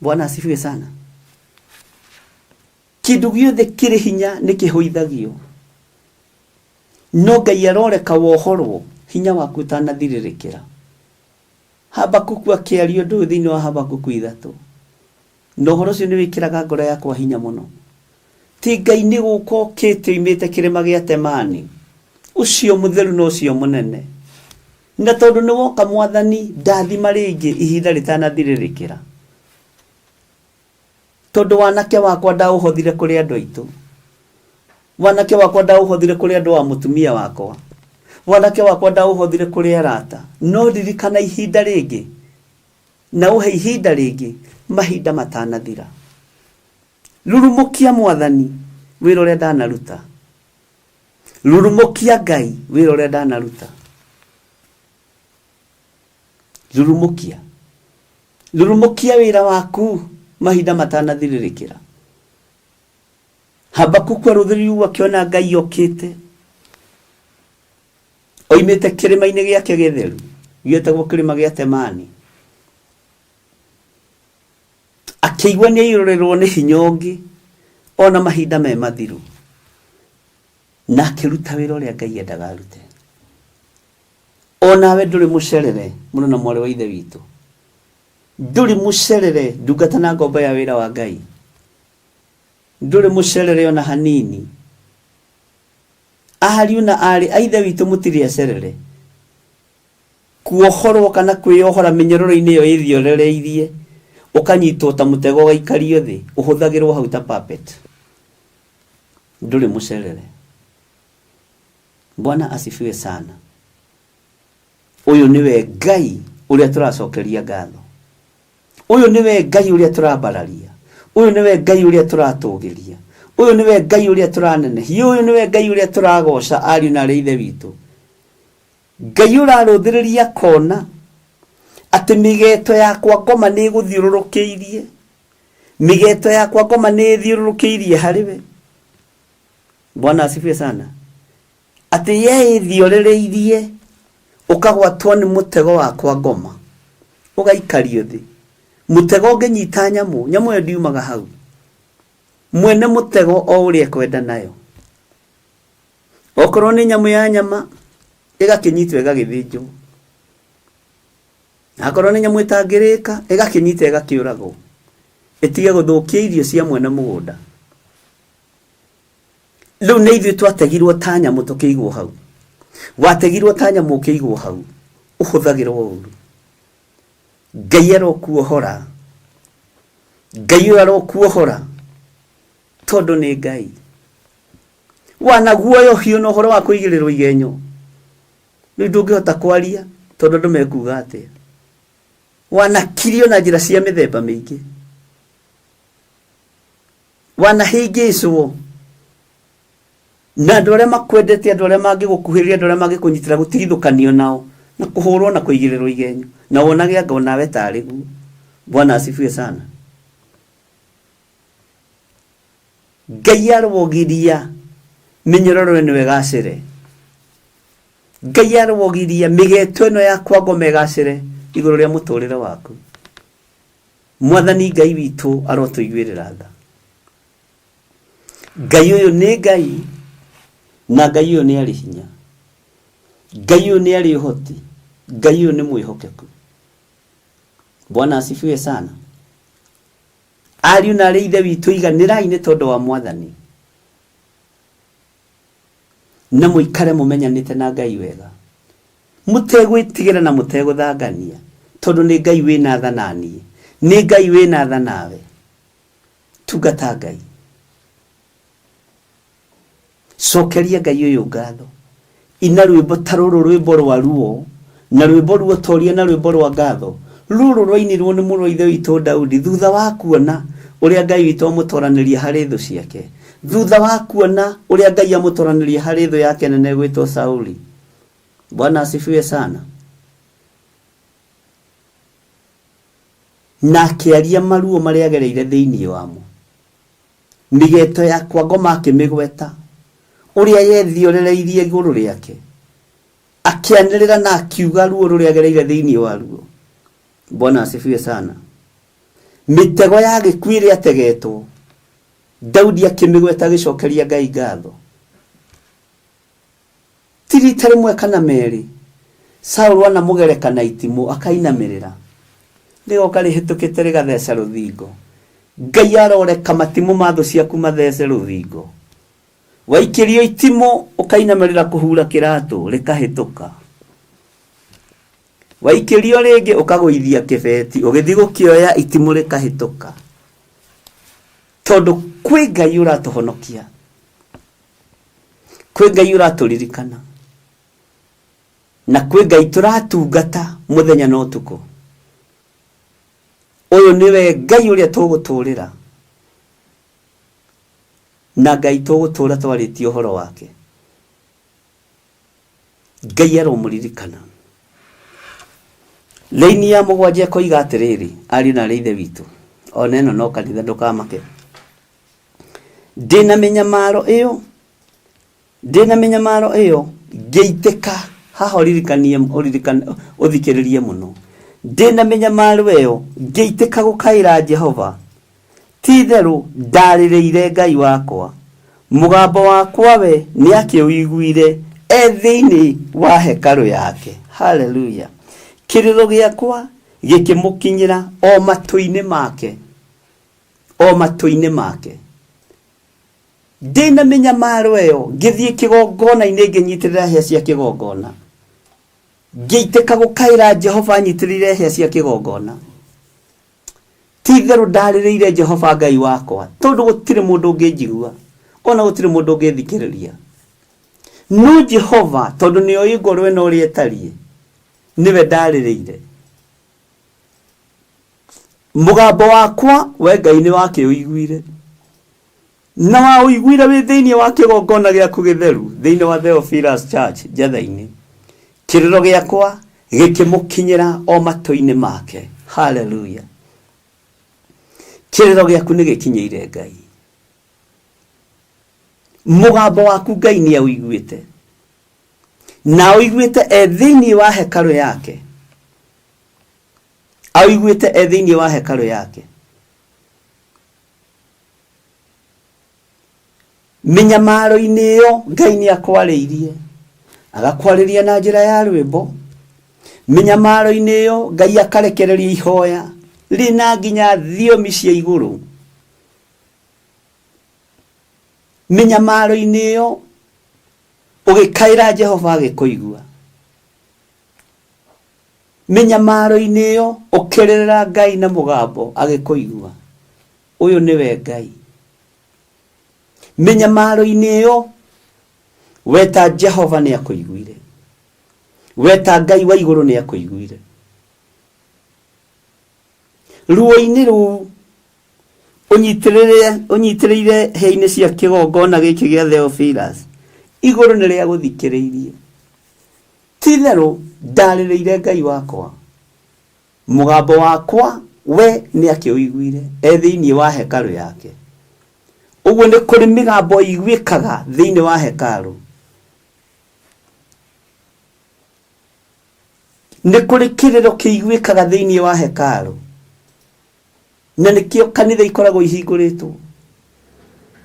Speaker 4: Bwana asifiwe sana. Kĩndũ gĩothe kĩrĩ hinya nĩ kĩhũithagio. No Ngai aroreka wohorwo hinya waku ũtanathirĩrĩkĩra. Habakuku akĩaria ũndũ ũyũ thĩinĩ wa Habakuku 3. Na ũhoro ũcio nĩ wĩkĩraga ngoro yakwa hinya mũno. Ti Ngai nĩ gũka okĩte oimĩte kĩrĩma gĩa Temani, ũcio mũtheru na ũcio mũnene. Na tondũ nĩ woka Mwathani, ndathima rĩngĩ ihinda rĩtanathirĩrĩkĩra. Tondũ wanake wakwa ndaũhothire kũrĩ andũ aitũ. Wanake wakwa ndaũhothire kũrĩ andũ a mũtumia wakwa. Wanake wakwa ndaũhothire kũrĩ arata. No ririkana ihinda rĩngĩ, na ũhe ihinda rĩngĩ, mahinda matanathira. Rurumũkia Mwathani wĩra ũrĩa ndanaruta. Rurumũkia Ngai wĩra ũrĩa ndanaruta. Rurumũkia. Rurumũkia wĩra waku mahinda matanathirĩrĩkĩra. Habakuku arũthĩrĩria ũguo akĩona Ngai okĩte oimĩte kĩrĩma-inĩ gĩake gĩtheru gĩetagwo kĩrĩma gĩa Temani. Akĩigua nĩ aiyũrĩrwo nĩ hinya ũngĩ ona mahinda me mathiru, na akĩruta wĩra ũrĩa Ngai endaga arute. O nawe ndũrĩ mũcerere mũno na mwarĩ wa Ithe witũ, ndũrĩ mũcerere ndungata na ngombo ya wĩra wa Ngai, ndũrĩ mũcerere ona hanini. Ariũ na aarĩ a Ithe witũ mũtirĩ acerere. Kuohorwo kana kwĩyohora mĩnyororo-inĩ ĩyo ĩthiorereirie, ũkanyitwo ta mũtego ũgaikario thĩ, ũhũthagĩrwo hau ta puppet. Ndũrĩ mũcerere. Bwana asifiwe sana. Ũyũ nĩwe Ngai ũrĩa tũracokeria ngatho. Ũyũ nĩwe Ngai ũrĩa tũrambararia. Ũyũ nĩwe Ngai ũrĩa tũratũgĩria. Ũyũ nĩwe Ngai ũrĩa tũranenehia. Ũyũ nĩwe Ngai ũrĩa tũragoca ariũ na aarĩ a Ithe witũ. Ngai ũrarũthĩrĩria akona atĩ mĩgeto yakwa ngoma nĩ ĩgũthiũrũrũkĩirie. Mĩgeto yakwa ngoma nĩ ĩthiũrũrũkĩirie harĩ we. Bwana asifiwe sana. Atĩ ye ĩthiorereirie ũkagwatwo nĩ mũtego wakwa ngoma, ũgaikario thĩ. Mũtego ũngĩnyita nyamũ, nyamũ ĩyo ndiumaga hau. Mwene mũtego o ũrĩa ekwenda nayo. Okorwo nĩ nyamũ ya nyama, ĩgakĩnyitwo ĩgagĩthĩnjwo. Akorwo nĩ nyamũ ĩtangĩrĩka, ĩgakĩnyitwo ĩgakĩũragwo. Ĩtige gũthũkia irio cia mwene mũgũnda. Rĩu nĩ ithuĩ twategirwo ta nyamũ tũkĩigwo hau. Wategirwo ta nyamũ ũkĩigwo hau, ũhũthagĩrwo ũru. Ngai arokuohora. Ngai ũyũ arokuohora tondũ nĩ Ngai. Wanaguoyohio na ũhoro wa kũigĩrĩrwo igenyo. Rĩu ndũngĩhota kwaria tondũ andũ mekuga atĩa. Wanakirio na njĩra cia mĩthemba mĩingĩ. Wanahĩngĩcwo na andũ arĩa makwendete, andũ arĩa mangĩgũkuhĩrĩria, andũ arĩa mangĩkũnyitĩra gũtigithũkanio nao na kũhũrwo na kũigĩrĩrwo igenyo, na wonage anga onawe tarĩ guo. Bwana asifiwe sana. Ngai arogiria mĩnyororo ĩno ĩgacĩre. Ngai arogiria mĩgeto ĩno ya kwa ngoma ĩgacĩre igũrũ rĩa mũtũrĩre waku. Mwathani Ngai witũ arotũiguĩrĩra tha. Ngai ũyũ nĩ Ngai na Ngai ũyũ nĩ arĩ hinya. Ngai ũyũ nĩ arĩ ũhoti. Ngai ũyũ nĩ mwĩhokeku. Bwana asifiwe sana. Ariũ na arĩ ithe witũ iganĩrai nĩ tondũ wa Mwathani. Na mũikare mũmenyanĩte na Ngai wega. Mũtegwĩtigĩra na mũtegũthangania, tondũ nĩ Ngai wĩna tha na niĩ. Nĩ Ngai wĩna tha nawe. Tungata Ngai. Cokeria Ngai ũyũ ngatho. Ina rwĩmbo ta rũrũ rwĩmbo rwa ruo, na rwĩmbo ruotoria na rwĩmbo rwa ngatho. Rũrũ rwainirwo nĩ mũrũ wa ithe witũ Daudi thutha wa kuona ũrĩa Ngai witũ amũtoranĩria harĩ thũ ciake. Thutha wa kuona ũrĩa Ngai amũtoranĩria harĩ thũ yake nene ĩgwĩtwo Sauli. Bwana asifiwe sana. Na akĩaria maruo marĩa agereire thĩinĩ wamo. Mĩgeto ya kwa ngoma akĩmĩgweta, ũrĩa yethiorereirie igũrũ rĩake. Akĩanĩrĩra na akiuga ruo rũrĩa agereire thĩinĩ waruo. Bwana asifiwe sana. Mĩtego ya gĩkuũ ĩrĩa ategetwo, Daudi akĩmĩgweta agĩcokeria Ngai ngatho. Ti rita rĩmwe kana merĩ, Saũlũ anamũgereka na itimũ akainamĩrĩra. Rĩgoka rĩhĩtũkĩte rĩgatheca rũthingo. Ngai aroreka matimũ ma thũ ciaku mathece rũthingo. Waikĩrio itimũ ũkainamĩrĩra kũhura kĩratũ rĩkahĩtũka. Waikĩrio rĩngĩ ũkagũithia kĩbeti ũgĩthiĩ gũkĩoya itimũ rĩkahĩtũka. Tondũ kwĩ Ngai ũratũhonokia. Kwĩ Ngai ũratũririkana. Na kwĩ Ngai tũratungata mũthenya na ũtukũ. Ũyũ nĩwe Ngai ũrĩa tũgũtũrĩra. Na Ngai tũgũtũra twarĩtie ũhoro wake. Ngai aromũririkana. Raini ya mũgwanja ĩkoiga atĩrĩrĩ, ariũ na arĩ ithe witũ, ona ĩno no kanitha ndũkamake. Ndĩna mĩnyamaro ĩyo, ndĩna mĩnyamaro ĩyo, ngĩitĩka, haha ũririkanie, ũririkane, ũthikĩrĩrie mũno. Ndĩna mĩnyamaro ĩyo, ngĩitĩka gũkaĩra Jehova. Ti-itherũ ndarĩrĩire Ngai wakwa, mũgambo wakwa we nĩakĩũiguire e thĩinĩ wa hekarũ yake. Haleluya! Kĩrĩro gĩakwa gĩkĩmũkinyĩra o matũ-inĩ make, o matũ-inĩ make. Ndĩna mĩnyamaro ĩyo, ngĩthiĩ kĩgongona-inĩ ngĩnyitĩrĩra hĩa cia kĩgongona. Ngĩitĩka gũkaĩra Jehova nyitĩrĩire hĩa cia kĩgongona. Ti itherũ ndarĩrĩire Jehova Ngai wakwa, tondũ gũtirĩ mũndũ ũngĩnjigua, o na gũtirĩ mũndũ ũngĩthikĩrĩria. No Jehova, tondũ nĩ oĩ ngoro ĩno ũrĩa ĩtariĩ, nĩwe ndarĩrĩire. Mũgambo wakwa, we Ngai nĩ wakĩũiguire, na waũiguire wĩ thĩinĩ wa kĩgongona gĩaku gĩtheru, thĩinĩ wa Theophilus Church, Njetha-inĩ. Kĩrĩro gĩakwa gĩkĩmũkinyĩra o matũ-inĩ make. Haleluya! Kĩrĩro gĩaku nĩ gĩkinyĩire Ngai. Mũgambo waku Ngai nĩ aũiguĩte, na aũiguĩte e thĩinĩ wa hekarũ yake. Aũiguĩte e thĩinĩ wa hekarũ yake. Mĩnyamaro-inĩ ĩyo Ngai nĩ akwarĩirie, agakwarĩria na njĩra ya rwĩmbo. Mĩnyamaro-inĩ ĩyo Ngai akarekereria ihoya rĩna nginya thiomi cia igũrũ. Mĩnyamaro-inĩ ĩyo ũgĩkaĩra Jehova agĩkũigua. Mĩnyamaro-inĩ ĩyo ũkĩrĩrĩra Ngai na mũgambo agĩkũigua. Ũyũ nĩwe Ngai. Mĩnyamaro-inĩ ĩyo weta Jehova nĩ akũiguire. Weta Ngai wa igũrũ nĩ akũiguire. Ruo-inĩ rũu ũnyitĩrĩre ũnyitĩrĩire hĩa-inĩ cia kĩgongona gĩkĩ gĩa Theophilus, igũrũ nĩ rĩagũthikĩrĩirie. Ti itherũ ndarĩrĩire Ngai wakwa, mũgambo wakwa we nĩakĩũiguire e thĩinĩ wa hekarũ yake. Ũguo nĩ kũrĩ mĩgambo ĩiguĩkaga thĩinĩ wa hekarũ. Nĩ kũrĩ kĩrĩro kĩiguĩkaga thĩinĩ wa hekarũ. Na nĩkĩo kanitha ikoragwo ihingũrĩtwo,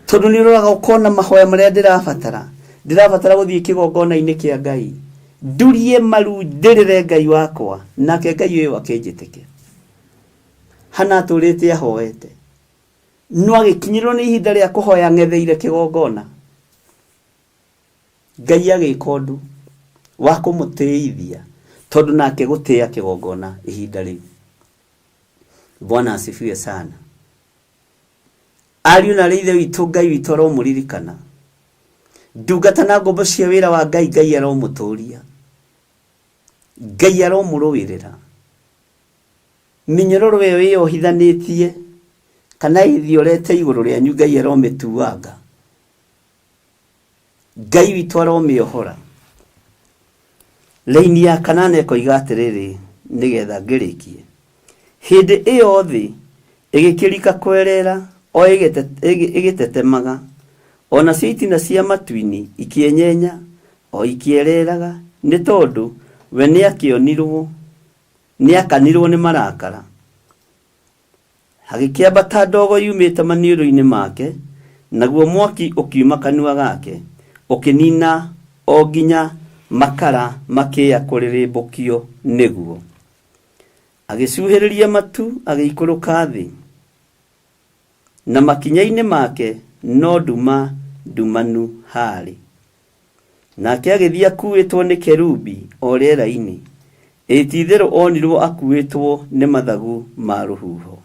Speaker 4: tondũ nĩ ũroraga ũkona mahoya marĩa ndĩrabatara. Ndĩrabatara gũthiĩ kĩgongona-inĩ kĩa Ngai, ndurie maru ndĩrĩre Ngai wakwa, nake Ngai ũyũ akĩnjĩtĩke. Hana atũrĩte ahoete, no agĩkinyĩrwo nĩ ihinda rĩa kũhoya ng'etheire kĩgongona. Ngai agĩka ũndũ wa kũmũtĩithia, tondũ nake gũtĩĩa kĩgongona ihinda rĩu. Bwana asifiwe sana. Ariũ na arĩ ithe witũ, Ngai witũ aromũririkana. Ndungata na ngombo cia wĩra wa Ngai, Ngai aromũtũria, Ngai aromũrũĩrĩra. Mĩnyororo ĩyo ĩyohithanĩtie kana ĩthiorete igũrũ rĩanyu, Ngai aromĩtuanga, Ngai witũ aromĩohora. Raini ya kanana ĩkoiga atĩrĩrĩ, nĩgetha ngĩrĩkie: Hĩndĩ ĩyo thĩ ĩgĩkĩrika kwerera o ĩgĩtetemaga, o nacio itina cia matu-inĩ ikĩenyenya o ikĩereraga, nĩ tondũ we nĩakĩonirwo, nĩakanirwo nĩ marakara. Hagĩkĩambata ndogo yumĩte maniũrũ-inĩ make, naguo mwaki ũkiuma kanua gake, ũkĩnina o nginya makara makĩya kũrĩrĩmbũkio nĩguo. Agĩcuhĩrĩria matu, agĩikũrũka thĩ, na makinya-inĩ make no nduma ndumanu haarĩ. Nake agĩthiĩ akuuĩtwo nĩ kerubi o rĩera-inĩ, ĩ ti-itherũ onirwo akuuĩtwo nĩ mathagu ma rũhuho.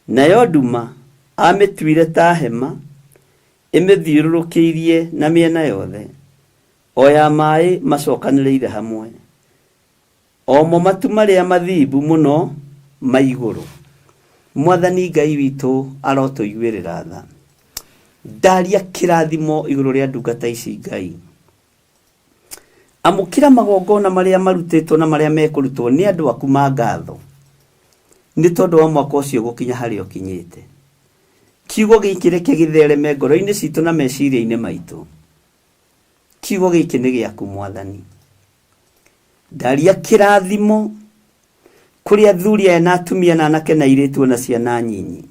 Speaker 4: Nayo nduma aamĩtuire ta hema ĩmĩthiũrũrũkĩirie na mĩena yothe, o ya maĩ macokanĩrĩire hamwe, o mo matu marĩa mathimbu mũno ma igũrũ. Mwathani Ngai witũ arotũiguĩrĩra tha. Ndaria kĩrathimo igũrũ rĩa ndungata ici Ngai. Amũkĩra magongona marĩa marutĩtwo na marĩa mekũrutwo nĩ andũ aku ma ngatho, nĩ tondũ wa mwaka ũcio gũkinya harĩa ũkinyĩte. Kiugo gĩkĩ reke gĩthereme ngoro-inĩ citũ na meciria-inĩ maitũ. Kiugo gĩkĩ nĩ gĩaku Mwathani. Ndaria kĩrathimo kũrĩ athuri aya na atumia na anake na airĩtu ona ciana nyinyi.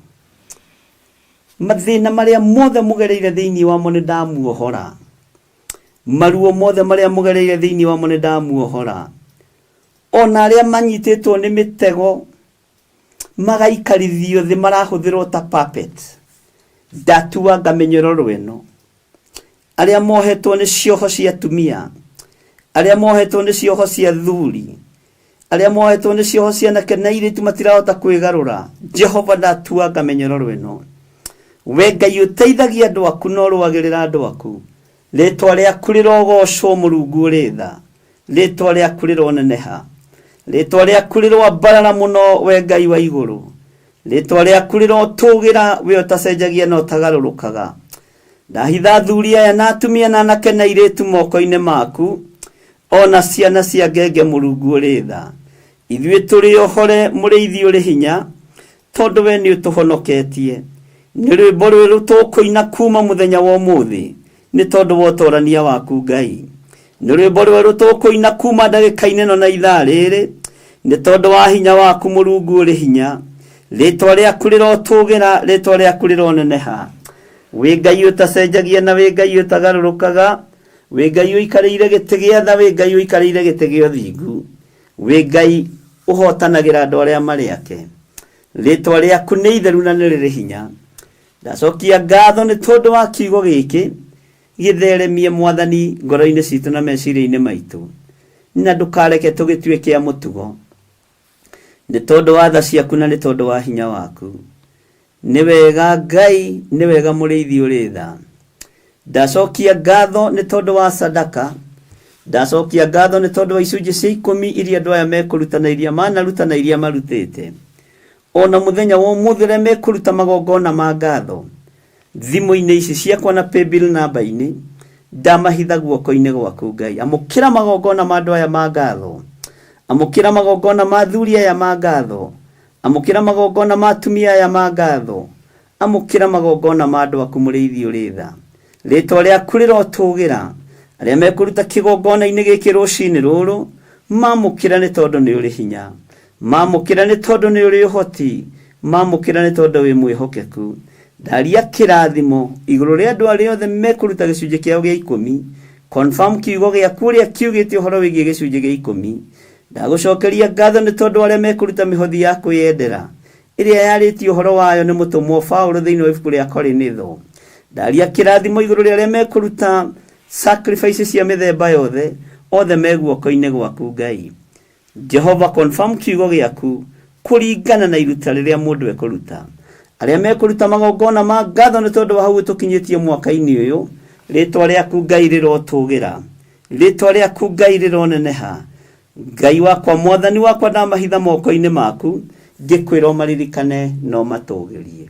Speaker 4: Mathĩna marĩa mothe mũgereire thĩinĩ wamo nĩ ndamuohora. Maruo mothe marĩa mũgereire thĩinĩ wamo nĩ ndamuohora. Ona arĩa manyitĩtwo nĩ mĩtego magaikarithio thĩ marahũthĩrwo ta puppet, ndatuanga mĩnyororo ĩno. Arĩa mohetwo nĩ cioho cia atumia, arĩa mohetwo nĩ cioho cia athuri, arĩa mohetwo nĩ cioho cia anake na airĩtu matirahota kwĩgarũra, Jehova ndatuanga mĩnyororo ĩno. We Ngai ũteithagia andũ aku na ũrũagĩrĩra andũ aku, rĩtwa rĩaku rĩrogocwo Mũrungu ũrĩ tha, rĩtwa rĩaku rĩroneneha, rĩtwa rĩaku rĩroambarara mũno we Ngai wa igũrũ, rĩtwa rĩaku rĩrotũgĩra we ũtacenjagia na ũtagarũrũkaga. Ndahitha athuri aya na atumia na anake na airĩtu moko-inĩ maku, o na ciana cia ngenge Mũrungu ũrĩ tha. Ithuĩ tũrĩ ohore mũrĩithi ũrĩ hinya, tondũ we nĩ ũtũhonoketie. Nĩ rwĩmbo rwerũ tũkũina kuma mũthenya wa ũmũthĩ, nĩ tondũ wa ũtorania waku Ngai. Nĩ rwĩmbo rwerũ tũkũina kuma ndagĩka-inĩ ĩno na ithaa rĩrĩ, nĩ tondũ wa hinya waku Mũrungu ũrĩ hinya. Rĩtwa rĩaku rĩrotũgĩra, rĩtwa rĩaku rĩroneneha. Wĩ Ngai ũtacenjagia na wĩ Ngai ũtagarũrũkaga, wĩ Ngai ũikarĩire gĩtĩ gĩa tha, wĩ Ngai ũikarĩire gĩtĩ gĩa ũthingu, wĩ Ngai ũhotanagĩra andũ arĩa marĩ ake. Rĩtwa rĩaku nĩ itheru na nĩ rĩrĩ hinya. Ndacokia ngatho nĩ tondũ wa kiugo gĩkĩ gĩtheremie Mwathani ngoro-inĩ citũ na meciria-inĩ maitũ, na ndũkareke tũgĩtue kĩa mũtugo, nĩ tondũ wa tha ciaku na nĩ tondũ wa hinya waku. Nĩ wega Ngai, nĩ wega mũrĩithi ũrĩ tha. Ndacokia ngatho nĩ tondũ wa sadaka, ndacokia ngatho nĩ tondũ wa icunjĩ cia ikũmi iria andũ aya mekũruta na iria manaruta na iria marutĩte. O na mũthenya wa ũmũthĩ ũrĩa mekũruta magongona ma ngatho, thimũ-inĩ ici ciakwa na paybill namba-inĩ, ndamahitha guoko-inĩ gwaku Ngai. Amũkĩra magongona ma andũ aya ma ngatho. Amũkĩra magongona ma athuri aya ma ngatho. Amũkĩra magongona ma atumia aya ma ngatho. Amũkĩra magongona ma andũ aku mũrĩithi ũrĩ tha. Rĩtwa rĩaku rĩrotũgĩra. Arĩa mekũruta kĩgongona-inĩ gĩkĩ rũcinĩ rũrũ, mamũkĩra nĩ tondũ nĩ ũrĩ hinya. Mamũkĩra nĩ tondũ nĩ ũrĩ ũhoti. Mamũkĩra nĩ tondũ wĩ mwĩhokeku. Ndaria kĩrathimo igũrũ rĩa andũ arĩa othe mekũruta gĩcunjĩ kĩao gĩa 10. Confirm kiugo gĩaku ũrĩa kiugĩte ũhoro wĩgiĩ gĩcunjĩ gĩa 10. Ndagũcokeria ngatho nĩ tondũ arĩa mekũruta mĩhothi ya kwĩyendera ĩrĩa yarĩtie ũhoro wayo nĩ mũtũmwo Paũlũ thĩinĩ wa ibuku rĩa Korinitho. Ndaria kĩrathimo igũrũ rĩa arĩa mekũruta sacrifice cia mĩthemba yothe, othe me guoko-inĩ gwaku Ngai. Jehova, confirm kiugo gĩaku kũringana na iruta rĩrĩa mũndũ ekũruta. Arĩa mekũruta magongona ma ngatho nĩ tondũ wa hau ũtũkinyĩtie mwaka-inĩ ũyũ, rĩtwa rĩaku Ngai rĩrotũgĩra, rĩtwa rĩaku Ngai rĩroneneha. Ngai wakwa, mwathani wakwa, ndamahitha moko-inĩ maku, ngĩkwĩra ũmaririkane na ũmatũgĩrie.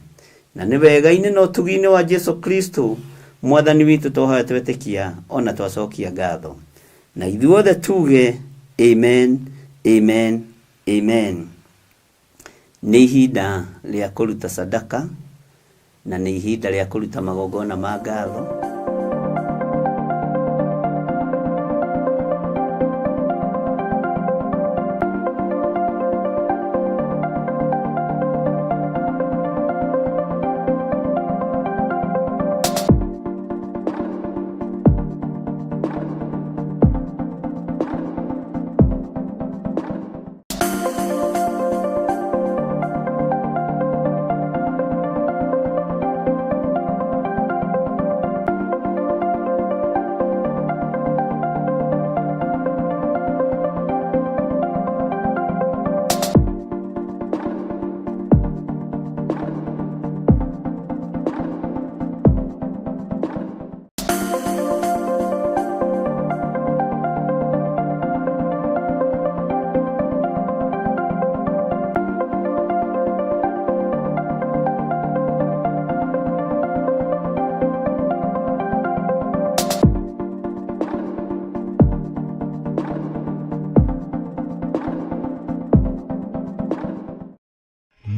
Speaker 4: Na nĩ wega-inĩ na ũtugi-inĩ wa Jesu Kristo mwathani witũ twahoya twetĩkia ona twacokia ngatho. Na ithuothe tuge amen, amen, amen. Nĩ ihinda rĩa kũruta sadaka na nĩ ihinda rĩa kũruta magongona ma ngatho.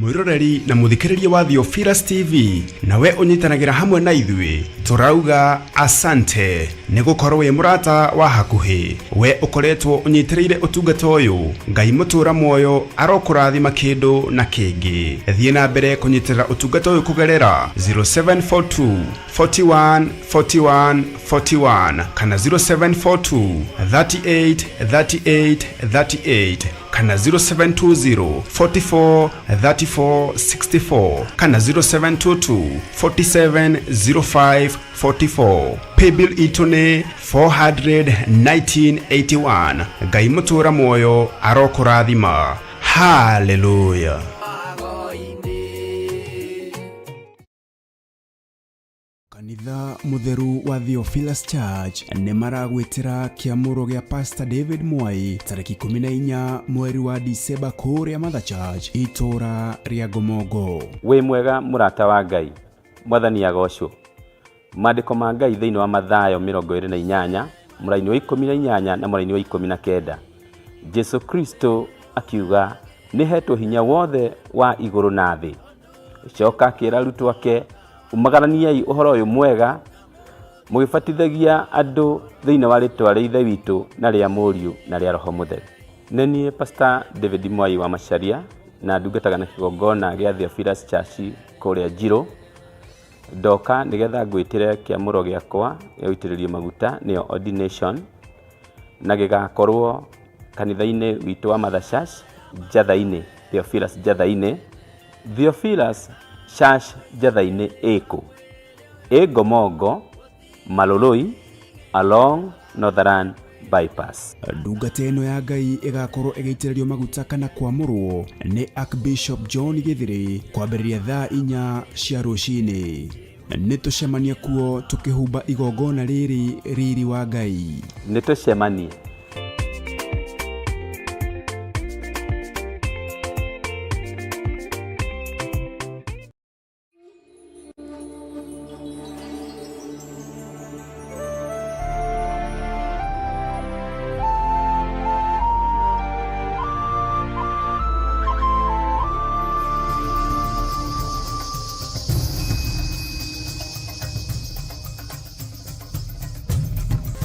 Speaker 1: Mwiroreri na muthikiriria wa Theophilus TV, nawe ũnyitanagĩra hamwe na ithuĩ, tũrauga asante nĩ gũkorwo wĩ mũrata wa hakuhĩ. We ũkoretwo ũnyitĩrĩire ũtungata ũyũ, Ngai mũtũra muoyo arokũrathima kĩndũ na kĩngĩ. Thiĩ na mbere kũnyitĩrĩra ũtungata ũyũ kũgerera 0742 41 41 41 kana 0742 38 38 38 kana 0720 44 34 64 kana 0722 47 05 44. Paybill itũ nĩ 41981. Ngai mũtũra muoyo arokũrathima. Hallelujah. Kanitha Mutheru wa Theophilus Church nĩ maragwĩtĩra kĩamũro gĩa Pastor David Mwai tarĩki 14 mweri wa Dicemba kũrĩa Mother Church itũra rĩa Ngomongo.
Speaker 5: Wĩ mwega mũrata wa Ngai, Mwathani agocwo. Maandĩko ma Ngai thĩinĩ wa Mathayo 28 mũraini wa 18 na mũraini wa 19. Jesu Kristo akiuga nĩ hetwo hinya wothe wa igũrũ na thĩ. Coka akĩra arutwo ake, umagaraniai ũhoro ũyũ mwega mũgĩbatithagia andũ thĩinĩ wa rĩtwa rĩa Ithe witũ na rĩa Mũriũ na rĩa Roho Mũtheru. Nĩ niĩ Pastor David Mwai wa Macharia na ndungataga na kĩgongona gĩa Theophilus Church kũrĩa Njirũ. Ndoka nĩgetha ngwĩtĩre kĩamũro gĩakwa gĩa gũitĩrĩrio maguta nĩyo ordination, na gĩgakorwo kanitha-inĩ witũ wa Mother Church Njatha-inĩ, Theophilus Njatha-inĩ. Theophilus Church Njatha-inĩ ĩkũ? Ĩ Ngomongo, Maloloi, along Northern Bypass.
Speaker 1: Ndungata ĩno ya Ngai ĩgakorwo ĩgĩitĩrĩrio maguta kana kwamũrwo nĩ Archbishop John Gĩthĩrĩ kwambĩrĩria thaa 4 cia rũcinĩ. Nĩ tũcemanie kuo tũkĩhumba igongona rĩrĩ riri wa Ngai.
Speaker 5: Nĩ tũcemanie.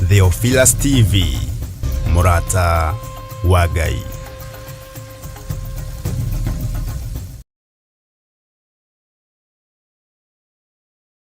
Speaker 1: Theophilus TV, mũrata wa Ngai.